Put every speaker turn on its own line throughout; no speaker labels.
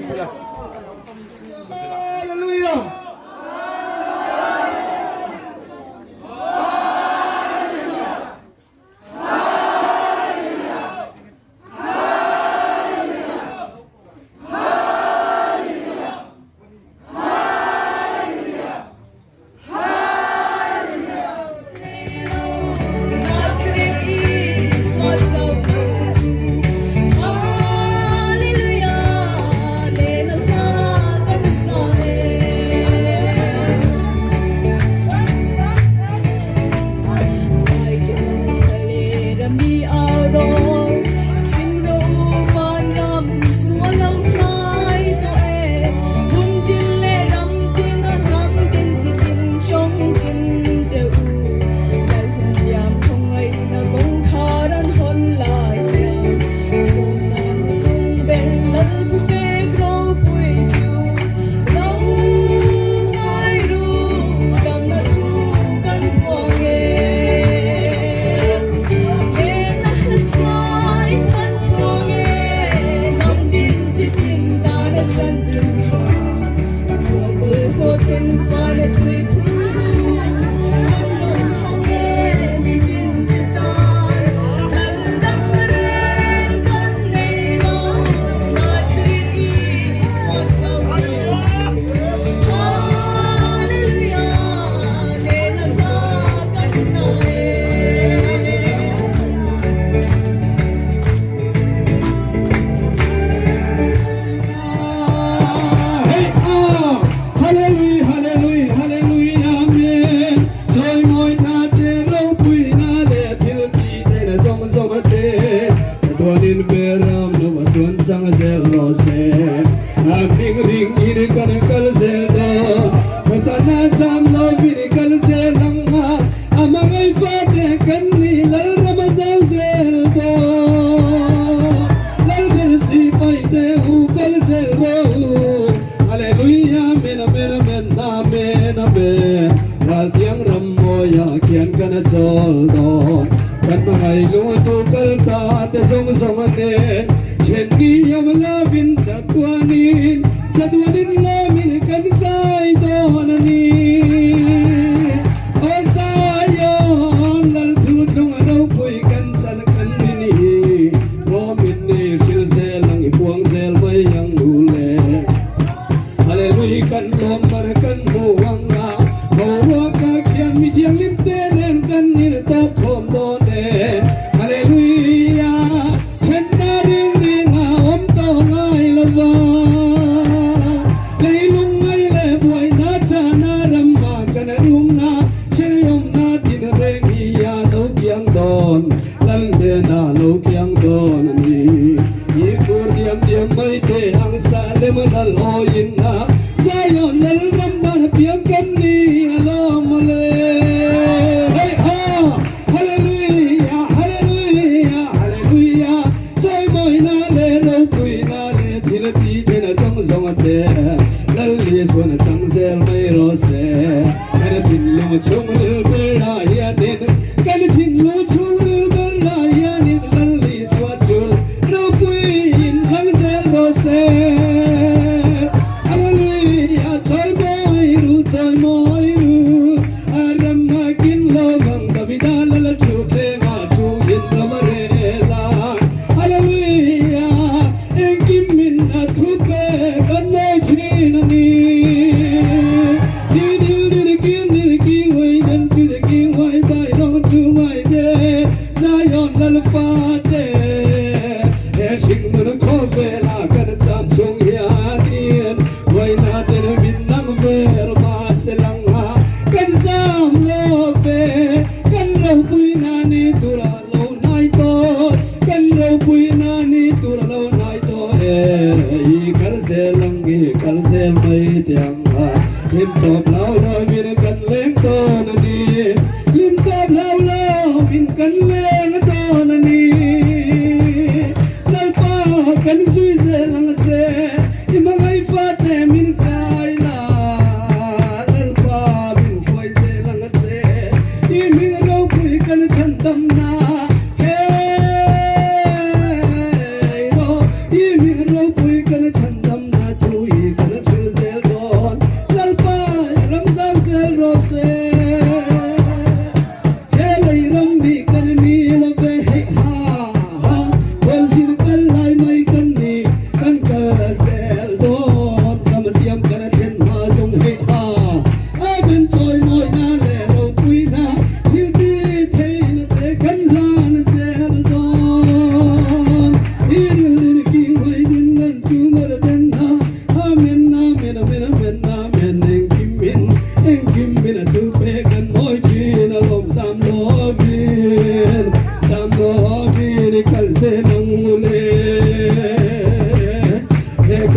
Hallelujah!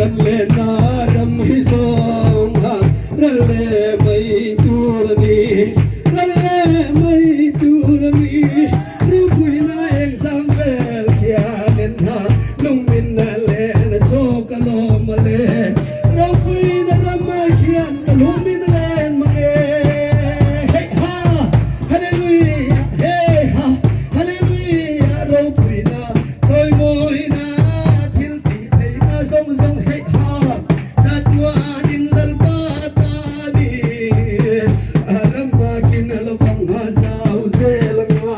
Kan lenna ram hi zawng ha ral leh mai tur a ni, ral leh mai tur a ni. Ropuina eng zam vel khian en ha lungminna len a zawk alawm a le. Ropuina ram ah khian ka lungmin len mang e. Hei ha, Hallelujah, hei ha, Hallelujah, ropuina chawimawina thil tih theihna zawng zawng hei ha, chatuanin Lalpa ta ni. A ram ah kin a lo vang a zau zel anga,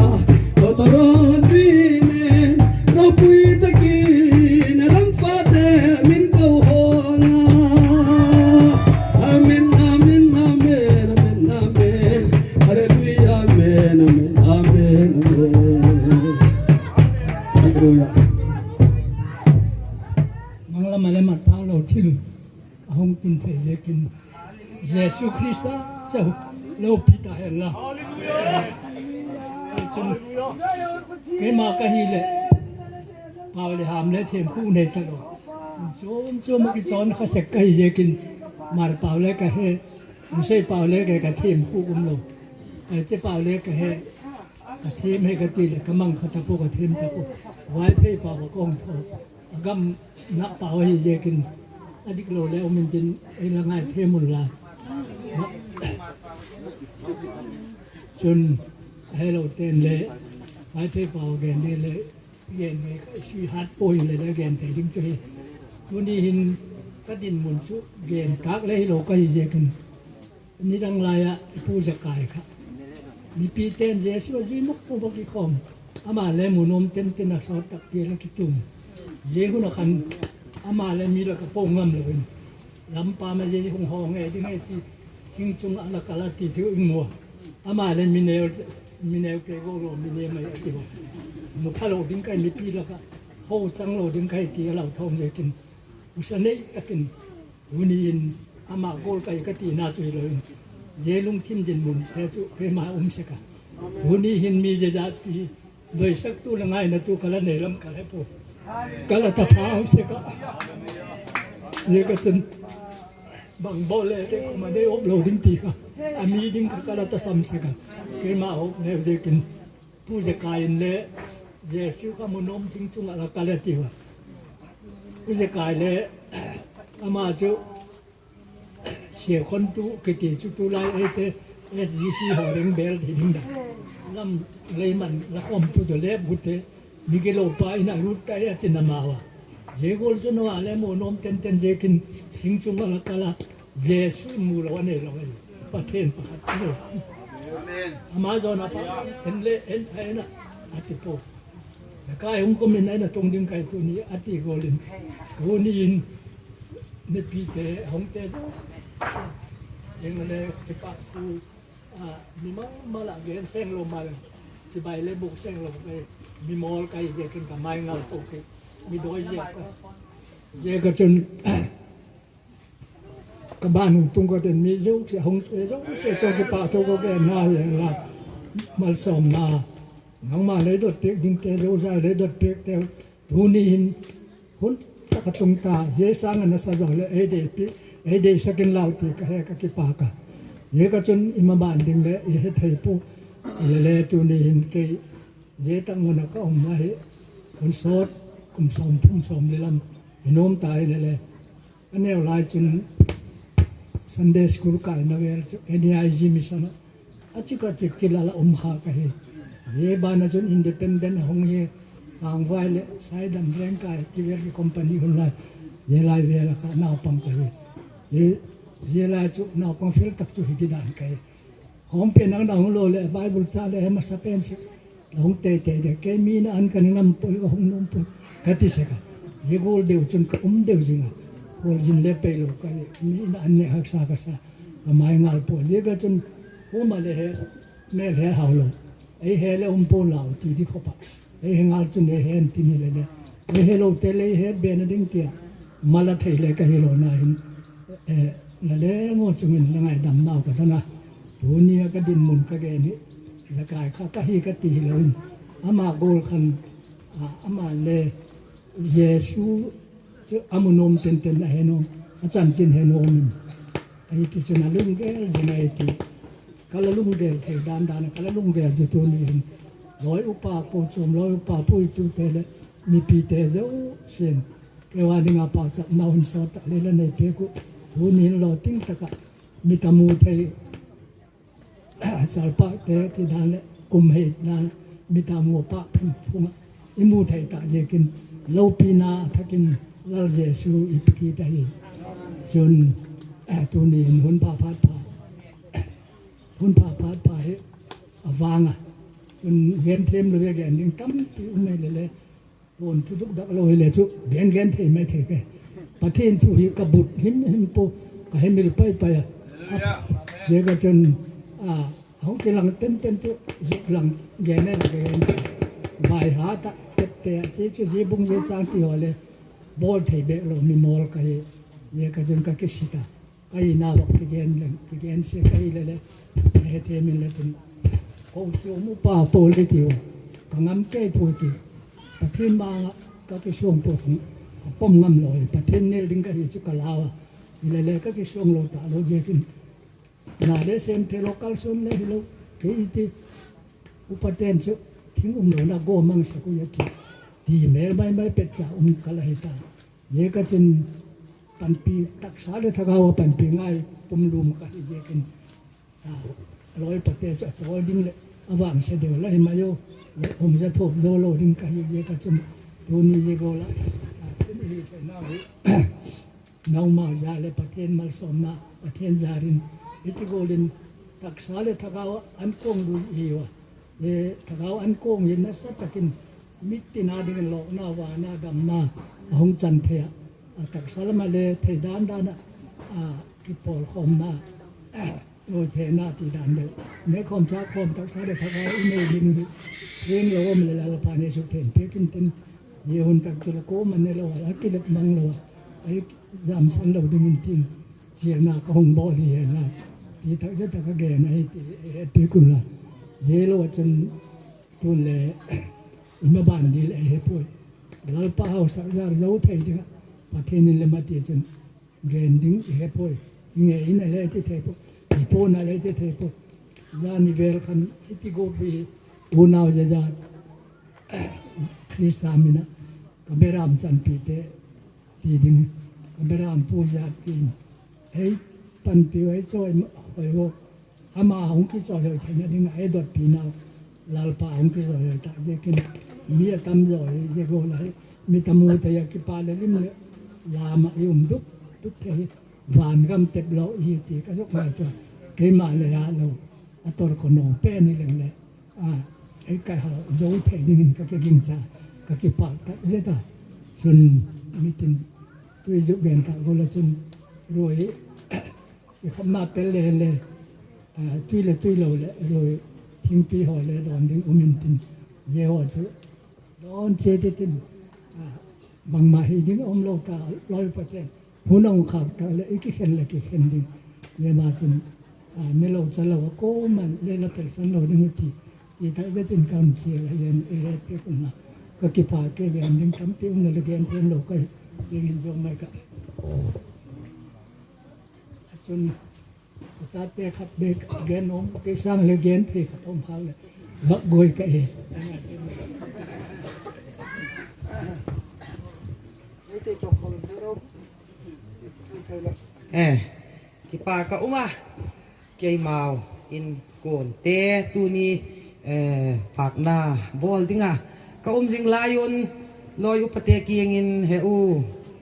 tawtawrawn ri nen ropui takin a ram fate min ko hawn a. Amen, amen, amen, amen, amen, hallelujah, amen, amen, amen, amen. Hallelujah.
Mang lama le mat phau lo thil a hung tun thei zekin Jesuh Krista cho lo pi ta hen la. Cun keimah ka hi le pau le ham le thiam ku nei ta lo. Chom chom ki chon kha sek ka hi zekin mar pau le ka he musei pau le ke ka thiam ku um lo. Ai te pau le ka he ka thiam he ka ti le ka mang kha ta po ka thiam ta po. Wai phei pau ka kong tho. Agam nak pau hi zekin adik lo le umin tin ei la ngai themul la. Cun he lo ten le vai phei pau gen de le gen me sui hat poi le le gen thei ding chu hi. Tuni hin ka din mun chu gen tak le hi lo ka hi zekin ni dang lai ah pu zakai kha. Mipi ten Jesuh zui muk pu bok i khom. Amah le munom ten ten a sawt tak pi la ki tum. Je hun a khan amah le mi la ka po ngam lo in. Lam pa ma je hung ho nge ding e ti thing chung a la kala ti thiu ing mua. Amah le mineu mineu ke go lo mine mai a ti ho. Mu pha lo ding kai mipi la ka ho chang lo ding kai ti a lo thom je kin. Usa nei takin tuni in amah goal kai ka ti na chui lo in je lungthim dinhmun te chu keimah um seka. Tuni hin mi zeizah pi doisak tu le ngai na tu kala nei lam kala pu kala ta phau seka. Ye ka chun bang bo le te kuma dei op lo ding ti ka ami ding ka kala ta sam seka. Keimah hop ne je kin pu je kai in le Jesu ka munom thing chungah la kal ti wa. Pu je kai le ama chu sia khon tu kiti chu tu lai e te SGC ho reng bel thi ding da. Lam leiman la khom tu to le bu te mi ke lo pa ina lut ta ya tin ama wa. Je gol chu no ale mo nom ten ten je kin thing chungah la kala Jesu mu lo ane lo e Pathian pakhat ane. Ama zawn a pa en le en phe na ati po. Zakai hung kom in na tong ding kai tu ni ati golin. Tu ni in mipi te hong te zo. Eng le ti pa thu mi ma ma la gen seng lo mal chi bai le buk seng lo kai mi mol kai je kin ka mai ngal po ke mi doi je ka je ka chun Ka ban hung tung ka ten mi zo se hung zo se cho ki pa tho ko ke na le la malsawm na nangmah lei dawt pek ding te zo zai lei dawt pek te tu ni hin hun taka tung ta je sang an sa zo le ei dei pi ei dei sakin lau ti ka he ka ki pa ka ye ka chun ima ban ding le i he thei pu le le tu ni hin ke je tang ngun ka om na hi kun sot kum som thum som le lam inom ta le le A neu lai cun Sunday school kai na vel cu NEIG mission ah a cik a cik cil ala um kha ka hi. Ye ban ahcun independent a hung hi Kangvai le Saidam reng kai ti vel ki company hun lai ye lai vel ka naupang ka hi. Ye ye lai cu naupang fel tak cu hi ti dan ka hi. Hong pe nang na hung lo le Bible ca le hema sa pen si hung te te de ke mi na an kan ngam pui ka hung num pui ka ti se ka zigul deu chun ka um deu zinga hol jin le pe lo ka mi na an ne hak sa ka sa ka mai ngal po je ka chun hu ma le he me le hau lo ei he le um po lau ti di khopa ei he ngal chun he he an ti ni le le ei he lo te le he be na ding tia mala thei le ka hi lo na hin na le ngo chungin na ngai dam nau ka thana tu nia ka din mun ka ge ni zakai kha ka hi ka ti lo in ama gol khan ama le Jesu Chu a hmuhnawm ten ten a henawm, a chanchin henawmin a hi ti chun a lungel zin a ti. Ka la lungel thei dan dan a, ka la lungel chu tu niin lawi upa ko chawm lawi upa puitu te leh mipi te zo sin keua dinga pa chak nau in saw tak leh la nei te ku thu niin lo ting taka mi tamu thei Chalpah te ti dan leh kum hei dan mi ta mu pah phung phung a i mu thei tak zekin lo pi na thakin Lal Jesu i piki ta hi cun tu ni in hun pha phat pha hun pha phat pha hi a vang a cun gen them lo ve gen ding tampi um mai le le Tawn thu duk dak lo hi le chu gen gen thei mai thei ke. Pathian thu hi ka but him him pu ka hemil pai pai a. Ye ka chun a hong ki lang ten ten tu zuk lang gen e gen bai ha ta tep te a chi chu ji bung ji chang ti ho le bol thei be lo mi mol ka hi ye ka chun ka ki sita ka i na bok ki gen le ki gen se ka i le le he the min le tin ko chu mu pa po le ti ka ngam ke pu ti pathin ma ka ki suang to thung a pom ngam lo pathin nel ding ka hi chu ka lawa i le le ka ki suang lo ta lo je kin na le sem the local sun le hi lo ke i ti upaten chu thing um lo na go mang sa ku ya ti ti mel mai mai pet cha um kala hi ta Ye ka cun panpi taksa le thlarau a panpi ngai pumlum ka hi je kin loi pate chu a chawl ding le a wang se deuh la hi mayo le um za thop zo lo ding ka hi je ka cun tu ni je go la tin hi the na hi nau ma za le pathian malsawm na pathian zarin iti golin taksa le thlarau an kong lu hi wa le thlarau an kong in nasa takin Mitin a ding in lawhnak, vahnak, damnak a hung can thei ah a taksa lam ah le thei dan dan ah ki pawl khawmnak rawi ti dan deuh ne khawm cha khawm taksa le thaka i nei ding hi ring lo om le lal pa ne su then pe kin tin ye hun tak chu la ko man ne lo a ki lek mang lo ai zam san lo ding in tin chial na ka hung bo hi he la ti thak je tak ge na hi ti he ti kun la je lo chun Tun le ima ban dil ei he pui Lalpa hausak zar zo thei ding Pathian in lema ti chun gen ding i he pui nge in ale ti thei pu i pon ale ti thei pu za ni vel khan iti go bi unau ja ja Krista mina ka beram chan pi te ti ding ka beram pu ja pin hei pan pi hei choi hoi ho Amah hung ki chawi theihna ding ah ei dawt pinah Lalpa hung ki chawi ta je kin mi a tam zo hi je go la hi mi tamu te ya ki pa le lim le lam ah i um dup dup the hi van ram tep lo hi ti ka zok mai chu keimah le ah lo a tor ko nong pe ni leng le a ei kai hal zo thei ding in ka ke ging cha ka ki pa ta je ta chun mitin tui zu gen ta go la chun rui I khamnak tel le le tui le tui lo le rui thingpi hawi le dawn ding um in tin Jehovah cu dawn che ti tin bang ma hi ding um lo ta loi pa chen hunong khak ta le iki khen le ki khen ding ye ma cun ne lo cha lo ko man le la tel san lo ding ti ti ta je tin kam chi la yen e he pe kun na ka ki pa ke gen ding tam pi um le gen pen lo ka ding in zo mai ka Cun cate khat bek gen um ke sang le gen phe khat um khal le bak goi ka e.
Eh, ki pa ka uma kei mau in kon te tu ni eh pak na bol dinga ka um jing layon loi upate kiang in he u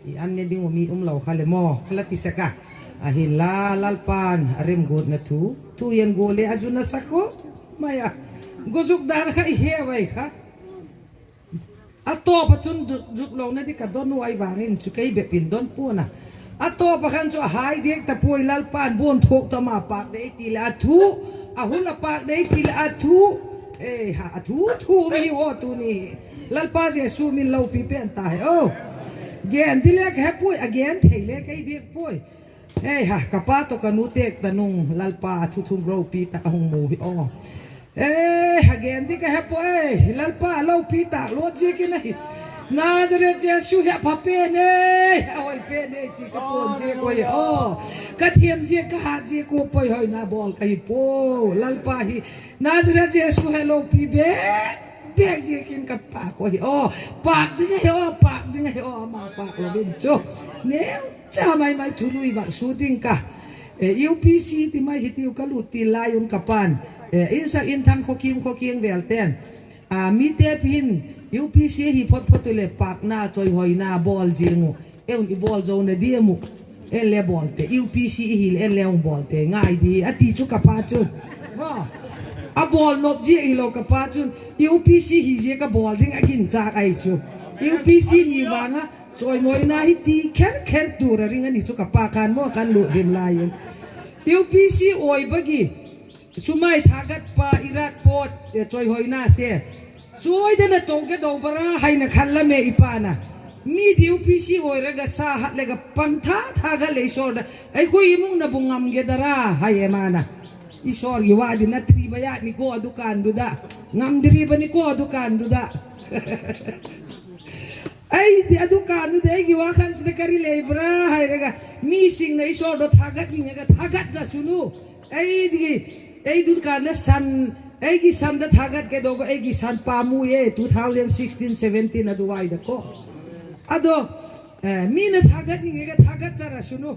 i an ne ding umi um lo khale mo khala ti saka a hin la lalpan arem gut na thu tu yan go le azuna sako maya gozuk dan kha i he wai kha A tawp ahcun zuk lo na di ka don uai vangin cu kei biapin don puan a a tawp ah khan cu a hai dek ta puai lalpa an buan thawk ta ma pak dei ti le a thu a hul a pak dei ti le a thu e ha a thu thu mi ho tu ni lalpa Jesu min lo pi pe an ta he o gen ti le he pui again thei le kei dik pui Hei ha ka pa to ka nu tek tanung lalpa thu thum ro pi ta hung mu hi o e ha gen di ka he po e lalpa lo pi ta lo chi ki na hi Nazareth Jesuh hi a pha pe nei, a hoi pe nei ti ka pawn je ko hi aw. Ka thiam je ka ha je ko poi hoi na bol ka hi po. Lalpa hi Nazareth Jesuh he lo pi bek bek je kin ka pa ko hi aw. Pak ding hi aw, pak ding hi aw, ama pak lo bin chu. Neu cha mai mai thului wa su ding ka. UPC ti mai hi tiu ka lut ti lai un ka pan. In sak in thang khokim khoking vel ten. A mi te pin UPC hi phot phot le pak na choi hoi na bol jingu eun i bol zo na diemu en le bol te UPC hi en le ung bol te ngai di ati chu ka pa chu ha a bol nop ji i lo ka pa chun UPC hi je ka bol ding agin chak ai chu UPC ni wanga choi moi na hi ti kher kher tur a ring ani chu ka pa kan mo kan lu dim lai UPC oi bagi Sumai thagatpa irat pot chawihawina se chawidana tawge dobara haina khallame ipana mi DUPC oiraga sa hatlega pangtha thaga le isorda aikhoi imungna bu ngamgedara haye mana isorgi wadi natriba yatniko adukanduda ngamdribani ko adukanduda ꯑꯩꯗꯤ ꯑꯗꯨ ꯀꯥꯟꯗꯨꯗ ꯑꯩꯒꯤ ꯋꯥꯈꯜꯁꯤꯗ ꯀꯔꯤ ꯂꯩꯕ꯭ꯔꯥ ꯍꯥꯏꯔꯒ ꯃꯤꯁꯤꯡꯅ ꯏꯁꯣꯔꯗꯣ ꯊꯥꯒꯠꯅꯤꯡꯉꯒ ꯊꯥꯒꯠꯆꯁꯅꯨ ꯑꯩꯗꯤ ꯑꯩꯗꯨ ꯀꯥꯟꯗ ꯁꯟ ꯑꯩꯒꯤ ꯁꯟꯗ ꯊꯥꯒꯠꯀꯗꯧꯕ ꯑꯩꯒꯤ ꯁꯟ ꯄꯥꯝꯃꯨꯌꯦ 2016 17 ꯑꯗꯨꯋꯥꯏꯗꯀꯣ ꯑꯗꯣ ꯃꯤꯅ ꯊꯥꯒꯠꯅꯤꯡꯉꯒ ꯊꯥꯒꯠꯆꯔꯁꯅꯨ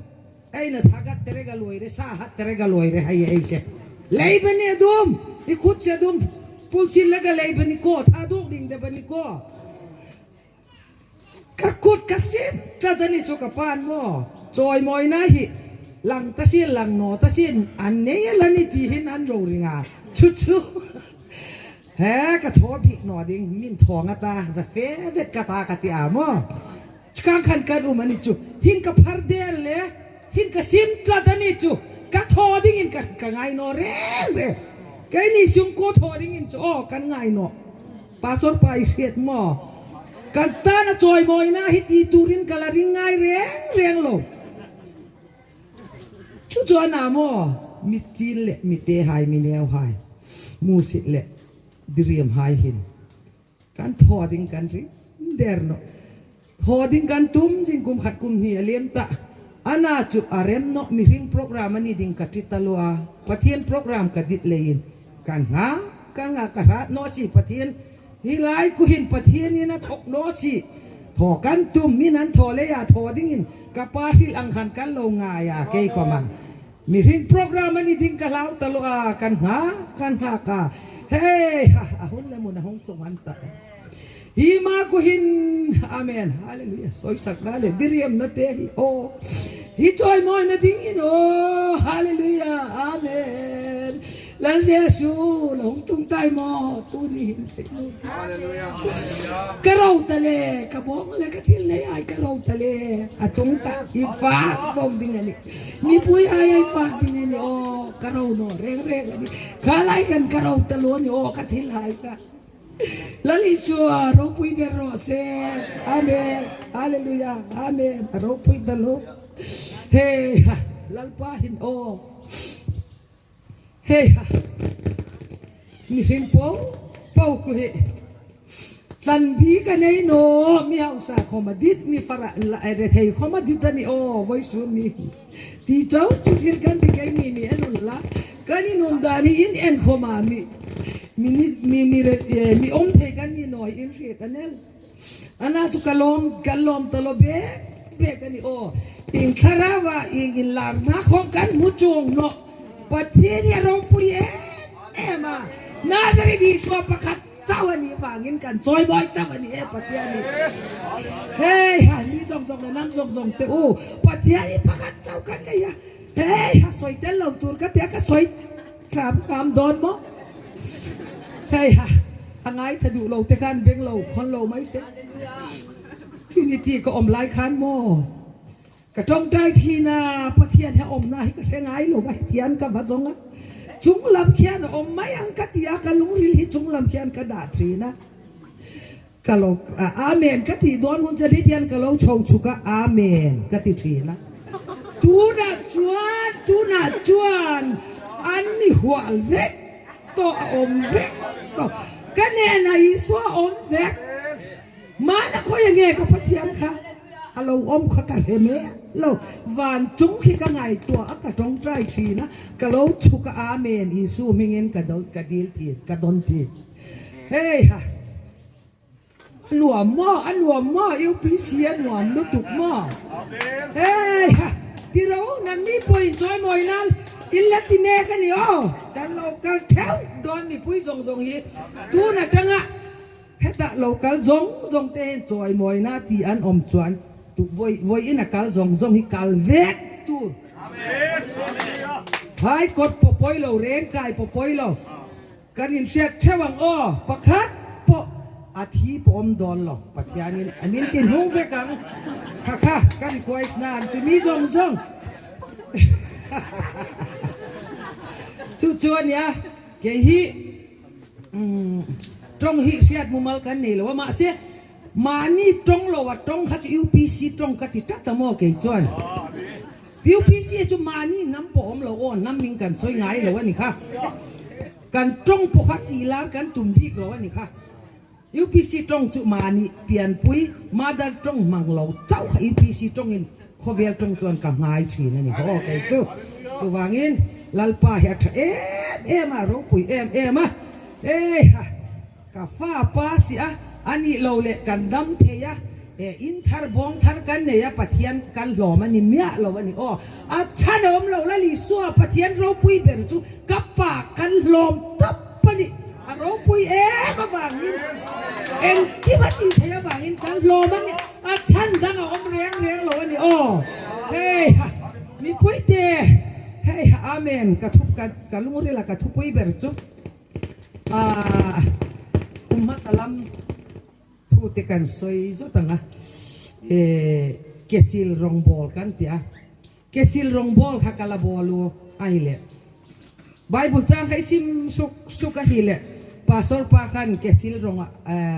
ꯑꯩꯅ ꯊꯥꯒꯠꯇꯔꯒ ꯂꯣꯏꯔꯦ ꯁꯥ ꯍꯠꯇꯔꯒ ꯂꯣꯏꯔꯦ ꯍꯥꯏꯌꯦ ꯑꯩꯁꯦ ꯂꯩꯕꯅꯤ ꯑꯗꯨꯝ ꯏꯈꯨꯠꯁꯦ ꯑꯗꯨꯝ ꯄꯨꯟꯁꯤꯜꯂꯒ ꯂꯩꯕꯅꯤꯀꯣ ꯊꯥꯗꯣꯛꯅꯤꯡꯗꯕꯅꯤꯀꯣ Ka kut ka sim tladani chu ka pan maw chawimawina hi lang ta sin lang naw ta sin an nei a la ni tihin an ro ring a chu chu he ka thaw bik naw ding min thawng ata va fe vet ka ta ka ti a maw chukang khan kan um ani chu hin ka phar der le hin ka sim tlat ani chu ka thaw ding in ka ka ngai naw reng reng keini sungkaw thaw ding in chu aw kan ngai naw Pastor pa i hriat maw? Kan tan a chawimawina hi ti turin ka la ring ngai reng reng lo. Chu chuan ah maw mi chin le mi te hai mi neu hai mu sit le diriam hai hin kan thaw ding kan ring der no. Thaw ding kan tum jing kum khat kum hnih a liam ta. Ana chu a rem no mihring program ani ding ka tit a lua. Pathian program ka dit lei in kan hnga ka nga ka hrat no si Pathian hi lai kuhin Pathian in a thok no si thaw kan tum min an thaw lei ah thaw ding in ka pa hril ang khan kan lo ngai a kei kom ah mihring program ani ding ka hlau ta lo a kan hnga kan hngak a hei ha a hun le mun a hung chung an ta. Hi ma ku hin amen hallelujah soisak na le diriam na te hi o hi choi moi na ding in o hallelujah amen lal jesu long tung tai mo tu ni hin
Hallelujah.
Ka ro ta le ka bong le ka thil nei ai ka ro ta le a tung ta i fak bong ding ani mi pui ai ai fak ding ani o ka ro no reng reng ani ka lai kan ka ro ta lo ni o ka thil hai ka Lal Isua ropui ber rawh se. Amen. Hallelujah. Amen. A ropui ta lo. Hei ha Lalpa hin aw. Hei ha mihring po po ku hi tlan bi ka nei no mi hausa khoma dit mi fara la re thei khoma dit ani aw voi sun ni ti chau chu thil kan ti kei ni mi anun la kan in um dan hi in en khoma mi mi mi mi re mi om thei kan ni noi in hriat anel ana chu kalom kalom talo be be kan ni o ing thlarawa ing in lar na khom kan mu chung no Pathian hi a ropui em em a Nazareth Isua pakhat chauh a nih vangin kan chawimawi chauh a ni e Pathian hi. Hei ha mi zawng zawng leh hnam zawng zawng te u Pathian hi pakhat chauh kan nei a hei ha sawi tel lo tur ka tia ka sawi thlam ngam dawn maw hei ha a ngaitha duh lo te khan beng lo khawn lo mai se Trinity ka awm lai khan maw Ka tawngtai thin a, Pathian hi a awmna hi ka hre ngai lo va, hetian ka va zawng a, chunglam khian a awm mai ang ka ti a, ka lungril hi chunglam khian ka dah thin a, ka lo Amen ka tih dawn hun chuan hetian ka lo chho chhuk a, Amen ka ti thin a. Tunah chuan, tunah chuan an mi hual vek tawh, a awm vek tawh, ka hnenah Isua a awm vek. Mahna khawi nge ka Pathian kha a lo awm kha ka hre mai lo. Van chung khi ka ngaihtuah a, ka tawngtai thin a, ka lo chhuk a, Amen, Isu hmingin ka ka dil thin, ka dawn thin. Hei ha, a nuam maw, a nuam maw, UPC a nuam lutuk maw? Hei ha, tiro nangni pawhin chawimawi nan in la ti mek a ni aw, kan lo kal theuh dawn mipui zawng zawng hi tun atanga. Hetah lo kal zawng zawng te hian chawimawina tih an awm chuan tu vawi vawiin a kal zawng zawng hi kal vek tur. Hai kawt pawh pawi lo, reng kai pawh pawi lo, kan inhriat theuh ang aw, pakhat pawh a thi pawh awm dawn lo, Pathianin a min ti hnu vek ang. Kha kha ka request na an chu mi zawng zawng. Chu chu a nia, kei hi. Tawng hi hriat mumal kan nei lo a, mahse mahni tawng lo a tawng kha chu UPC tawng ka ti tlat a maw kei chuan. UPC chu mahni hnam pawh awm lo aw, hnam min kan sawi ngai lo a ni kha. Kan tawng pawh kha tih lar kan tum bik lo a ni kha. UPC tawng chu mahni pianpui mother tawng hmang lo chauh kha UPC tawngin khawvel tawng chuan ka ngai thin a ni aw kei chu. Chuvangin Lalpa hi a tha em em a, ropui em em a, heiha ka fa pa si a, a nih lo leh kan dam thei a, e in thar bawng thar kan nei a Pathian kan hlawm a ni miah lo a ni aw. A chhan a awm lo Lalisua Pathian ropui ber chu ka pa kan hlawm tawp a ni. A ropui em avangin engkim a tih theih avangin kan hlawm a ni, a chhan dang a awm reng reng lo a ni aw. Hei ha mipui te hei ha Amen ka thu ka ka lungrila ka thupui ber chu ah kum hmasa lam thu te kan sawi zawt ang a eh kesil rawngbawl kan ti a. Kesil rawngbawl kha ka la bawl u a hi le. Bible chang kha i sim suk suk a hi le. Pastor pa khan kesil rawng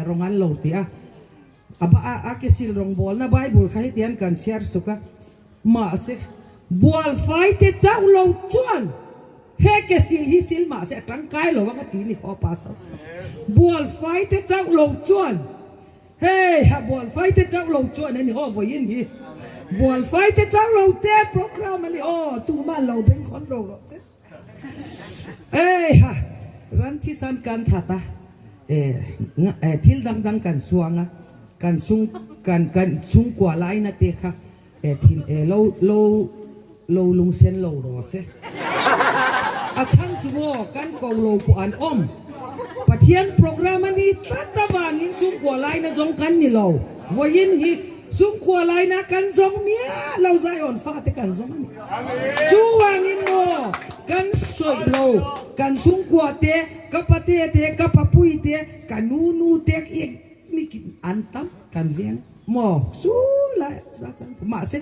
rawng an lo ti a. A ba a kesil rawngbawl na Bible kha hetiang kan chhiar suk a. Mahse bual fai te chauh lo chuan he kesil hi sil mahse a tangkai lo ang a ti ni khaw pastor pa. Bual fai te chauh lo chuan. Hei ha bual fai te chauh lo chuan a ni aw vawiin hi bual fai te chauh lo te program a ni aw tumah lo beng khawn ro rawh che hei ha ran thisan kan that a eh thil dang dang kan suang a kan sung kan kan chhungkua laina te kha eh thin eh lo lo lo lungsen lo rawh se. A chhan chu maw kan ko lo pawh an awm. Pathian program a ni tlat avangin sumkua laina zawng kan ni lo. Vawiin hi sumkua laina kan zawng miah lo Zion fate kan zawng a ni. Chuvangin maw kan sawi lo kan sumkua te, ka pate te, ka papui te, ka nunu te mi an tam kan veng maw chu lai ah chuan mahse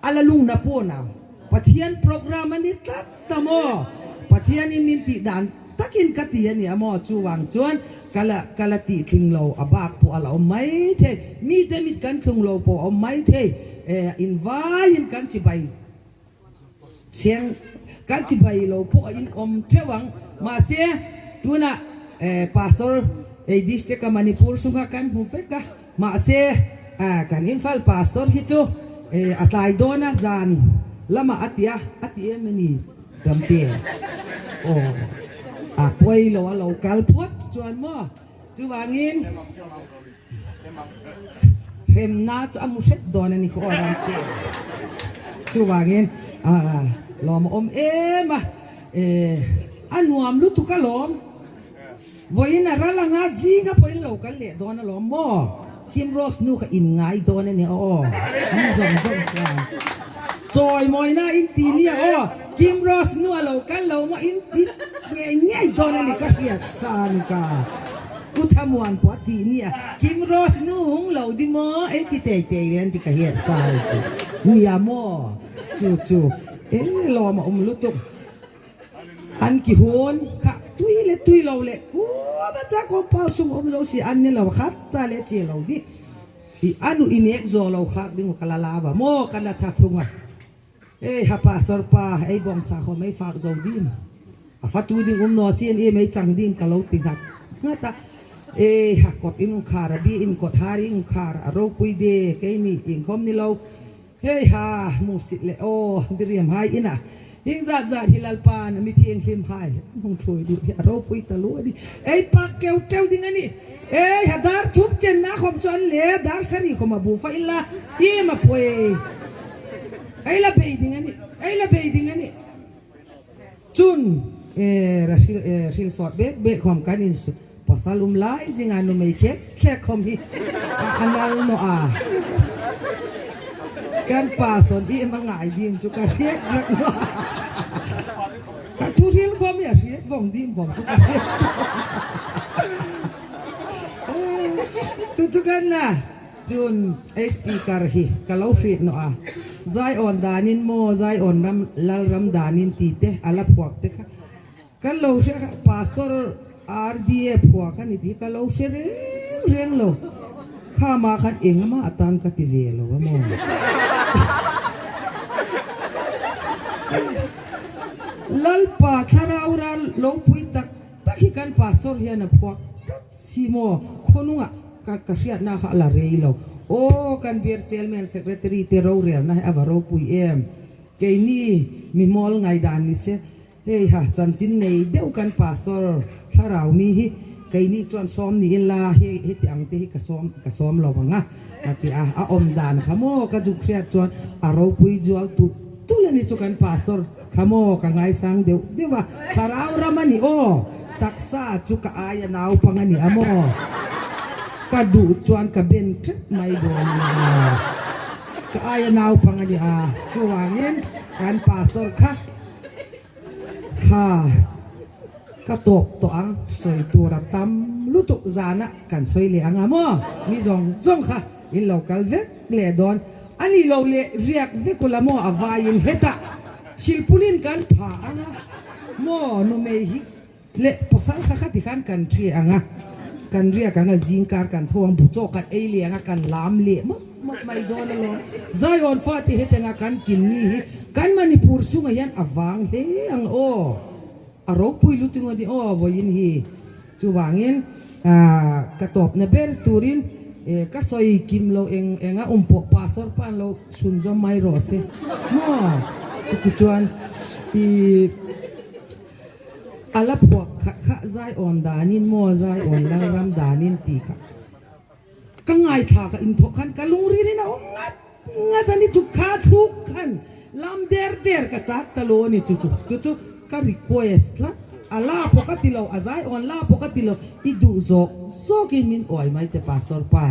a la lungna pawn ang Pathian program a ni tlat ta maw Pathian in min tih dan takin ka ti a ni a maw chuvang chuan ka la ka la tih tling lo a bak pawh a la awm mai thei mite mit kan thlung lo pawh a awm mai thei in vaiin kan chibai Siang kan chibai lo pawh a inawm theuh ang. Mahse, tunah Pastor ei district a Manipur chunga kan hmu vek a. Mahse, kan Imphal Pastor hi chu a tlai dawn a, zan lamah a ti a, a ti em a ni Ramte? Aw, a pawi lo a lo kal phawt chuan maw? Chuvangin. Hremna chu a mu hret dawn a ni khaw aw Ramte. Chuvangin lawm a awm em a, a nuam lutuk alawm. Vawiin a ral anga zinga pawhin lo kal leh dawn alawm maw? Kim Rose nu kha in ngai dawn a nia aw, mi zawng zawng chuan chawimawina in ti nia aw, Kim Rose nu a lo kal lo maw in ti ngei ngei dawn a ni ka hriat sa a ni ka. Pu Thamuan pawh a tih nia, Kim Rose nu hung lo di maw? Ei ti tei tei ve an ti ka hiat sai chu. Nia maw? Chu chu e lawm a awm lutuk. An ki hun kha tui le tui lo leh kuam a chak awm pau sum awm zo si an ni lo khat cha le chi lo di. I anu inek zo lo khak ding ka la la va maw ka la tha thlung a. Ei ha pastor pa ei bawng sa khaw mei fak zo dim a fatu ding um no sin i mei chang dim ka lo ti nghat nghat a. E ha kawt in khar a bi in kawt har in khar a ropui de kei ni inkhawm ni lo. Hei ha hmu sit le aw diriam hai ina hing zat zat hi Lalpa'n a mi thianghlim hai an hung thui duh hi a ropui ta lu a ni. Ei pak keu teuh ding a ni. Ei ha dar thup chen na khawm chuan le dar sarih khawm a bu fa ila im a pawi. Ei la bei ding a ni. Ei la bei ding a ni. Chun e ra hril e hril sawt bek bek khawm kan in pasal um lai zinga nu mei khek khek khawm hi a anal no a kan pa sawn i ma ngai dim chu ka hriat rak no ka thu hril khawm hi a hriat vawng dim khawm chu ka hriat chu chu chu kan na Cun speaker hi ka lo hrih nawh a, Zion danin maw Zion ram Lalram danin ti te a la phuak te kha kan lo hria kha Pastor RDA phuak a ni tih hi ka lo hre reng reng lo, kha mah khan engmah atan ka ti ve lo a maw. Lalpa thlarau ral lo pui tak tak hi kan Pastor hian a phuak tlat. Si maw, khawnungah ka ka hriatna kha a la rei lo. Aw, kan beer chairman secretary te rorelna hi a va ropui em. Keini mi hmawl ngaidan ni se, hei ha chanchin nei deuh kan pastor thlarau mi hi keini chuan sawm ni ila hei heti ang te hi ka sawm ka sawm lo ang a, ka ti a. A awm dan kha maw ka zuk hriat chuan a ropui zual tulh tulh a ni chu kan pastor Kha maw ka ngaisang deuh deuh a, thlarau ram a ni aw, taksa chu ka aia naupang a ni a maw? Ka duh chuan ka ben tep mai dawn a ni maw? Ka aia naupang a ni a, chuvangin kan pastor kha ha ka tawp tawh ang, sawi tur a tam lutuk zana kan sawi leh ang a maw? Mi zawng zawng kha in lo kal vek leh dawn a ni lo leh riak vek ula maw a vaiin hetah silpulin kan pha ang a maw nu mei hi leh pasal kha khati khan kan hria ang a kan riak ang a zingkar kan tho ang bu chaw kan ei leh ang a kan lam leh mawp mawp mai dawn alawm Zion fate heteng a kan kim ni hi kan Manipur chungah hian a vang hle ang aw. A ropui lutuk a ni aw vawiin hi. Chuvangin ka tawpna ber turin ka sawi kim lo eng eng a awm pawh Pastor pan lo chhun zawm mai rawh se maw. Chuti chuan i a la phuak khat kha zai awn danin maw zai awn Lalram danin tih kha Ka ngaithla ka inthawk khan ka lungririn a awm ngat ngat a ni chu kha thluk khan lam der der ka chak ta lo a ni chu chu chu chu ka request tlat a la pawh ka ti lo a zai awn la pawh ka ti lo i duh zawk zawk in min uai mai te pastor pa.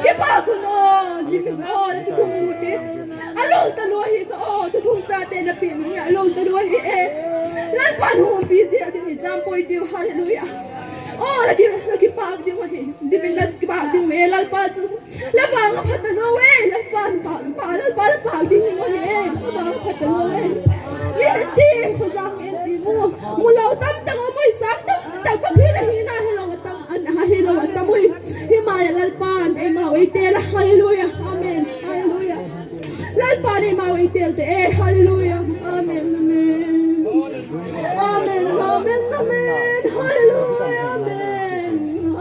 Ke pa kun aw, limin aw na tutung mu pi. A lol ta lua hi ka aw tutung cha te na pi nung ya lol ta lua hi e. Lalpan hum pi zel ding hi zam poi tiu hallelujah. Aw la ki la ki pak ding hi limin la ki pak ding me lalpa chu la wang a phat ta lo e lalpa pa pa lalpa la pak ding hi e la wang a phat ta lo e. Ni ti khozang en ti mu mu lo tam tak o mui sang tam tak pa khi na hi na hi lo tam an ha hi lo tam ui hi ma ya lalpan e ma oi te la hallelujah amen hallelujah lalpan e ma oi tel te e hallelujah amen amen amen amen amen hallelujah amen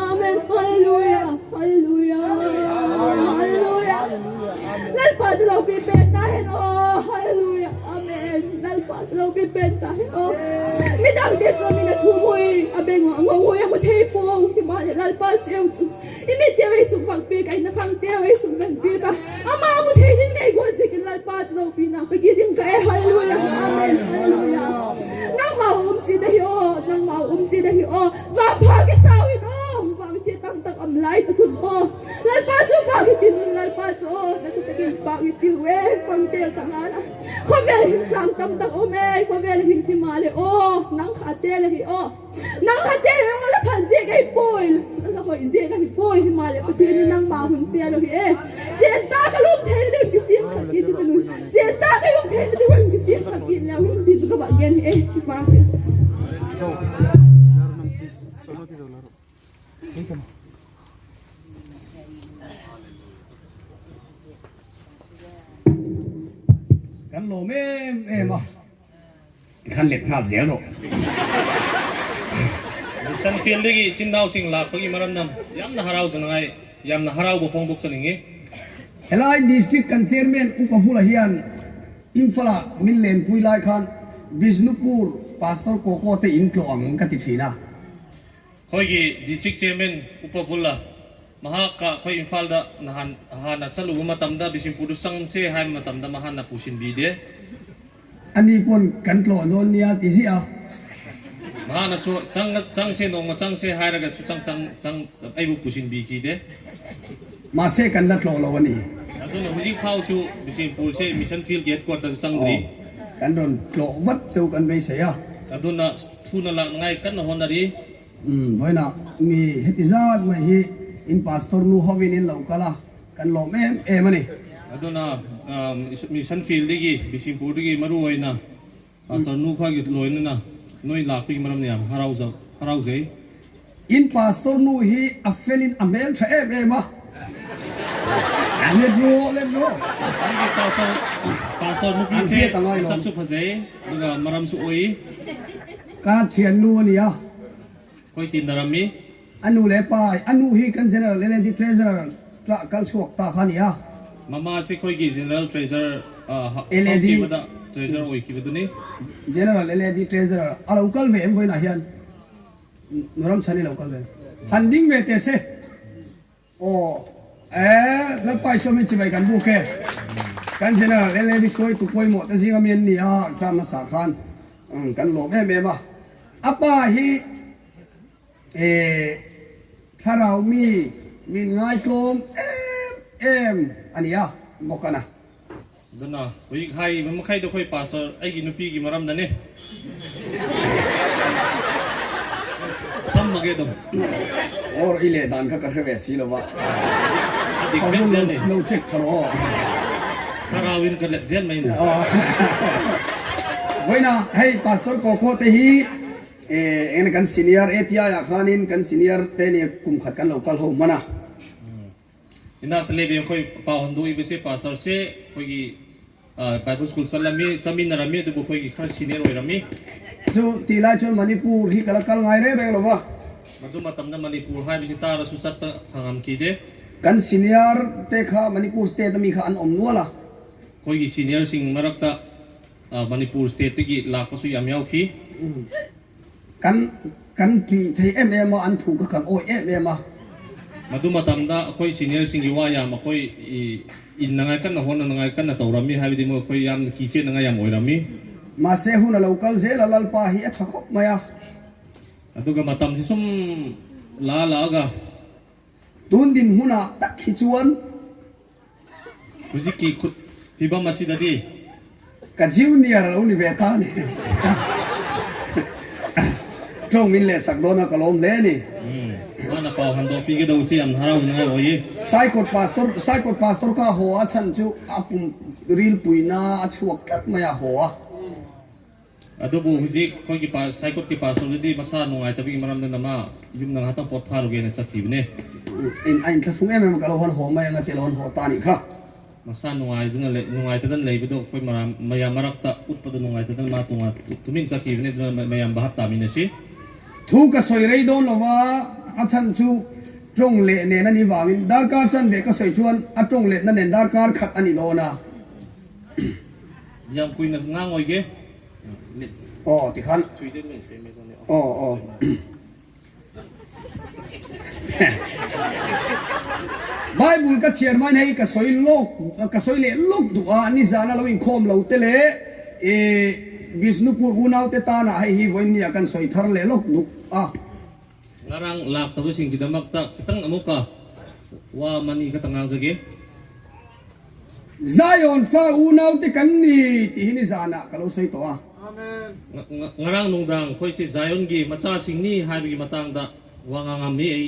amen hallelujah hallelujah hallelujah lalpa chu lo pi pen ta hen o hallelujah amen lalpa chu lo pi pen ta hen o midang te chuan min a thu mui a beng a ngo ngui a mu thei pawng ti mah leh lalpa cheu chu i mi teu ei suk vang pek a in a fang teu ei suk vang pek a ama mu thei ding nei goal zikin lalpa chu lo pi na pe gi ding ka e hallelujah amen hallelujah nangmah um chi da hi o nangmah um chi da hi o vang pha ke sau in o vang se tam tak am lai takun o Lalpa chu pak i tin in Lalpa chu aw nasa takin pak i tiu e fang tel ta ngana khawvel hin sang tam tak awm e khawvel hin hi ma le aw nang kha te le hi aw nang kha te le aw la phan zek ei pawi la hawi zek a hi pawi hi ma le Pathian in nang ma hun te lo hi e chen ta ka lum thei na ding ki sim kha ki ti nu chen ta ka lum thei na ding ki sim kha ki la hun ti chu ka ba gen hi e pa
Kan lawm em em a, tikhan let nghal zel rawh.
Mission field legi chin nau sing lak pagi maram nam yamna harau chanangai yamna harau bo phong buk chaningi.
Helai District kan Chairman Upa Vula hian Imphal-ah min lenpui lai khan Bishnupur Pastor Koko te in tlawh ang ka ti thin a.
Khawigi District Chairman Upa Vula Mahak ka khoi Imphal da nahan hana chalu matam da Bishnupur du sang se hai matam da mahan na pusin bi de.
Ani pawn kan tlawh dawn nia ti ziah a.
Mahana su chang chang se nong ma chang se hairaga su chang chang chang ai bu pusin bi khi de.
Mahse kan la tlawh lo a ni.
Aduna hujik phau chu Bishnupur se Mission Field headquarter chang dri.
Kan rawn tlawh vat cheu kan beisei a.
Aduna Thuna lak ngai kan hawn a ri.
Umm vawiinah mi heti zat mai hi in pastor nu hovin in lo kal a, kan lawm em em a ni.
Aduna mission field digi Bisingpur digi maruaina pastor nu kha gi loina na noi lak pik maram niam harau zo harau zei.
In pastor nu hi a felin a hmel tha em em a. Let rawh let rawh.
Pastor pastor nupi
An
se
hriat a ngai lawm.
sak su phazei Duga maram su oi.
Ka thiannu a ni a.
Koi tin na ram i?
A nu leh pa, a nu hi kan General LAD Treasurer tlah kal chhuak ta kha a ni a.
Mama si khoi gi General Treasurer
LAD
Treasurer oi khi va tu ni?
General LAD Treasurer a lo kal ve em vawiinah hian Nuram chhan i lo kal ve. Han ding ve teh se. Aw e, Lalpa Isua min chibai kan buk e. Kan General LAD hruaitu pawimawh te zinga mi an ni a, tram hmasa khan kan lawm em em a. A pa hi e thlarau mi min ngaitlawm em em a ni a, bawk a na.
Duna, Hui khai makhai do khoi pastor aigi nupi gi maram da ne. Sam mage dom.
Or i leh dan kha ka hre ve si lo va.
A dik vek zel ni.
Lo check tha rawh aw.
Thlarau in ka let zel mai ni.
Vawiina hei pastor Kawkhaw te hi eng kan senior ATI ah khanin kan senior te nia kum khat kan lo kal ho hman a.
Ina tale be khoi pa hon du ibe se pastor se khoi gi Bible school chalami chamin rami du khoi gi khar senior oi rami.
Chu ti lai chuan Manipur hi kala kal ngai reng reng lova.
Madu matam na Manipur hai bisi ta ra su sat pa phangam ki de.
Kan senior te kha Manipur state ami kha an awm nual a.
Khoi gi senior sing marak ta Manipur state te gi lak pa su yam yau khi.
Kan kan tih thei em em a, an thu kha kan awih em em a.
Madu matam da akhoi senior sing i wa yam akhoi i in na ngai kan na hawn na ngai kan na to ram mi hai di mo akhoi yam ki che na ngai yam oi ram mi.
Mahse hun a lo kal zel a Lalpa hi a tha khawp mai a.
Aduga matam si sum la la aga.
Tun dinhmunah tak hi chuan.
Huziki khut fibam asidadi.
Ka junior a lo ni ve ta a ni. Tawng min leh sak dawn a ka lawm hle a ni.
Mana pau han dawh pi ke do chi an harau ngai awi.
Saikawt pastor Saikawt pastor kha haw a chhan chu a pum rilpuina a chhuak tlat mai a haw a.
Adubu huzik khoi ki pa Saikawt ki pastor di masa nungai tabi maram na nama yum nang hatang pot tharu ge na chathi bne.
In a inthlahrung em em ka lo han haw mai anga ti lo han haw ta nih kha.
Masa nungai duna le nungai ta dan leiba do khoi maram maya marak ta utpa do nungai ta dan ma tunga tumin chathi bne duna mayam bahap ta min asi.
Thu ka sawi rei dawn lova a chhan chu tawng leh nen a nih vangin darkar chanve ka sawi chuan a tawng letna nen darkar khat a ni dawn a.
Yam kui na nga ngoi ge.
Aw tikhan. Aw aw. Bible ka chhiar mai hei ka sawi lawk ka sawi leh lawk duh a nizan a lo inkhawm lo te leh i Bishnupur unau te tanah hei hi vawiin nia kan sawi thar leh lawk duh a.
Ngarang lak ta sing kidamak ta khitang amuka wa mani ka tangang jage.
Zion fa unaute kan ni tih hi nizanah ka lo sawi tawh a.
Ngarang nungdang khawi si Zion gi macha sing ni haibigi matang dah wa nga ngam ni ei.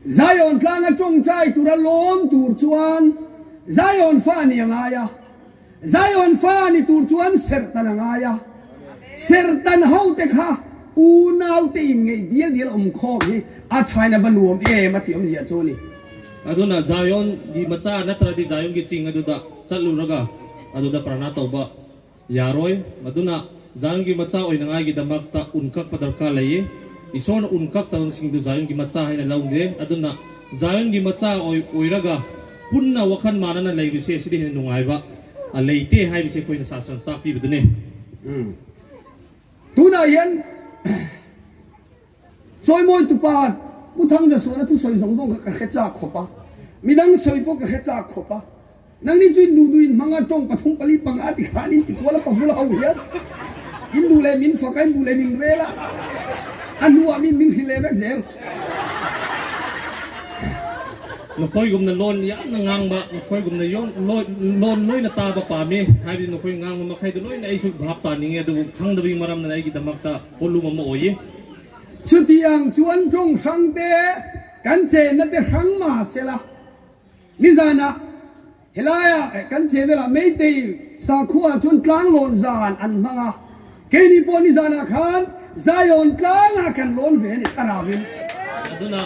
Zion tlanga tawngtai tura lawn tur chuan Zion fa ni a ngai a, Zion fa ni tur chuan serhtan a ngai a, serhtan hote kha unaute inngeih dial dial awm khawm hi a thain a va nuam em a tih awmzia chu a ni.
Aduna Zion gi macha natra di Zion gi ching aduda chatlu raga aduda prana toba yaroi maduna Zion gi macha oina ngai gi damak ta unkak padarka lei ison unkak ta sing du Zion gi macha haina laungde aduna Zion gi macha oi oiraga punna wakhan manana lei bi se sidi hin nungai ba a leite hai bi se koina sasan ta pi bidune.
Tunah hian Chawimawi tupa Pu Thangza suahna thusawi zawng zawng kha ka hre chak khawp a, midang sawi pawh ka hre chak khawp a. Nangni chu in duh duh in hmang a, tawng pathum pali panga ti khan in ti kual a pahul ho hian in duh leh min fak a, in duh leh min rel a, a hnuah min min hrilh leh vek zel.
Nukhawi gumna loan yamna ngangba nukhawi gumna yon loan loina taba pami haibdi nukhawi ngangba makhaidu loina eisu bhap ta ninge adu khangdabi maramna aigi damakta polum ama oyi.
Chutiang chuan tawng hrang te kan chenna te hrang mah sela, nizanah helaia kan chen velah Meitei sakhua chuan tlanglawn zan an hmang a, keini pawh nizanah khan Zion tlangah kan lawn ve a ni thlarauin.
Aduna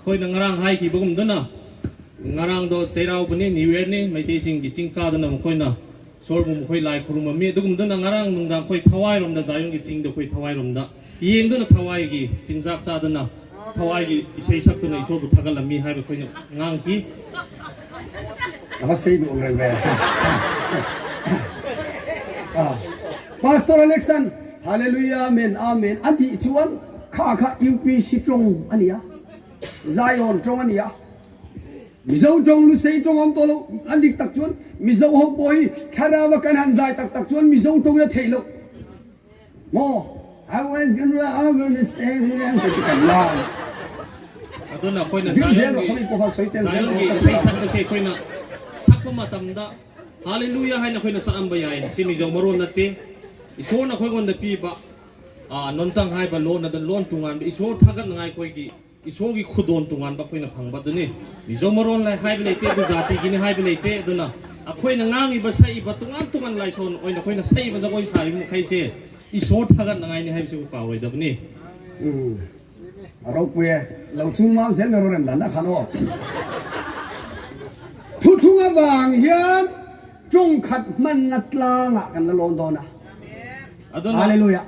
khawina ngarang hai khi bawk duna ngarang do cheirau bani new year ni Meitei sing gi chingka duna khawina Sawrbum khoi lai khurum ami dugum duna ngarang nungdang khoi thawai romda Zion gi ching do khoi thawai romda Yengduna thawaigi chinjak chadana thawaigi isei saktuna isorbu thagalami haiba khoina ngangki.
Ava sei duh ang reng ve. Pastor Alexan Hallelujah Amen Amen a tih chuan kha kha UPC tawng a nia, Zion tawng a nia. Mizo tawng Lusei tawng awm tawh lo an dik tak chuan Mizo ho pawh hi thlarau a kan han zai tak tak chuan Mizo tawng in a theih loh. Maw I went in over the same land ti kan lai.
Aduna khoina
Zir zel
Zion
rawh
gi
khami pawh kha sawi tel zel
Zion
rawh
gi
ka
isei
ti
sak se khoina sakpa matam da Hallelujah haina khoina sa am bayai si mi zo maron na te isor na khoi gon da pi ba a non tang hai ba lon na dan lon tungan isor thagat ngai khoi gi Isawgi khudon tungan ba khoina phangba duni Mizo maron lai haiba leite du jati gini haiba leite duna akhoina ngangi ba sai ba tungan tungan lai son oina khoina sai ba jagoi sai mu khai se isor thagat nangai ni haiba se ko kawroi dabni.
Um ropui e lo chul mam zel mai rawh rem dan ah khan aw. Thuthlung avang hian tawngkhat hmanna tlangah kan la lawn dawn a.
Adona
Hallelujah.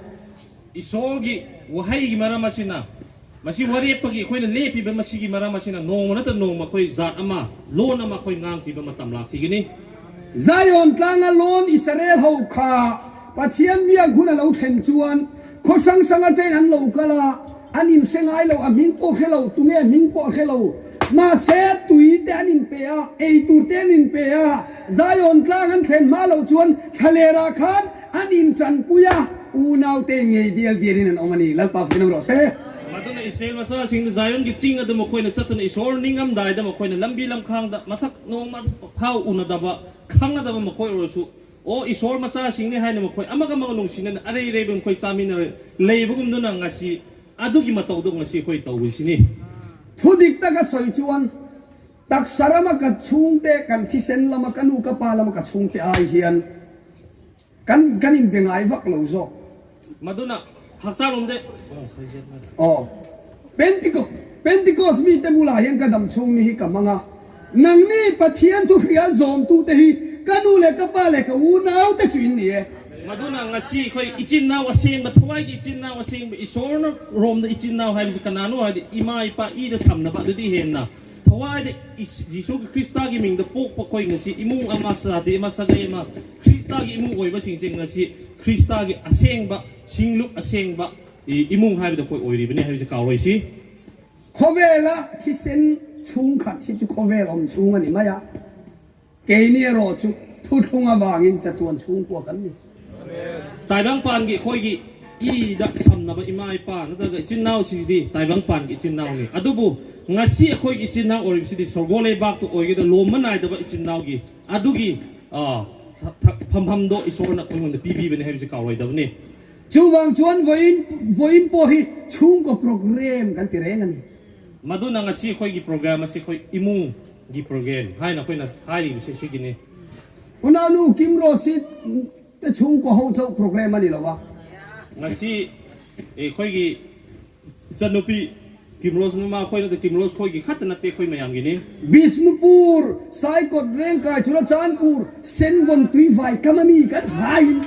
Isawgi wahai gi maram asina Masi warepagi ꯑꯩꯈꯣꯏꯅ ꯂꯦꯞꯄꯤꯕ ꯃꯁꯤꯒꯤ ꯃꯔꯝ ꯑꯁꯤꯅ ꯅꯣꯡꯃ ꯅꯠꯇ꯭ꯔ ꯅꯣꯡꯃ ꯑꯩꯈꯣꯏ ꯖꯥꯠ ꯑꯃ ꯂꯣꯟ ꯑꯃ ꯑꯩꯈꯣꯏ ꯉꯥꯡꯈꯤꯕ ꯃꯇꯝ ꯂꯥꯛꯈꯤꯒꯅꯤ.
Zion tlanga lawn Israel ho kha Pathian biak hun a lo thlen chuan khaw hrang hrang aṭain an lo kal a, an inhre ngai lo, a hming pawh hre lo, tunge a hming pawh hre lo. Mahse, tui te an inpe a, ei tur te an inpe a, Zion tlang an thlen hma loh chuan thlalerah khan an inṭanpui a, unaute ngei dial dialin an awm a ni. Lalpa fakin awm rawh se.
Maduna Israel machasingda Ziongi ꯆꯤꯡ ꯑꯗꯨ ꯃꯈꯣꯏꯅ ꯆꯠꯇꯨꯅ ꯏꯁꯣꯔ ꯅꯤꯡꯉꯝꯗꯥꯏꯗ ꯃꯈꯣꯏꯅ ꯂꯝꯕꯤ ꯂꯝꯈꯥꯡꯗ ꯃꯁꯛ ꯅꯣꯡꯃ ꯐꯥꯎ ꯎꯅꯗꯕ ꯈꯪꯅꯗꯕ ꯃꯈꯣꯏ ꯑꯣꯏꯔꯁꯨ ꯑꯣ ꯏꯁꯣꯔ ꯃꯆꯥꯁꯤꯡꯅꯤ ꯍꯥꯏꯅ ꯃꯈꯣꯏ ꯑꯃꯒ ꯑꯃꯒ ꯅꯨꯡꯁꯤꯅꯅ ꯑꯔꯩ ꯑꯔꯩꯕ ꯃꯈꯣꯏ ꯆꯥꯃꯤꯟꯅꯔ ꯂꯩꯕꯒꯨꯝꯗꯨꯅ ꯉꯁꯤ ꯑꯗꯨꯒꯤ ꯃꯇꯧꯗꯣ ꯉꯁꯤ ꯑꯩꯈꯣꯏ ꯇꯧꯔꯤꯁꯤꯅꯤ
Thudik taka sawi chuan taksa rama ka chhungte kan thisen lama ka nu ka pa lama ka chhungte ai hian kan kan inbe ngai vak lo zawk.
Maduna hakchang awm deuh.
Aw. Pentecost Pentecost mite bulah hian ka dam chhung ni hi ka hmang a, nangni Pathian thu hria zawmtute hi ka nu leh ka pa leh ka unau te chu in ni e.
Maduna ngasi khoi ichin nau a seng ba thawai gi ichin nau a seng ba Isawrna rawmna ichin nau haibasi kanano haidi ima ipa i da samna ba adudi henna thawai da Jisu Krista gi ming da pok pa khoi ngasi imung ama sadi ama sagai ama Krista gi imung oiba sing se ngasi Krista gi aseng ba singluk aseng ba imung haibada khoi oiribani haibasi kauroi si.
Khawvela thisen chhungkhat hi chu khawvel awm chhung a ni mai a, keini erawh chu thuthlung avangin chatuan chhungkua kan ni.
Taibangpan gi khoi gi i dak samnaba ima ipa natraga ichin nau sidi Taibangpan gi ichin nau ni adubu ngasi akhoi gi ichin nau orim sidi sorgole bak tu oige da loma naidaba ichin nau gi adugi phampham do isorna khoi pibi bane haibisi kauroi dabani.
Chuvang chuan vawiin vawiin pawh hi chhungkaw program kan ti reng a ni.
Maduna ngasi khoi gi program asi khoi imung gi program haina khoina hairibisi sigini.
Unau nu Kim Rose te chhungkaw ho chauh program a ni lo a.
Ngasi khoi gi chanupi Kim Rose mama khoi na Kim Rose khoi gi khat na te khoi mayam gi ni.
Bishnupur, Saikot, Rengkai, Churachandpur, Senvawn Tuivai Kamami kan vaiin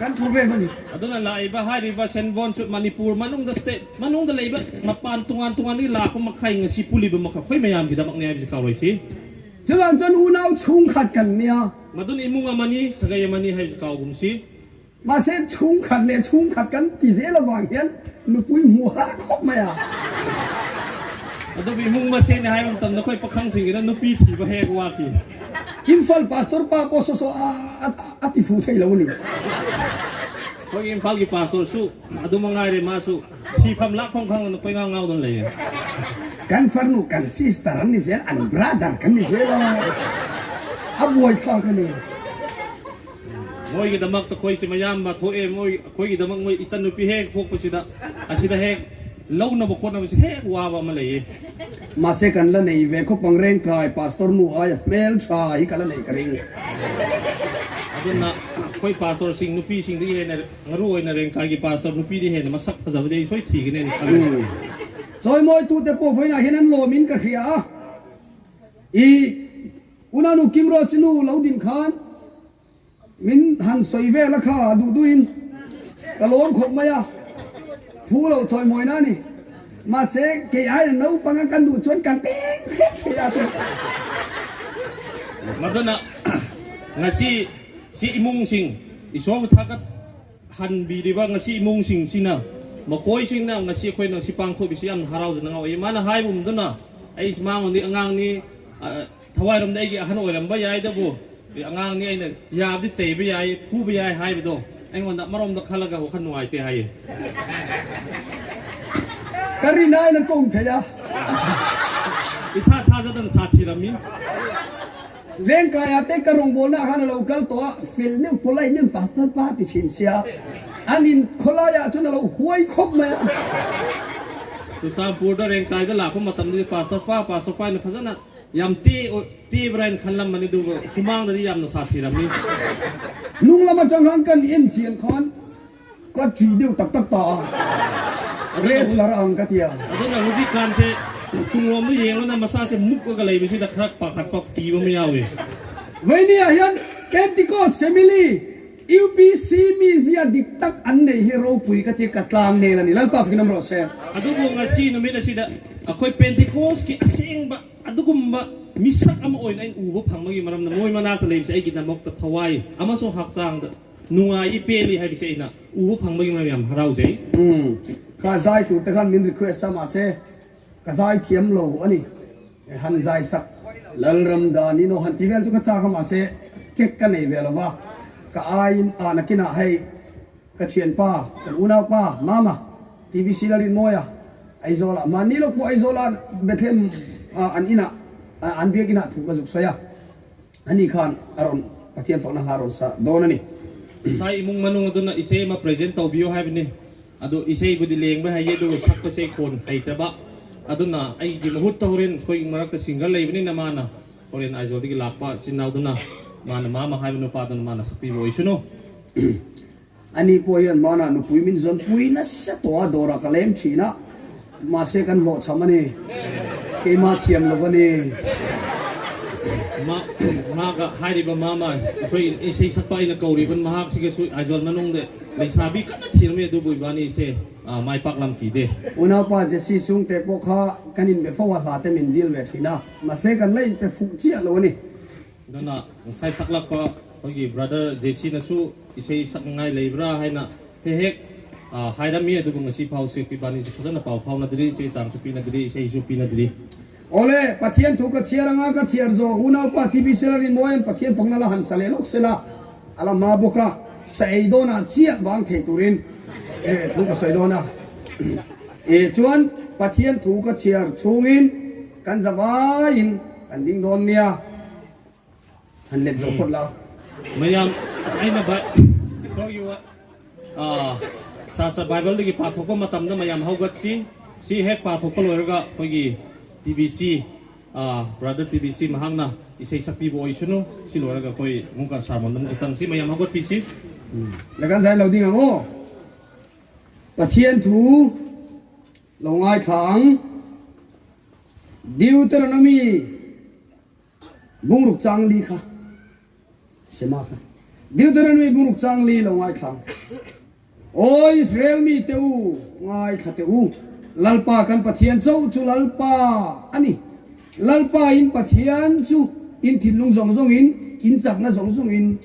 kan program a ni.
Aduna laiba hairiba Senvawn chu Manipur manungda state manungda leiba mapan tungan tungan ni lakpa makhai ngasi puliba makha khoi mayam gi damak ni haibisi kauroi si.
Chuvang chuan unau chhungkhat kan nia.
Madun imung amani sagai amani haibisi kaugum si.
Mahse chhungkhat leh chhungkhat kan ti zel avang hian nupui hmu har khawp mai a.
Adubi imung mase ni haiba matamda khoi pakhang singina nupi thiba hek waki.
Imphal pastor pa pawh saw saw a ti fu thei lo a ni.
Khoi Imphal gi pastor su aduma ngai re ma su thi pham lak pham khang na koi ngau ngau don lei.
Kan farnu kan sister an ni zel an brother kan ni zel a a buai thlak a ni.
Moigidamakta khoisi mayamba thoe moi khoigidamak moi ichan nupi hek thokpasida asida hek launaba khotnabasi hek waba ama leiye.
Mahse kan la nei ve khawp ang reng kai pastor nu aia hmel tha hi ka la nei ka ring.
Aduna khoi pastor sing nupi sing di hena ngaru oina reng kai gi pastor nupi di hena masak phajaba dei soi thi gi ne ni khale.
Chawi mawi tu te pawh vawiinah hian an lawm in ka hria a, i Unanu Kim Rose nu lo din khan min han sawi vel a kha duh duhin ka lawm khawp mai a, phu lo chawi mawi na ni. Mahse kei aiin naupang a kan duh chuan kan peng hrep thei a ti.
Madana ngasi si imung sing isawng thakat han biriba ngasi imung sing sina makoi sing na ngasi khoi nang si pang tho bisi am harau jana ngau mana hai bum duna ai mang ni angang ni ꯊꯋꯥꯏꯔꯣꯝꯗ ꯑꯩꯒꯤ ꯑꯍꯟ ꯑꯣꯏꯔꯝꯕ ꯌꯥꯏꯗꯕꯨ ꯑꯉꯥꯡꯅꯤ ꯑꯩꯅ ꯌꯥꯕꯗꯤ ꯆꯩꯕ ꯌꯥꯏ ꯐꯨꯕ ꯌꯥꯏ ꯍꯥꯏꯕꯗꯣ ꯑꯩꯉꯣꯟꯗ ꯑꯃꯔꯣꯝꯗ ꯈꯜꯂꯒ ꯋꯥꯈꯜ ꯅꯨꯡꯉꯥꯏꯇꯦ ꯍꯥꯏꯌꯦ.
Ka rin aiin an tawng thei a.
Itha thazadana sathirami.
Rengkaia te ka rawngbawlna ah khan a lo kal tawh a, fel deuh polite deuh pastor pa ti thin sia, an in khawlaiah chuan a lo huai khawp mai a.
Churachandpur-da Rengkaida lakpa matamdadi pastor pa pastor paina fajana yam te te brain khanlam mani du sumangdadi yamna sathirami.
Hnung lam atang khan kan en chian khan ka ṭi deuh tak tak ta a, wrestler ang ka ti a.
Aduna hojik kanse tunglomda yengona masase mukaga leibasida khara pakhatpa kiba ma yawi.
Vawinia hian Pentecost family UPC mizia dik tak an nei hi ropui ka ti ka tlang nel a ni. Lalpa fakin awm rawh se.
Adubu ngasi numit asida akhoi Pentecost ki asengba adugumba misak ama oina ain uba phangmagi maramna moi manakta leibase aigidamokta thawai amaso hakchangda nungai peli haibase aina uba phangmagi maram yam haraujei.
Umm ka zai tur te khan min request a mahse ka zai thiam lo a ni. Han zai sak Lalram dan in aw han ti vel chu ka chak a mahse check ka nei ve lo va, ka aiin ah nakinah hei ka thianpa kan unaupa Mama TBC Lalrinmawia. Aizawlah mahni lo pawh Aizawla Bethlehem an inah an biak inah thu ka zuk sawi a, ani khan a rawn Pathian fakna hla rawn sa dawn a ni.
Sai imung manung aduna isei ma present tawbiyo haibani adu isei budi lengba haiye du sakpa sei khon heitaba aduna aigi mahutta horen khoi marakta singer leibani na mana horen Aizawl digi lakpa sinauduna mana mama haiba nupa duna mana sakpibo oisuno.
Ani pawh hian hmanah nupui min zawn pui nasa tawh a, dawrah ka leng thin a, mahse kan hlawhchham a ni, keimah thiam lo a ni.
Ma maga hairiba mama akhoi isei sakpa ina kauriban mahak sigasu Aizawl manung de leisabi kanna thirme adubu ibani ise mai pak lam ki de.
Unaupa Jesse chhungte pawh kha kan inbe fo a, hla te min dil ve thin a, mahse kan la inpe fuh chiah lo a ni.
Dana ngasai saklakpa ꯑꯩꯈꯣꯏꯒꯤ brother ꯖꯦꯁꯤꯅꯁꯨ ꯏꯁꯩ ꯁꯛꯅꯉꯥꯏ ꯂꯩꯕ꯭ꯔꯥ ꯍꯥꯏꯅ ꯍꯦꯛ ꯍꯦꯛ ꯍꯥꯏꯔꯝꯃꯤ ꯑꯗꯨꯕꯨ ꯉꯁꯤ ꯐꯥꯎꯁꯦ ꯑꯩꯈꯣꯏ ꯏꯕꯥꯅꯤꯁꯨ ꯐꯖꯅ ꯄꯥꯎ ꯐꯥꯎꯅꯗ꯭ꯔꯤ ꯆꯦ ꯆꯥꯡꯁꯨ ꯄꯤꯅꯗ꯭ꯔꯤ ꯏꯁꯩꯁꯨ ꯄꯤꯅꯗ꯭ꯔꯤ
Awle, Pathian thu ka chhiar anga ka chhiar zawh unaupa TV sela rinmawian Pathian fakna la han sa leh lawk sela a la hma bawk a, sa ei dawnah chiah vang thei turin thu ka sawi dawn a. E chuan Pathian thu ka chhiar chhungin kan za vaiin kan ding dawn nia. Han let zo phawt la.
Mayam aina ba isor gi wa sa sa Bible dagi pathokpa matamda mayam haugat si si hek pathokpa loiraga khoi TBC brother TBC mahangna isei sakpi bo oisunu si loiraga khoi mungka sermon dam chang si mayam haugat pi si.
Lekan zai lo ding ang aw. Pathian thu lo ngaithla ang. Deuteronomy Bungruk chang li kha Sema kha Deuteronomy bungruk chang li lo ngaithla ang. Aw Israel mi te u, ngaithla teh u, Lalpa kan Pathian chauh chu Lalpa a ni. Lalpa in Pathian chu in thinlung zawng zawngin, in chakna zawng zawngin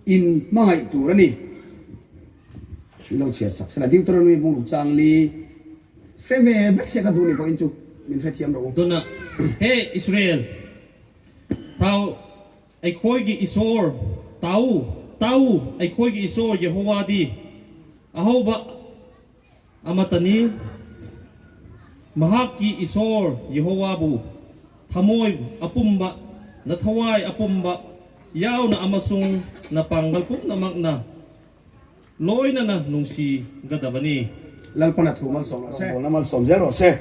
in hmangaih tur a ni. Min lo chhiar sak sela Deuteronomy bungruk chang li. Hre ve vek se ka duh ni vawiin chu min hrethiam rawh u.
Tuna he Israel thau eikhawigi Isor tau tau eikhawigi Isor Jehovah di ahoba amatani mahakki Isor Jehovah bu thamoi apumba na thawai apumba yauna amasung na panggal pumnamakna Loinana nungsi gadabani.
Lalpana thu malsawm rawh se. Rawngbawlna malsawm zel rawh se.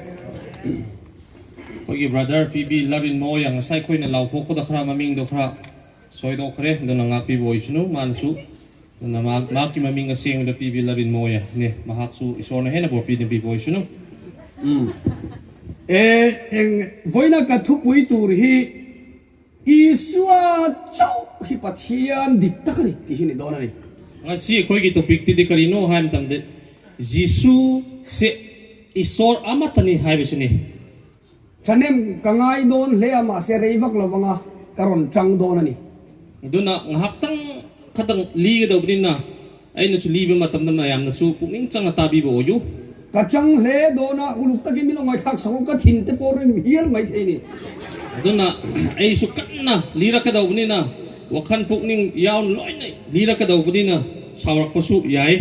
Khawigi brother PB Larinmawia ngasai khawina lauthawkpada khara maming do khara sawi do khare dona ngakpi bawi chunu mana su dona maki maming aseng da PB Larinmawia ne mahak su isorna hena bor pi ne bi bawi chunu.
E eng vawiina ka thupui tur hi Isua chauh hi Pathian dik tak a ni tih hi ni dawn a ni.
Ngasi khawigi topic ti di karino haim tam de Jisu se Isor amat ani hai bes ni.
Thahnem ka ngai dawn hle a mahse rei vak lo vanga ka rawn tang dawn a ni.
Duna ngahak tang khatang li ga do bnin na aina su li ba matam na mayam na su pukning chang ata bi bo yu.
Ka chang hle dawn a, uluk takin min lo ngaithlak sak u, ka thin te pawh rim hial mai thei ni.
Duna ei su kan na lira ka do bnin a, wakhan pukning yaun loi na lira ka do bnin a, saurak pa su yai.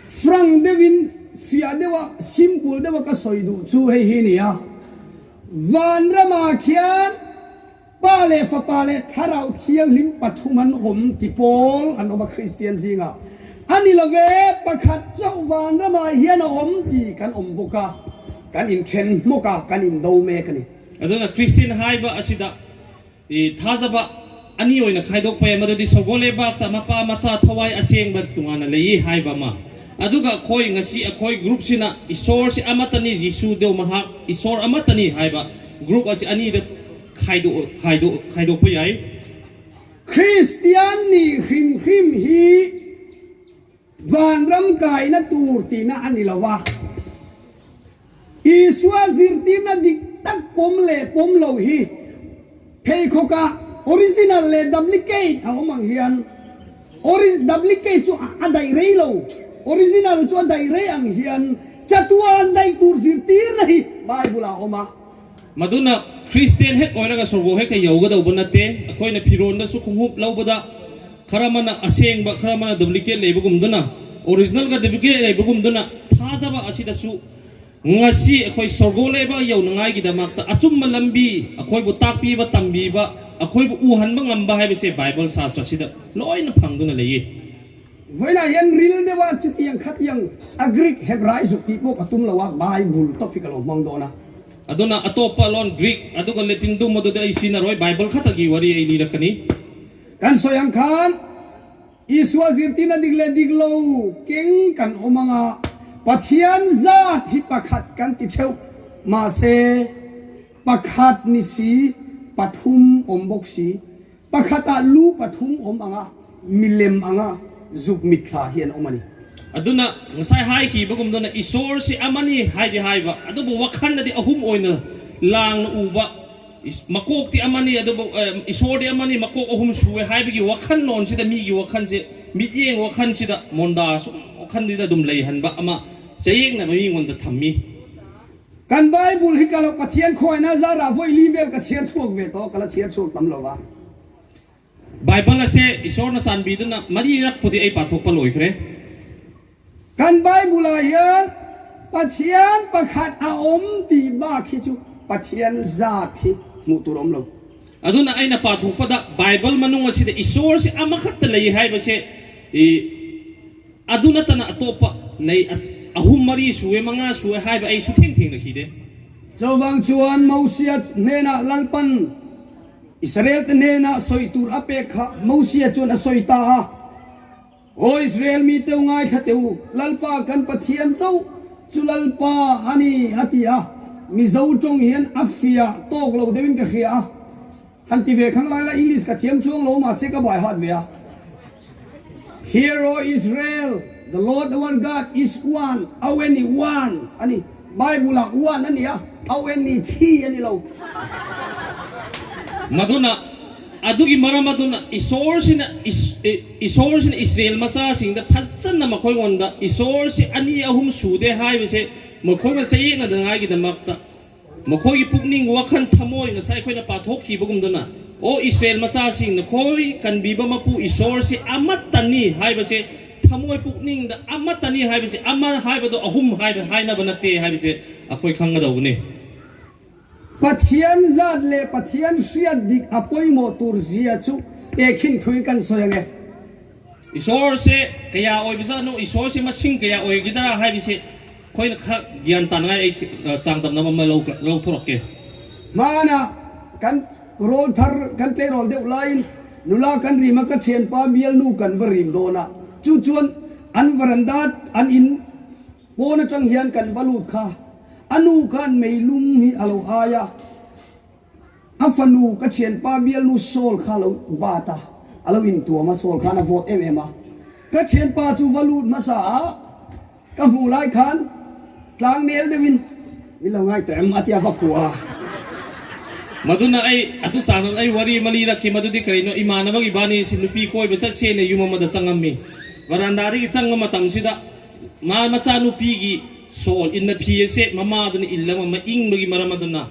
Frank deuhin fiah deuha simple deuha ka sawi duh chu hei hi ni a, Vanramah khian Pa leh Fapa leh Thlarau Thianghlim pathum an awm ti pawl an awm a Kristian zingah. A ni lo ve, pakhat chauh vanramah hian a awm ti kan awm bawk a, kan inthen hmawk a, kan indo mek a ni.
Aduna Kristian haiba asida i thazaba ani oina khaidok pai madudi sogole bak ta mapa macha thawai aseng bar tungana lei haiba ma aduga khoi ngasi akhoi group sina isor si amatani Jisu deu mahak isor amatani haiba group asi ani da Khaidawk khaidawk khaidawkpa yai.
Kristian nih hrim hrim hi vanram kaina tur tihna a ni lo va, Isua zirtirna dik tak pawm leh pawm lo hi pheikhawkah original leh duplicate a awm ang hian duplicate chu a daih rei lo, original chu a daih rei ang hian chatuan daih tur zirtirna hi Bible-ah a awm a.
Maduna Christian hek oiraga sorgo hek ta yogadauba natte akhoi phironda su khunghup laubada khara mana asengba khara mana duplicate leibagumduna original ga duplicate leibagumduna thajaba asida su. Ngasi ꯑꯩꯈꯣꯏ ꯁꯣꯔꯒꯣ ꯂꯩꯕꯥꯛ ꯌꯧꯅꯉꯥꯏꯒꯤꯗꯃꯛꯇ ꯑꯆꯨꯝꯕ ꯂꯝꯕꯤ ꯑꯩꯈꯣꯏꯕꯨ ꯇꯥꯛꯄꯤꯕ ꯇꯝꯕꯤꯕ ꯑꯩꯈꯣꯏꯕꯨ ꯎꯍꯟꯕ ꯉꯝꯕ ꯍꯥꯏꯕꯁꯦ ꯕꯥꯏꯕꯜ ꯁꯥꯁꯇ꯭ꯔꯁꯤꯗ ꯂꯣꯏꯅ ꯐꯪꯗꯨꯅ ꯂꯩꯌꯦ
Voina hian ril deuha chutiang khatiang a Greek Hebrai zuk tih pawh ka tum lo a, Bible tawp hi ka lo hmang dawn a.
Aduna atopa lon Greek aduga Latin du maduda ai sinaroi Bible khatagi wari ai lirakani.
Kan sawi ang khan Isua zirtirna dik leh dik lo keng kan awm anga Pathian zat hi pakhat kan ti theuh mahse pakhat ni si pathum awm bawk si pakhatah lu pathum awm anga milem anga zuk mitthla hi an awm a ni.
Aduna ngasai hai khi bagum dona Isor si amani haidi haiba adubu wakhan adi ahum oina lang uba ꯃꯀꯣꯛꯇꯤ ꯑꯃꯅꯤ ꯑꯗꯨꯕꯨ ꯏꯁꯣꯔꯗꯤ ꯑꯃꯅꯤ ꯃꯀꯣꯛ ꯑꯍꯨꯝ ꯁꯨꯋꯦ ꯍꯥꯏꯕꯒꯤ ꯋꯥꯈꯜꯂꯣꯟꯁꯤꯗ ꯃꯤꯒꯤ ꯋꯥꯈꯜꯁꯦ ꯃꯤꯠꯌꯦꯡ ꯋꯥꯈꯜꯁꯤꯗ ꯃꯣꯟꯗꯥ ꯁꯨꯝ ꯋꯥꯈꯜꯁꯤꯗ ꯑꯗꯨꯝ ꯂꯩꯍꯟꯕ ꯑꯃ ꯆꯌꯦꯡꯅꯕ ꯃꯤꯉꯣꯟꯗ ꯊꯝꯃꯤ
Kan Bible hi ka lo Pathian khawiahna zarah vawi li vel ka chhiar chhuak ve tawh, ka la chhiar chhuak tam lo va.
Bible ase ꯏꯁꯣꯔꯅ ꯆꯥꯟꯕꯤꯗꯨꯅ ꯃꯔꯤꯔꯛꯄꯨꯗꯤ ꯑꯩ ꯄꯥꯊꯣꯛꯄ ꯂꯣꯏꯈ꯭ꯔꯦ
Kan Bible ah hian Pathian pakhat a awm tih bak hi chu Pathian zat hi hmuh tur a awm lo.
Aduna aina pathokpada Bible manung asida Isor si amakhatta lei haibase i aduna tana atopa lei ahum mari suwe manga suwe haiba ai su theng theng na khide.
Chuvang chuan Mosia hnenah Lalpan Israel te hnenah sawi tur a pek kha Mosia chuan a sawi ta a. Aw Israel mi teu ngaithla teh u, Lalpa kan Pathian chauh chu Lalpa a ni, a ti a. Mizo tawng hian a fiah tawk lo deuhin ka hria a. Han ti ve khang lai la English ka thiam chuang lo mahse ka bai hat ve a. Hear O Israel, the Lord our God is one, O-N-E one a ni. Bible ah one a ni a, O-N-E thi a ni lo.
Maduna ꯑꯗꯨꯒꯤ ꯃꯔꯝ ꯑꯗꯨꯅ ꯏꯁꯣꯔꯁꯤꯅ ꯏꯁꯣꯔꯁꯤꯅ Israel ꯃꯆꯥꯁꯤꯡꯗ ꯐꯖꯅ ꯃꯈꯣꯏꯉꯣꯟꯗ ꯏꯁꯣꯔꯁꯤ ꯑꯅꯤ ꯑꯍꯨꯝ ꯁꯨꯗꯦ ꯍꯥꯏꯕꯁꯦ ꯃꯈꯣꯏꯅ ꯆꯌꯦꯠꯅꯗꯉꯥꯏꯒꯤꯗꯃꯛꯇ ꯃꯈꯣꯏꯒꯤ ꯄꯨꯛꯅꯤꯡ ꯋꯥꯈꯜ ꯊꯃꯣꯏ ꯉꯁꯥꯏ ꯑꯩꯈꯣꯏꯅ ꯄꯥꯊꯣꯛꯈꯤꯕꯒꯨꯝꯗꯨꯅ ꯑꯣ ꯏꯁꯔꯦꯜ ꯃꯆꯥꯁꯤꯡ ꯅꯈꯣꯏ ꯀꯟꯕꯤꯕ ꯃꯄꯨ ꯏꯁꯣꯔꯁꯤ ꯑꯃꯠꯇꯅꯤ ꯍꯥꯏꯕꯁꯦ ꯊꯃꯣꯏ ꯄꯨꯛꯅꯤꯡꯗ ꯑꯃꯠꯇꯅꯤ ꯍꯥꯏꯕꯁꯦ ꯑꯃ ꯍꯥꯏꯕꯗꯣ ꯑꯍꯨꯝ ꯍꯥꯏꯕ ꯍꯥꯏꯅꯕ ꯅꯠꯇꯦ ꯍꯥꯏꯕꯁꯦ ꯑꯩꯈꯣꯏ ꯈꯪꯒꯗꯧꯕꯅꯤ
Pathian zat leh Pathian hriat dik a pawimawh tur zia chu tehkhin thuin kan sawi ang e.
Isawrse kaya awibazatno Isawrse masing kaya awigidara haibise ꯑꯩꯈꯣꯏꯅ ꯈꯔ ꯒ꯭ꯌꯥꯟ ꯇꯥꯅꯉꯥꯏ ꯑꯩ ꯆꯥꯡꯗꯝꯅꯕ ꯑꯃ ꯂꯧꯊꯣꯔꯛꯀꯦ.
Hmana kan rawl thar kan tleirawl deuh laiin nula kan rim a ka thianpa bialnu kan va rim dawn a, chu chuan an varanda an in pawn atang hian kan va lut kha a nu khan meilum hi a lo ai a, a fanu ka thianpa bialnu sawl kha a lo bat a, a lo intuam a, sawl khan a vawt em em a, ka thianpa chu va lut hmasa a. Ka hmuh lai khan tlang nel deuhin min lo ngai tawh em a tia va kuah a.
Maduna ai atu changnan ai wari mali rakhi madudi karino imanabagi bani si nupi koiba chatse na yum amada changami varanda dagi changma matam sida ma macha nupi gi sol inna phi ase mama aduna illama ma ingbagi maram aduna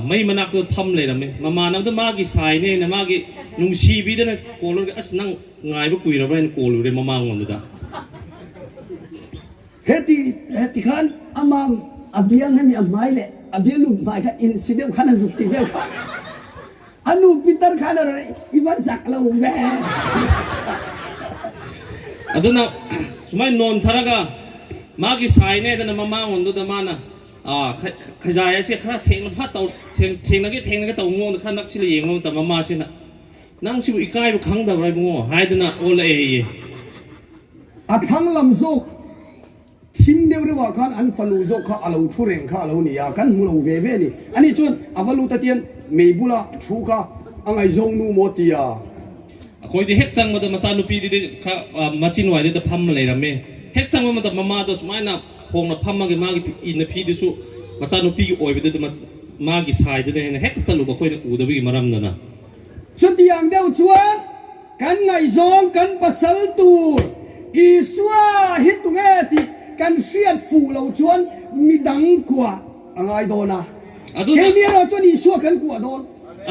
mei manakta pham leirame mamanabda magi saine na magi nungsibidana kolurga as nang ngaiba kuirabra in kolure mama ngonduda.
Heti heti khan amang a biang hemi a hmai leh a bialnu hmai kha in si deuh khan a zuk ti vel kha a nu pitar khan a rawn i va zak lo ve.
Aduna sumai non tharaga magi saine dana mama ngonduda mana khajai ase khara thengna pha tau thengnage thengnage tau ngong khara naksila yengma matam mama sina nang sibu ikaibu khangdabra ibungo haidana olak e.
A thlang lam zawk thim deuh reuhah khan an fanu zawk kha a lo thu reng kha a lo ni a, kan hmu lo ve ve a ni. Ani chuan a va lut atian mei bula thu kha a ngaihzawng nu maw tia.
Akhawidi hek changmada macha nupididi kha machin waidida pham leirame hek changmada mamado sumaina ꯍꯣꯡꯅ ꯐꯝꯃꯒ ꯃꯥꯒꯤ ꯏꯟꯅ ꯐꯤꯗꯨꯁꯨ ꯃꯆꯥꯅꯨꯄꯤꯒꯤ ꯑꯣꯏꯕꯗꯨꯗ ꯃꯥꯒꯤ ꯁꯥꯏꯗꯨꯅ ꯍꯦꯟꯅ ꯍꯦꯛꯇ ꯆꯠꯂꯨꯕ ꯑꯩꯈꯣꯏꯅ ꯎꯗꯕꯒꯤ ꯃꯔꯝꯗꯅ.
Chutiang deuh chuan kan ngaihzawng kan pasal tur Isua hi tunge tih kan hriat fuh lo chuan midang kuah a ngai dawn a, keini erawh chuan Isua kan kuah dawn.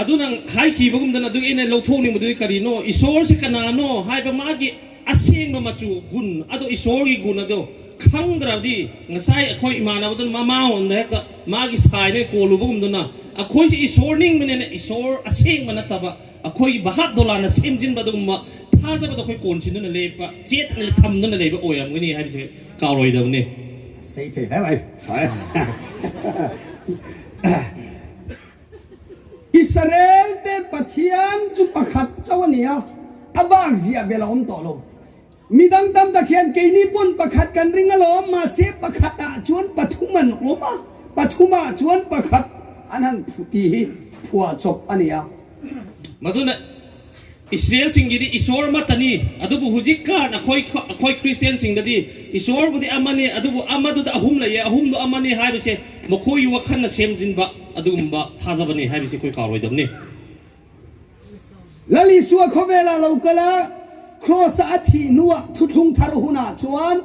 Aduna haikhibaꯒꯨꯝꯗꯅ ꯑꯗꯨꯒꯤ ꯑꯩꯅ ꯂꯧꯊꯣꯛꯅꯤꯡꯕꯗꯨꯗꯤ ꯀꯔꯤꯅꯣ ꯏꯁꯣꯔꯁꯤ ꯀꯅꯥꯅꯣ ꯍꯥꯏꯕ ꯃꯥꯒꯤ ꯑꯁꯦꯡꯕ ꯃꯆꯨ ꯒꯨꯟ ꯑꯗꯣ ꯏꯁꯣꯔꯒꯤ ꯒꯨꯟ ꯑꯗꯣ ꯈꯪꯗ꯭ꯔꯕꯗꯤ ꯉꯁꯥꯏ ꯑꯩꯈꯣꯏ ꯏꯃꯥꯟꯅꯕꯗꯨꯅ ꯃꯃꯥꯡꯂꯣꯝꯗ ꯍꯦꯛꯇ ꯃꯥꯒꯤ ꯁꯥꯏꯅ ꯀꯣꯜꯂꯨꯕꯒꯨꯝꯗꯨꯅ ꯑꯩꯈꯣꯏꯁꯤ ꯏꯁꯣꯔ ꯅꯤꯡꯕꯅꯤꯅ ꯏꯁꯣꯔ ꯑꯁꯦꯡꯕ ꯅꯠꯇꯕ ꯑꯩꯈꯣꯏꯒꯤ ꯚꯥꯞ ꯗꯣꯂꯥꯟꯅ ꯁꯦꯝꯖꯤꯟꯕ ꯑꯗꯨꯒꯨꯝꯕ ꯊꯥꯖꯕꯗ ꯑꯩꯈꯣꯏ ꯀꯣꯟꯁꯤꯟꯗꯨꯅ ꯂꯦꯞꯄ ꯆꯦꯠꯅ ꯊꯝꯗꯨꯅ ꯂꯩꯕ ꯑꯣꯏꯔꯝꯒꯅꯤ ꯍꯥꯏꯕꯁꯦ ꯀꯥꯎꯔꯣꯏꯗꯕꯅꯤ
Sei thei hle mai. Israel te Pathian chu pakhat chauh a ni a, a bak ziah bel a awm tawh lo. Midang tam tak hian keini pawn pakhat kan ring alawm, mahse pakhatah chuan pathum an awm a, pathumah chuan pakhat an han tih hi phuah chawp a ni a.
Maduna Israel singidi Isor matani adubu hujik kan akhoi akhoi Christian singdadi Isor budi amani adubu amaduda ahum laiye ahumdu amani haibase makhoi wakhanna semjinba adugumba thajabani haibase khoi karoidabni.
Lal Isua khawvela lo kal a, Kraws-a a thih hnuah thuthlung thar hunah chuan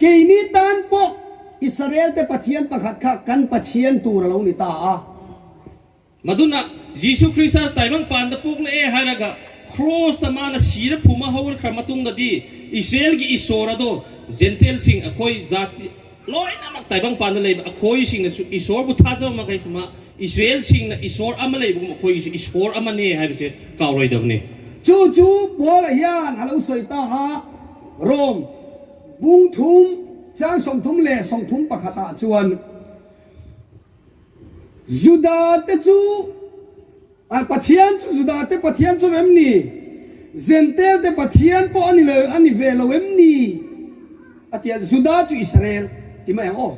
keini tan pawh Israel-te Pathian pakhat kha kan Pathian tur a lo ni ta a.
Maduna Jesuh Krista taimang panda puk le e hairaga Cross ta mana sira phuma hawar khar matungdadi Israel gi isor ado Gentile sing akhoi zati loinamak taibang panda leiba akhoi sing na isor bu thaja ma kai sma Israel sing na isor ama leibu akhoi isor amane haibase karoidabne.
Chu chu Paul hian a lo sawi ta a, Rom bung thum chang 31 ah chuan Juda te chu Pathian chu Juda te Pathian chu em ni? Gentile te Pathian pawh a ni lo a ni ve lo em ni? A ti a, Juda chu Israel ti mai ang aw.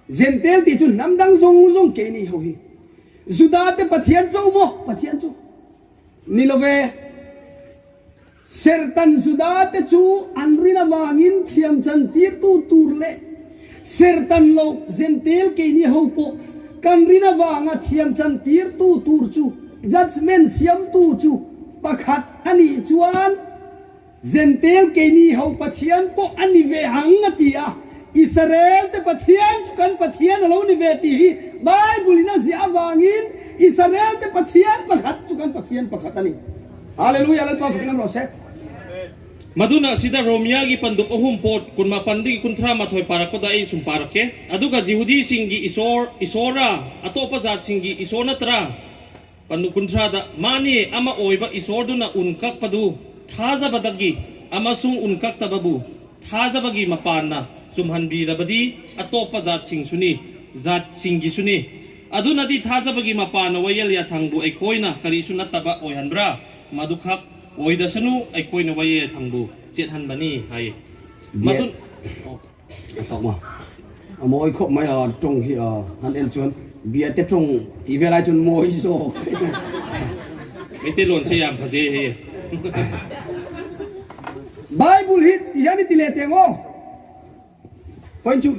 Gentile tih chu hnam dang zawng zawng keini ho hi. Juda te Pathian chauh maw? Pathian chu ni lo ve. Serhtan Judate chu an rin avangin thiamchan tirtu tur leh serhtan loh Gentile keini ho pawh kan rin avanga thiamchan tirtu tur chu judgement siamtu chu pakhat a nih chuan Gentile keini ho Pathian pawh a ni ve ang a ti a. Israel te Pathian chu kan Pathian a lo ni ve tih hi Bible in a ziah avangin Israel te Pathian pakhat chu kan Pathian pakhat a ni. Hallelujah Lalpa fakin rawh se.
Maduna sida Romia gi panduk ahum pot kunma pandi kunthra mathoi parak pada ai sum parak ke aduga Jihudi singgi isor isora atopa jat singgi isor natra pandu kunthra da mani ama oiba isor duna unkak padu thaja badagi amasung unkak tababu thajabagi mapanna chumhanbi rabadi atopa jat sing suni jat singgi suni adunadi thajabagi mapana wayel ya thangbu aikoina karisu nattaba oihanbra madukhak oidasanu aikoina wayel thangbu chethanbani hai madun
Tawk ma a mawi khawp mai a tawng hi a han en chuan bia te tawng tih vel ai chuan mawi zawk.
Mete lawn che yam phaje hei.
Bible hi ti hian i ti leh teng aw. Vawiin chu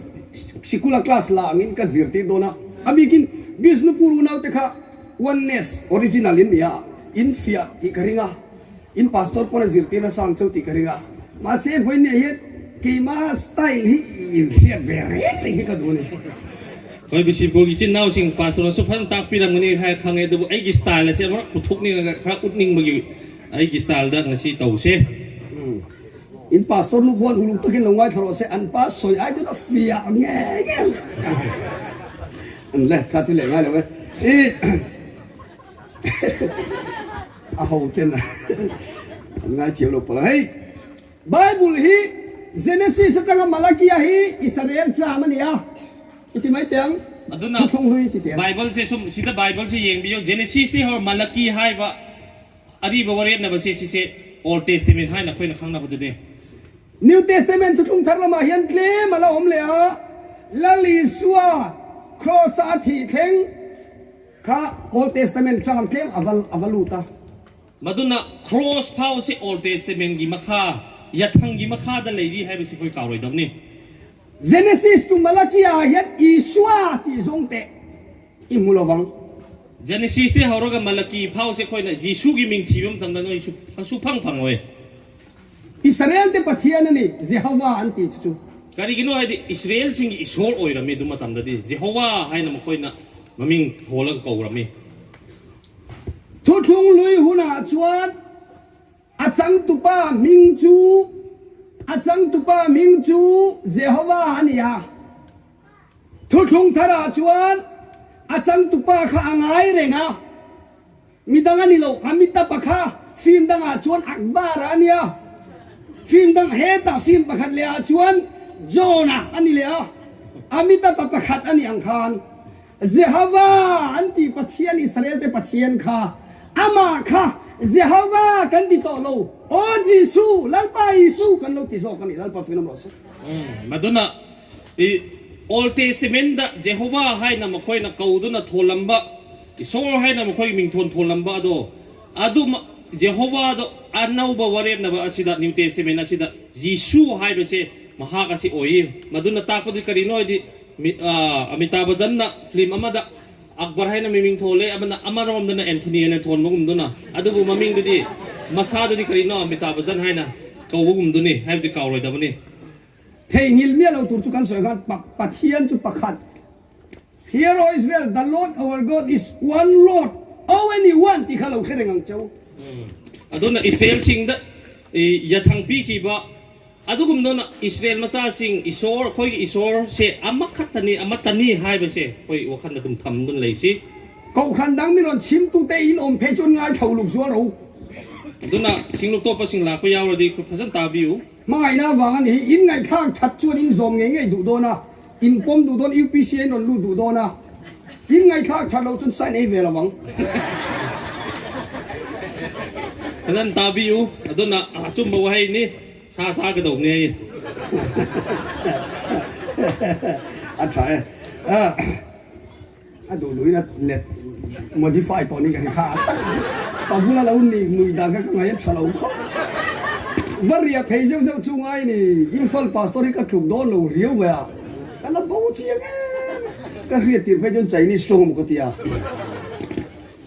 sikula class la angin ka zirtir dawn a, a bikin Bishnupur unaute kha Oneness original in ni a, in fiah tih ka ring a, in pastor pawn a zirtir nasa ang cheu tih ka ring a, mahse vawiin nia hian keima style hi in hriat ve reng reng hi ka duh a ni.
Hoi Bishnupur ki chin nau sing pastor an su phan tak pi ram ngani khai khang e dubu ai gi style ase amar puthuk ni nga khara utning magi ai gi style da ngasi tau se.
In pastor nu khuan uluk takin lo ngaithla rawh se, an pa sawi ai chuan a fiah ngei ngei ang. An le kha chu leh ngai lo e. I a ho ten an ngai thiam lo palh a. Hei Bible hi Genesis atanga Malakia hi Israel tram a ni a, i ti mai teh ang.
Aduna
Thuthlung hlui ti teh ang.
Bible se sum sida Bible se yeng biyo Genesis te hor Malaki hai ba Ariba waretnaba se sise Old Testament haina khoina khangnaba dune.
New Testament thuthlung thar lamah hian tlem a la awm leh a, Lal Isua Kraws-a a thih thleng kha Old Testament tang tlem a va a va lut a.
Maduna Kraws phau se Old Testament gi makha yathang gi makha da leiri haiba si khoi kauroi dam ni.
Genesis to Malachi ah hian Isua tih zawng teh i hmu lo vang.
Genesis te hauroga Malaki phau se khoina Jisu gi ming thibam tam da noi su su phang phang oi.
Israel te Pathian a ni, Jehovah an ti chu chu.
Kari gino hai di Israel sing gi Isor oi rami duma tam da di Jehovah hai na khoina maming thola ko rami.
Thuthlung lui hunah chuan a changtupa hming chu. A changtupa hming chu Jehovah a ni a. Thuthlung tharah chuan a changtupa kha a ngai reng a, midang a ni lo. Amitabh-a kha film dangah chuan Akbar-a a ni a, film dang hetah film pakhat lehah chuan John-a a ni leh a, Amitabh-a pakhat a nih ang khan Jehovah an tih Pathian Israel te Pathian kha amah kha Jehovah kan ti tawh lo, Aw Jesu, Lalpa Isu kan lo ti zawk a ni, Lalpa fianawm rawh se.
Maduna i Old Testament da Jehovah haina makhoina koduna tholamba Isor haina makhoi mingthon tholamba ado adu Jehovah do anauba warepnaba asida New Testament asida Jisu haibase mahak asi oi maduna takpadu karino adi Amitabh Bachchan na film amada Akbar haina miming thole amana amaromdana Anthony haina thonbagumduna adubu mamingdudi masadudi karino Amitabh Bachchan haina kawbagumduni haibadi kauroidabani.
Theihnghilh miah lo tur chu kan sawi khan Pathian chu pakhat, Hear O Israel, the Lord our God is one Lord, only one tih kha lo hre reng ang cheu.
Aduna Israel sing da yathang pi khi ba adugum dona Israel macha sing Isor khoi gi Isor se amakhat tani amatani hai ba se khoi wakhan da dum tham dun lei si.
Kohhran dang mi rawn chim tu te in awm phei chuan ngai tho luk zual ro.
Aduna singlu topa sing la ko yaw radi khoi phazan ta biu.
Hmangaihna avang a ni hi, in ngaihthlak that chuan in zawm ngei ngei duh dawn a, in pawm duh dawn, UPC a in rawn lut duh dawn a, in ngaihthlak that loh chuan sign ei ve lo ang.
Kan an ta bi u, a dawn ah a chum bo hei ni, sa sa ka do ngei.
A tha e. A duh duhin a let modify tawh ni ka ri kha a tak pa bula lo ni nui dan kha ka ngaih a tha lo khawp. Va riah phei zeuh zeuh chu ngai ni Imphal pastor hi ka tluk dawn lo riau mai a, ka la bo chiang em ka hriat tir phei chuan Chinese tawng emaw ka ti a.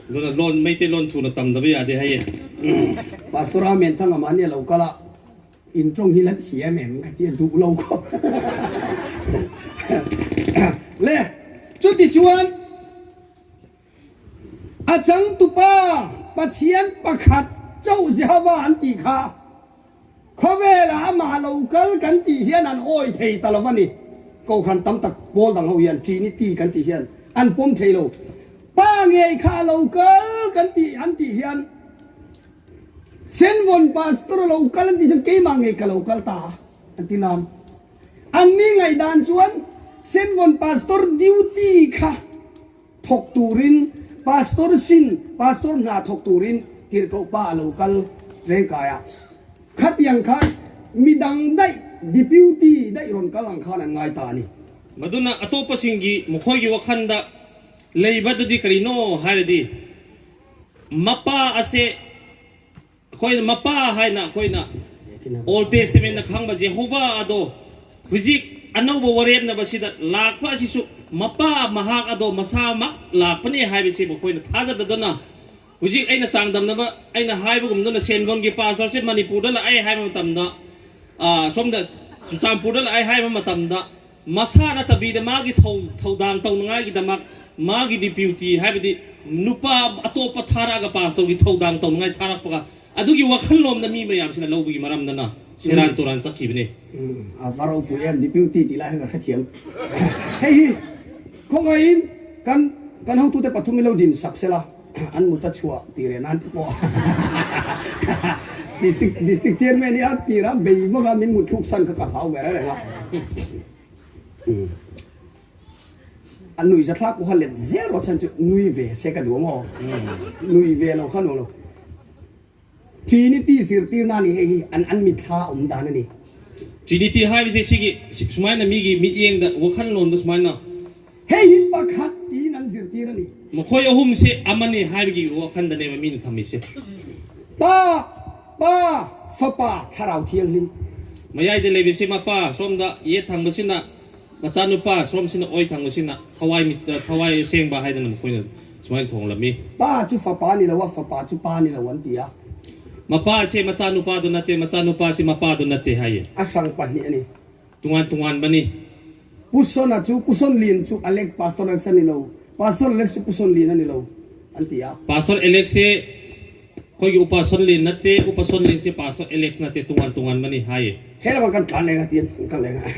Dawna loan meite loan thu na tam da bia de hei e.
Pastor Amen Thanga mahni a lo kal a. In tawng hi la thiam em ka ti a duh lo khawp. Le chuti chuan a changtupa Pathian pakhat chauh Jehovah an tih kha khawvelah amah lo kal kan tih hian an awi thei ta lo a ni. Kohhran tam tak pawl dang ho hian Trinity kan tih hian an pawm thei lo. Pa ngei kha a lo kal kan tih an tih hian Senvawn pastor a lo kal an tih chuan keimah ngei ka lo kal ta a an ti nan. Anni ngaihdan chuan Senvawn pastor duty kha thawk turin pastor sin pastor hna thawk turin tirhkoh pa a lo kal reng kai a. Khatiang khan midang daih deputy daih rawn kal ang khan an ngai ta a ni.
Maduna atopa singgi mukhoigi wakhanda leiba dudi karino hairadi Mapa ase khoina mapa haina khoina Old Testament na khangba Jehovah ado hujik anauba warem na basida lakpa asisu mapa mahak ado masa mak lakpani haibisi makhoina thajadadona hujik aina changdamnaba aina haibagumduna sengongi pastor se Manipurda la ai haiba matamda somda Churachandpurda la ai haiba matamda Masa ꯅꯠꯇꯕꯤꯗ ꯃꯥꯒꯤ ꯊꯧꯗꯥꯡ ꯇꯧꯅꯉꯥꯏꯒꯤꯗꯃꯛ ꯃꯥꯒꯤ deputy ꯍꯥꯏꯕꯗꯤ ꯅꯨꯄꯥ ꯑꯇꯣꯞꯄ ꯊꯥꯔꯛꯑꯒ ꯄꯥꯁꯇꯔꯒꯤ ꯊꯧꯗꯥꯡ ꯇꯧꯅꯉꯥꯏ ꯊꯥꯔꯛꯄꯒ ꯑꯗꯨꯒꯤ ꯋꯥꯈꯜꯂꯣꯝꯗ ꯃꯤ ꯃꯌꯥꯝꯁꯤꯅ ꯂꯧꯕꯒꯤ ꯃꯔꯝꯗꯅ ꯁꯦꯔꯥꯟ ꯇꯨꯔꯥꯟ ꯆꯠꯈꯤꯕꯅꯤ.
A va ropui em deputy tih lai kha ka hrethiam. Hei hi khawngaihin kan kan hotute pathum hi lo din sak sela an mut a chhuah tih reh nan te pawh district district chairman hi a tir a bei vak a min mut thluk san kha ka hlau ve reng reng a. A nui zathlak pawh kha let zel rawh chhan chu nui ve se ka duh ang aw. Nui ve lo kha nuam lo. Trinity zirtirna a ni hei hi an an mitthla awm dan a ni.
Trinity haibise sigi sumaina migi mityengda wakhanlonda sumaina.
Hei hi pakhat tiin an zirtir a ni.
Makhoi ahum se amani haibigi wakhandaneba mina thammise.
Pa, Pa, Fapa, Thlarau Thianghlim.
Mayaida leibise mapa somda yet thangbasina machanupa somsina oi thangbasina thawai thawai sengba haidana makhoina sumaina thonglami.
Pa chu Fapa ni lo a, Fapa chu Pa ni lo an ti a.
Mapa se machanupa du nate, machanupa se mapa du nate haye.
A hrang pahnih a ni.
Tungan tungan bani.
Pu Sona chu Pu Son Lin chu Alex Pastor Alex a ni lo, Pastor Alex chu Pu Son Lin a ni lo an ti a.
Pastor Alex hi khawi Upa Son Lin na te, Upa Son Lin si Pastor Alex na te tungan tungan bani hai.
He lamah kan tlan leng a tiin kan kal leng a.